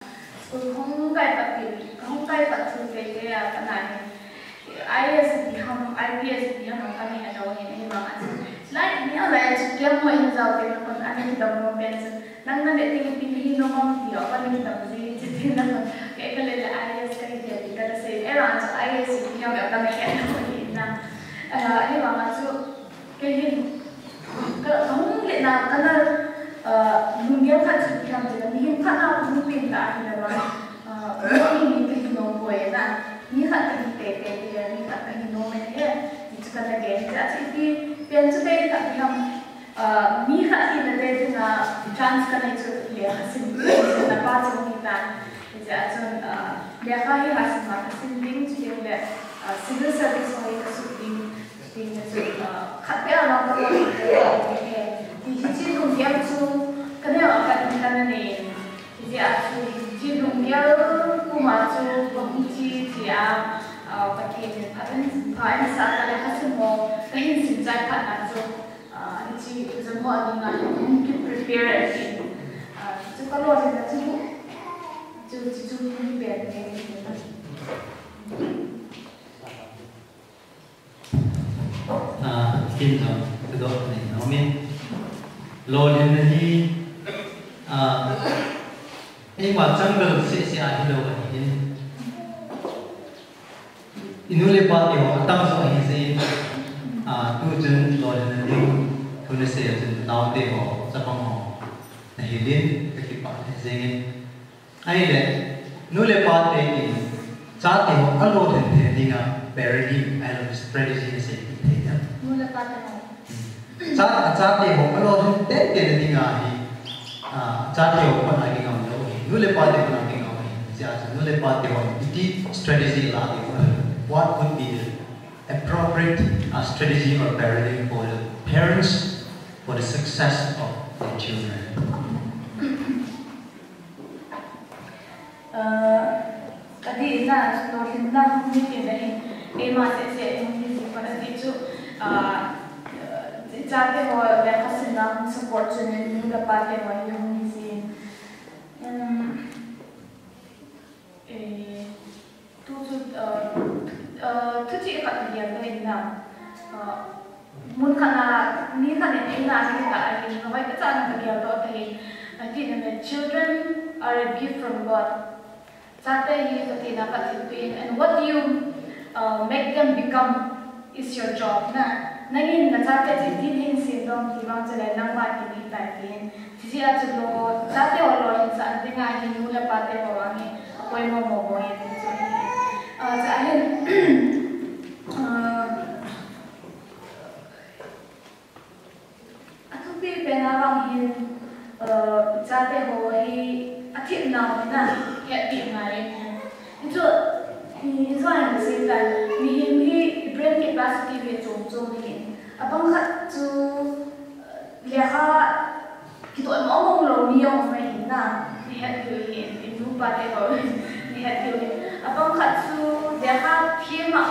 School hung kai pat pin, hung kai pat thu teitei a kana hi. I A S ipi ham, I P S ipi ham, kana helou ahin, ahivanga chu. Lai, neo lai chu kiam mo in jao te kon ana kidam nom pen chu. Nang nale ding ipi nahi nom am ti ho, kana kidam ji, chuti na kon. Kei kale le I A S kahi te ti kana sei. Ahivanga chu I A S ipi ham, kana helou ahin na. Ah, ahivanga chu. Kei hin, ka, kahung letna, kana, ah, lunggel khat chu ipi ham itile, mihem khat na kahung pen ta ahilou va, ah, mi, mi kahi nom poi na, mi khat kahi teitei tile, mi khat kahi nom e, ti chu kana gel, ti a chu ipi pen chu tei khat ipi ham, ah, mi khat hina tei dinga chance kanei chu lekha sim, sim na pa chu hi ta, ti a chun, ah, lekha hi hasim a kasim ding chu ding le, ah, civil service ho hi kasuh ding. Tin chu, ah, khat peh a vang ka bol thei, ti hiche lunggel chu ka neo a pat in kana nei. Hijeh a chu hiche lunggel puma chu ka hung chi, chi a, ah, Pathen in phat in, phat in sa ka le ka sim ho, ka hin sim chai phat na chu, ah, hiche exam ho a dinga hin hung ki prepare ahi. Ah, chu ka lolhinna chu, chu, chu, chu hi pen nge. Ah, kin jong, kadoh nei nom in. Lolhinna hi, ah, eima chang bel seh seh a hilou ahin. I nu le pa te ho atam jo ahi jeh in, ah, tu chun lolhinna ding thu nasei a chun naote ho, chapang ho, nahil in, kakipah lheh jeng in. Ahile, nu le pa te in, chate ho alolhin thei dinga paradigm, ahilou le strategy nasei thei dem. Nu le pa te ho. Hmm. Cha, chate ho alolhin tei tei na dinga hi, ah, chate ho pan a kingam lou hi. Nu le pa te hon a ding a, hijeh a chu nu le pa te hon iti strategy la ding, what would be the appropriate uh, strategy or parenting for the parents for the success of the children? Adi na, lolhinna hung hi ti na hi, eima seh seh hung hi ji kha na ti chu, chate ho lekha simna hung support chu nu le pa te ho hi hung hi ji. Tu chu thuchih khat ka gel ta in na, mun khat na, ni khat in eina hi ta a hin, hoi ka chan ka gel ta ta hin, ati na me, children are a gift from God. Chate hi Pathen a pat thilpeh in, and what you uh, make them become is your job na. Nangin na chate chu iti hin semdoh ti vang chule nangma kin hi tai tin. Hijeh a chu lo, chate ho lolhinsah dinga hi nu le pa te ho vang hi apoimo mo mo e ti chu hi. Chua hin, athupi pen a vang hin, chate ho hi athepnau hi na, hetpeh ngai e. Hichu, hichu ahin sei tai, mihem hi brain capacity hi chom chom ahin. Abang khat chu lekha kidon mong mong lou mi jong um ahin na, ihet diu ahin, i nu pa te ho, ihet diu ahin. Abang khat chu lekha them a,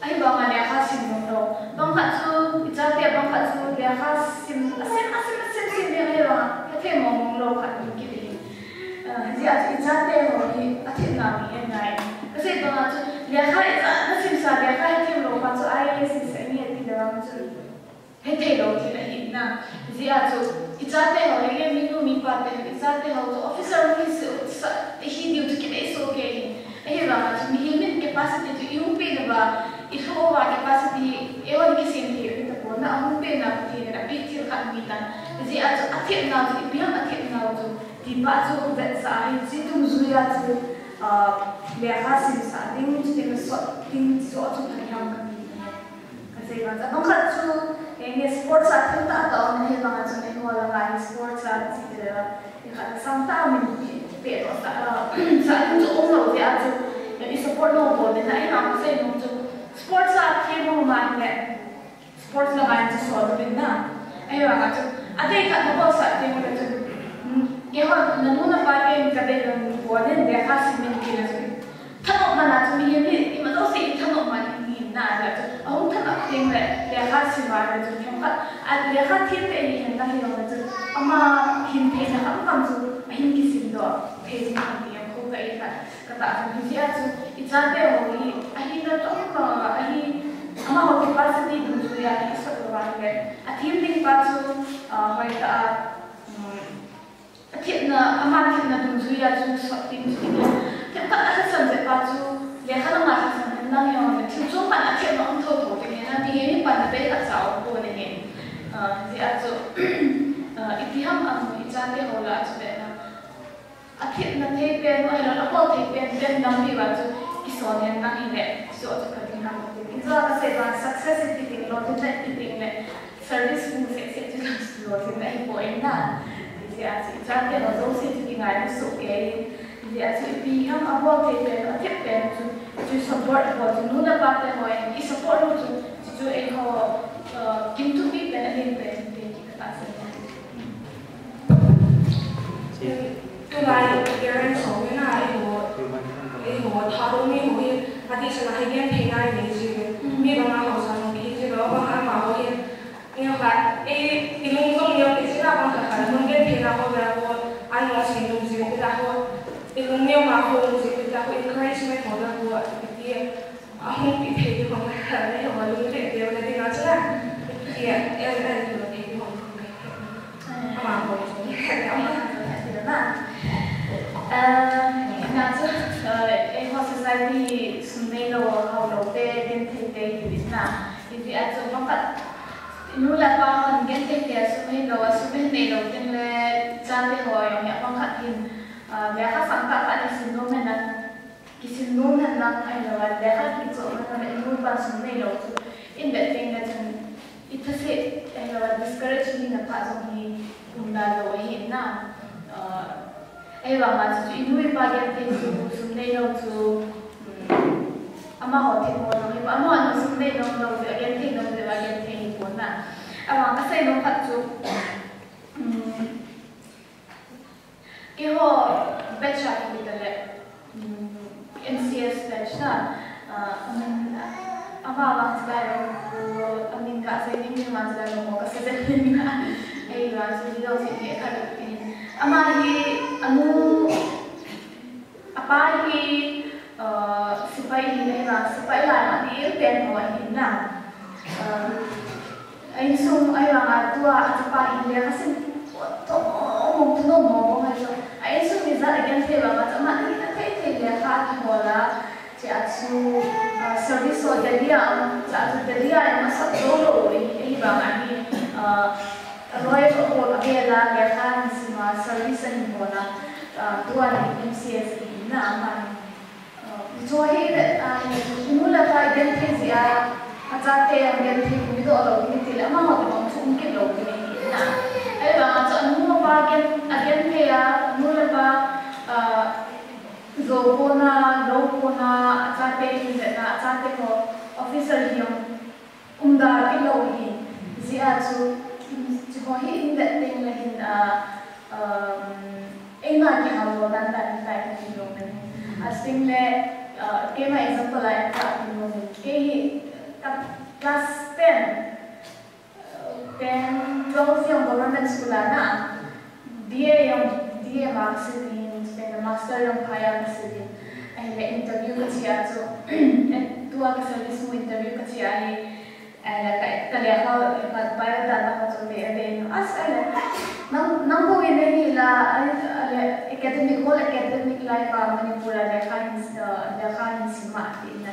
ahivanga lekha sim nom lou. Bang khat chu, i chate bang khat chu lekha sim, asim, asim, asim, sim ding ahivanga hethem mong mong lou khat um kit ahin. Hijeh a chu i chate ho hi athepnau hi en ngai. Kasei banga chu lekha ichan a simsa, lekha hethem lou pa chu IAS isah inge ti le vang chu hethei lou thil ahi na. Hijeh a chu i chate ho hi, minu mipa te ho, i chate ho chu officer hung hi sah, hi diu chu kidei soh kei ahi. Ahivanga chu mihem in capacity chu i hung peh nauva, i lhu uva capacity hi eihon kisem thei u hita pon na, ahung peh na Pathen in apeh thil khat ahi tan. Hijeh a chu athepnau chu ipi ham, athepnau chu ti pa chu vetsah a, hiche dungjuia chu lekha simsah ding, chuteng le sot ding, chu chu phatthei ham kati. Kasei vang chu, abang khat chu, eh, sports a thil tah tah um ahi vang a chun, eiho langa hi sports a chi tile, ikhat sangtah a min pehdoh sah, sah ding chu umlou jeh a chu, eh, i support nom bol ding ahi vang kasei nom chu, sports a them um ahile, sports langa chu sol uvin na. Ahivang a chu, adei khat nabol sah teng ule chun, keiho nanu napa ten kadei lou bol in lekha sim in tile chun, thanop man a chu mihem hi ima jouse i thanop man in hin na, ahile chu ahung thanop teng le lekha sim a le chu themkhat, a lekha them te ni hen na hi jong le chu ama hin theina khamkham chu ahin kisimdoh thei ding ham ti jong kho ka ei khat katah jong hijeh a chu i chate ho hi ahina chom chom a hi, amaho capacity dungjuia hi asot lou ahile athem ding pa chu hoitah a athepna, ama thepna dungjuia chu sot ding chu, themkhat alhasam jeh pa chu lekha lama lhasam hen lang jong le thil chom khat athepna um thotho ding ahi na, mihem hi panna bei acha um pon ahi. Hijeh a chu ipi ham amu i chate ho lah a chu vena athepna thei pen u ahilou le abol thei pen pen lampi uva chu kison hen lang hile, chu chu pha ding ham ti. Hichu kasei vang success iti teng, lolhinna iti teng le service hung seh seh chu lolhinna ahipoi na. Hijeh a chu i chate ho jouse chu kingailu soh kei in. Hijeh a chu ipi ham abol thei pen u, athem pen u chu, chu support bol chu nu le pa te hon i support u chu, chu chu eiho kin thupi pen, ahin pen ti katahsan. Tulai parents ho hi na, eiho, eiho thadou mi ho hi, atisa na hi genthei na inei jiuvin. Mi banga haosa jong kihi ji lou, banga amaho hi, neo kha, ei, ilung jong neo kei ji na, bang khat khat, mun genthei na ho la ho, an jong sei nom jiuvin, tila ho, ilung neo ma ho nom jiuvin, tila ho, encouragement ho la ho, ati. Ahung pi thei ding hong le, le hong lungdei deu le ding a chu la. Tia, el, el, tu thei ding hong. Ama hong chu. Ama hong chu na. Eh, na chu, eh, eiho society hi sum neilou, haolou te, genthei te hi na. Hijeh a chu bang khat, nu le pa hon genthei te a sum neilou, a sum neilou teng le chate ho jong hi bang khat hin, eh, lekha sangtah khat in sim nom hen lang. Kisim nom hen lang ahilou le, lekha kichoh man le, i nu ipan sum neilou chu, in vet teng le chun, i thase ahilou le, discourage hina phat jong hi um da lou ahi na. Ah, Ahivanga chu, chu inu ipa genthei chu sum neilou chu, um, amaho themmo jong hi, amaho sum neilou lou chu agenthei lou chu agenthei hi pon na. Ahivang kasei nom khat chu, um, keiho batch a kiti tale, um, M C S batch na, ah, um, ama vang chu lai lou, amin kasei ning ning vang chu lai lou mo kasei ning na. Ahivang chu video chu hi khat in. Ama hi anu, apa hi, ah, sepai hi, ahivang sepai lai a ding pen ho ahin na. Ah, a insung ahivanga tua achapa hi lekha sim tho mo, tho mo, tho mo, mo hai chu. A insung mi jat agenthei vanga chu ama hi athei thei lekha kibol a. Chea chu, ah, service ho Delhi a, chea chu Delhi a masat jou lou, ahi, ahivanga hi, ah, aloi ho, ho abel a lekha hin sim a service ahin bol a, ah, tua hi M C S ahin na ama hi. Ah, chu hi, ah, nu le pa genthei jeh a, achate jong genthei kidoh lou ding tile, amaho toh bang chu um kit lou ding ahi na. Ahivanga chu anu apa gen, agenthei a, nu le pa, ah, jo kona, lou kona, achate in vet na, achate ho officer hi jong umda kit lou hi. Hijeh a chu, chu ho hi in vet teng le hin, ah, um, eima kihal lou dan dan in tai kati nom in. Ating le, ah, keima example a in kati nom in. Kei hi, ka, class ten, Then twelve jong government school a na, B A jong, B A ma kasil in, then master jong phai a kasil in. Ahile interview kache a chu, eh, tua ka service mu interview kache a hi, ahile ka, ka lekha, ka biodata ho chu le, le, as, ahile, nang, nang bou in nahi la, ahile, academic, whole academic life a Manipur a lekha hin, eh, lekha hin sim a ti na,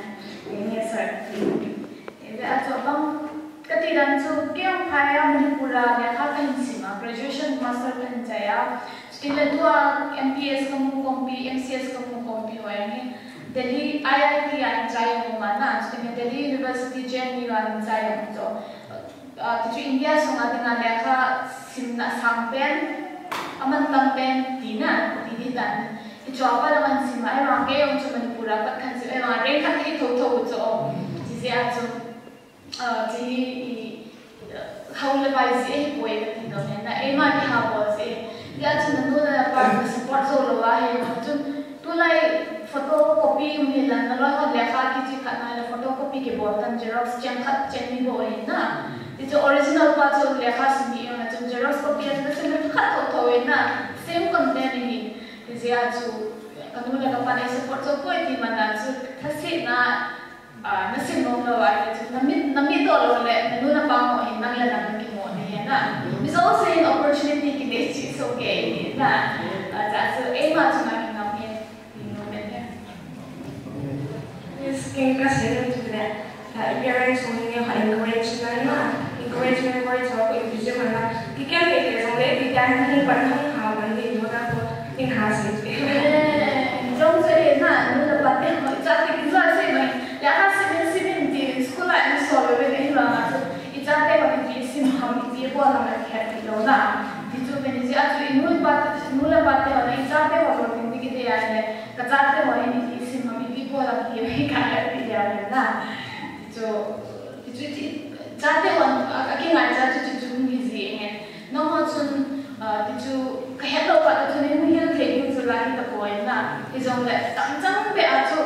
eh, ni sir ti. Hijeh a chu abang kati dan chu, kei jong phai a Manipur a lekha kahin sim a, graduation master kahin chai a. Chutile tua M P S kamu khompi, M C S kamu khompi ho jong hi Delhi I I T a hin chai jong um a na, chutile Delhi University J N U a hin chai jong um chu. Ah, tichu India sunga dinga lekha simna sang pen, amantam pen tina, ti di tan. Hichu apa la man sim a, ahivang kei jong chu Manipur a pat kahin sim, ahivang reng khat hi tho tho chu. Hijeh a chu. Ah, chu hi, i, hao le vai jeh hi poi kati nom e na, eima kiha bol jeh. Hijeh a chu nanu napa na support jou lou ahi, chun tulai photocopy um hi la, naloi hon lekha kiche khat na le photocopy kibol tan, xerox cheng khat cheng ni bol ahi na. Tichu original pa chu lekha sim hi jong na chun xerox copy a chu nasim khat tho tho ahi na, same content ahi. Hijeh a chu kanu le kapa nei support jou poi ti man a chu thase na, Ah, nasim nom lou ahile chu, namit, namit doh lou le, nanu napa mo hin nang le nang nakimo nahi na. Mi jousen opportunity kinei cheh soh kei ahi na. Ah, chua chu eima chunga kingam ahi, ti nom e. Yes, kei kasei nom chu le, ah, parents ho hin encourage na na, encouragement word ho ko ipi jeh man a, kikel kei kei jong le, ipi tan hi pan hung ha man ni lo na ko, in ha sei. Eh, jong chu ahi na, nu le pa te ho, ichate kin jua sei mai. Lekha sim in, sim in ti, school a in sol ve ve hi vang a chu, ichate ho ipi sim ham, ipi bol ham akihetpi lou na. Tichu ve ni jeh a chu inu ipa, nu le pa te ho na ichate ho lou ding ti kidei a le, kachate ho in ipi sim ham, ipi bol ham ti hi kahetpi dia le na. Tichu, tichu ti, chate ho, a, akingaicha chu tichu hi ji nge. Nangho chun, ah, tichu kahet lou phat a chun eihung hil thei ding chu la hi tapoi na. Hijongle, tamchang beh a chu,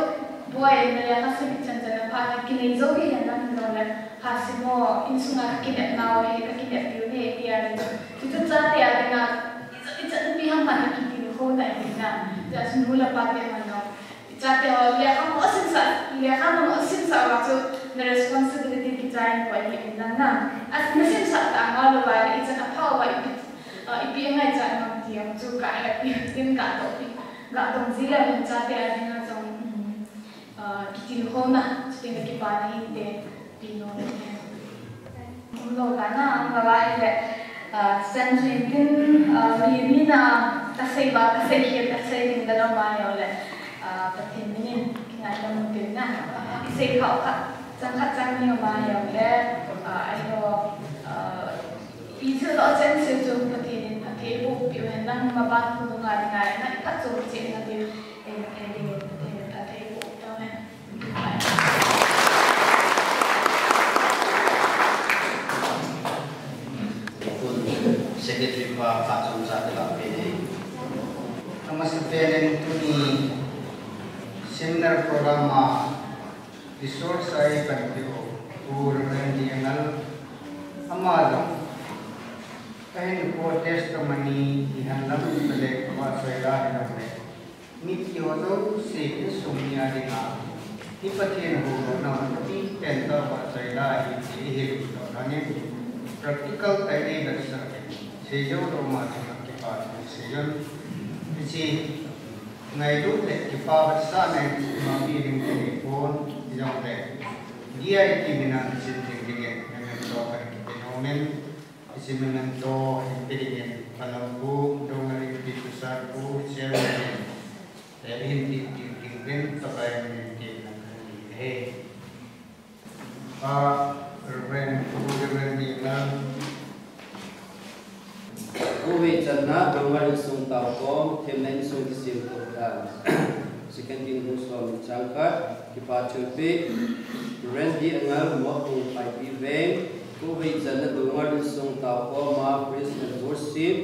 boi, na lekha sim chan chan a pha, kinei jou hi hen lang hijongle, pha sim o, insunga kakinep nau hi, kakinep piu hi, tia le chu. Tichu chate a dinga, ichan, ichan ipi ham khat akitilkhou na hi na. Tia chu nu le pa te man jong. Ichate ho, lekha mo simsah, lekha mo simsah uva chu na responsibility kichai in poi hi in lang na. As na simsah tah ngal uva le ichan apha uva ipi, ah, ipi angaichat nom ti jong chu kahetpi tin katohpi. Gadong ji le mun chate a dinga jong, um, ah, kitilkhou na, chuteng le kipa na hinte. Pi nom e. Um lou ta na, um lou ahile, ah, chan chu in tin, ah, mi, mi na, kasei ba, kasei khel, kasei ding da lou ma jong le, ah, Pathen min in, kingaidam u tin na, kisei khah u khat, chang khat chang ni ma jong le, ah, ahi ho, ah, i thil lou chen seh chu Pathen in, Pathen Ibu piu hen lang maban khunung a dinga na iphat chom cheh na diu, eh, eh, ding, eh, phatthei boh tau hen. Tun Secretary pa phat chomcha kalah peh e. Amasapen in tuni seminar program a resource a eipanpiu Pu Reverend D. Angel, ama jong ahinkho testimony ihen lang le kavahchoi la hijongle, mipi ho jouse insung mi a dinga i Pathen houlouna a mipi pentah vahchoi la ahi ti ihil u toh, ahin practical tah in eivetsah in, seijou lou ma chunga kipa thu seijun, hiche ngailut le kipa vetsahna in imapi ding kanei pon, hijongle D I P min a nachin ding dingin memento kahin pe nom in, hiche memento hin pe dingin Pano Pu, Doungel Inpi Pastor Pu, Chairman in, eh, hin pe ding ding in Pakai min in temna kahin nei ahi. Pa Reverend, Pu Reverend D. Angel. Khovei channa Doungel insung taokhom, themna insung kisem toh dan. Second Kings bung som chang khat, kipa thilpeh, Reverend D. Angel, Mopung Phaipi Veng, khovei channa Doungel insung taokhom a praise and worship,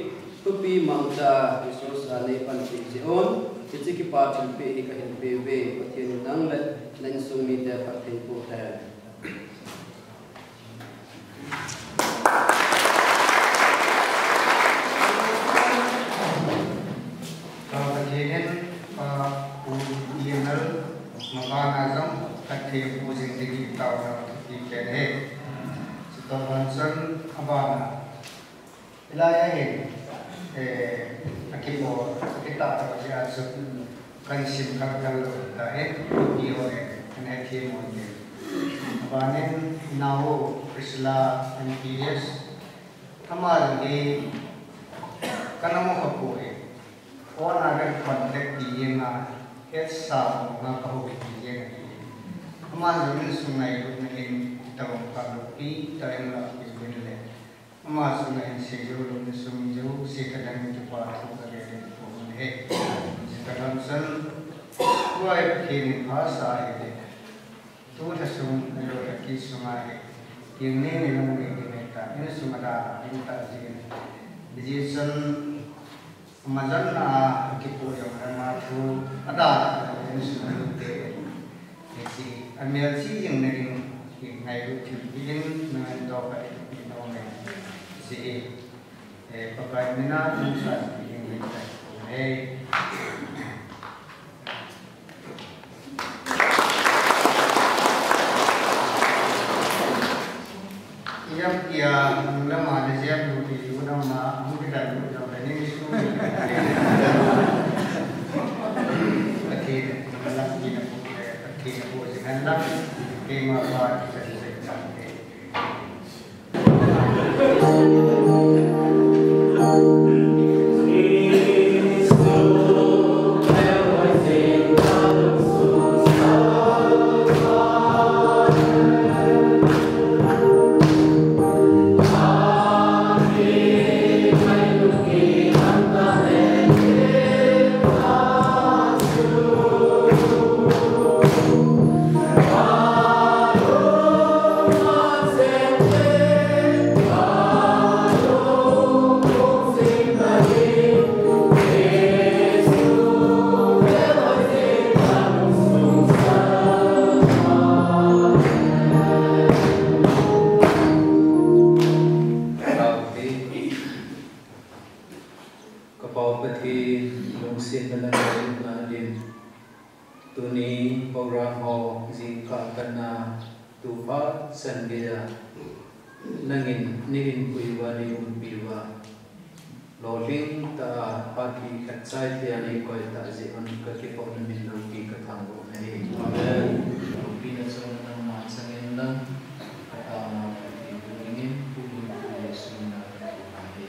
thupi mangcha resource a neipanpi jeh un, hiche kipa thilpeh hi kahin pe uve, Pathen in nang le na insung mite phatthei boh hen. Ka Pathen in, ka Pu T N L, mabana jong, ka thempu jing ding in taona thupi kahin nei. Chutoh lhon chun, abana. Hilai a hin, eh, akibol, akitahdoh jeh a chu, kahin sim khalkhal lou ta hin, mipi ho hin, ana hethem u hite. Abanin, Nao Priscilla M P S, ama jong hi, kana mu kha poi. Phone a kahin contact ti jeng a, hetsa mong a kahou kit jeng ahi. Ama jong insung ngailutna in, itobang phat loupi tah in lahpeh uvin le. Ama chunga hin seijou lou insung mi jouse kadang in kipa thu kagel in kahin nei e. Chutoh lhon chun, tua hi Pathen in phasah ahile, tu lha sung, ahilou lha kit sunga hi, jing nei nei lang nei ding ahitai, insung a dan, ding tah jeh in. Hijeh chun, Ama jonna a kipu jong le ama thu adalhah le insung mite, hiche amelchih jing na ding hi ngailut thilpeh in, memento kahin pe nom e. Hiche hi, eh, Pakai min a insung mite kahin pe nom e. Ijemtia, nung lama najem lut ti, nung lama, nung kita lut jong le, ning su. Pathen, nung lam ti na pu, Pathen na pu, jing han lam, keima pa, kita di sa kita. Ka Pau Pathen, lungsetna le ngailutna din, tuni program ho jingkah khat na tu phat chan geiya nangin nei inpui uva, nei umpi uva, lolhing tah a phat khat chai thei a nei koi tah jeh un ka kipah na min loupi ka thangvah u ahi. Amen. Loupina chunga nangma chang in lang, ka taona ka thei dingin, Pu Jesu min a ka thum ahi.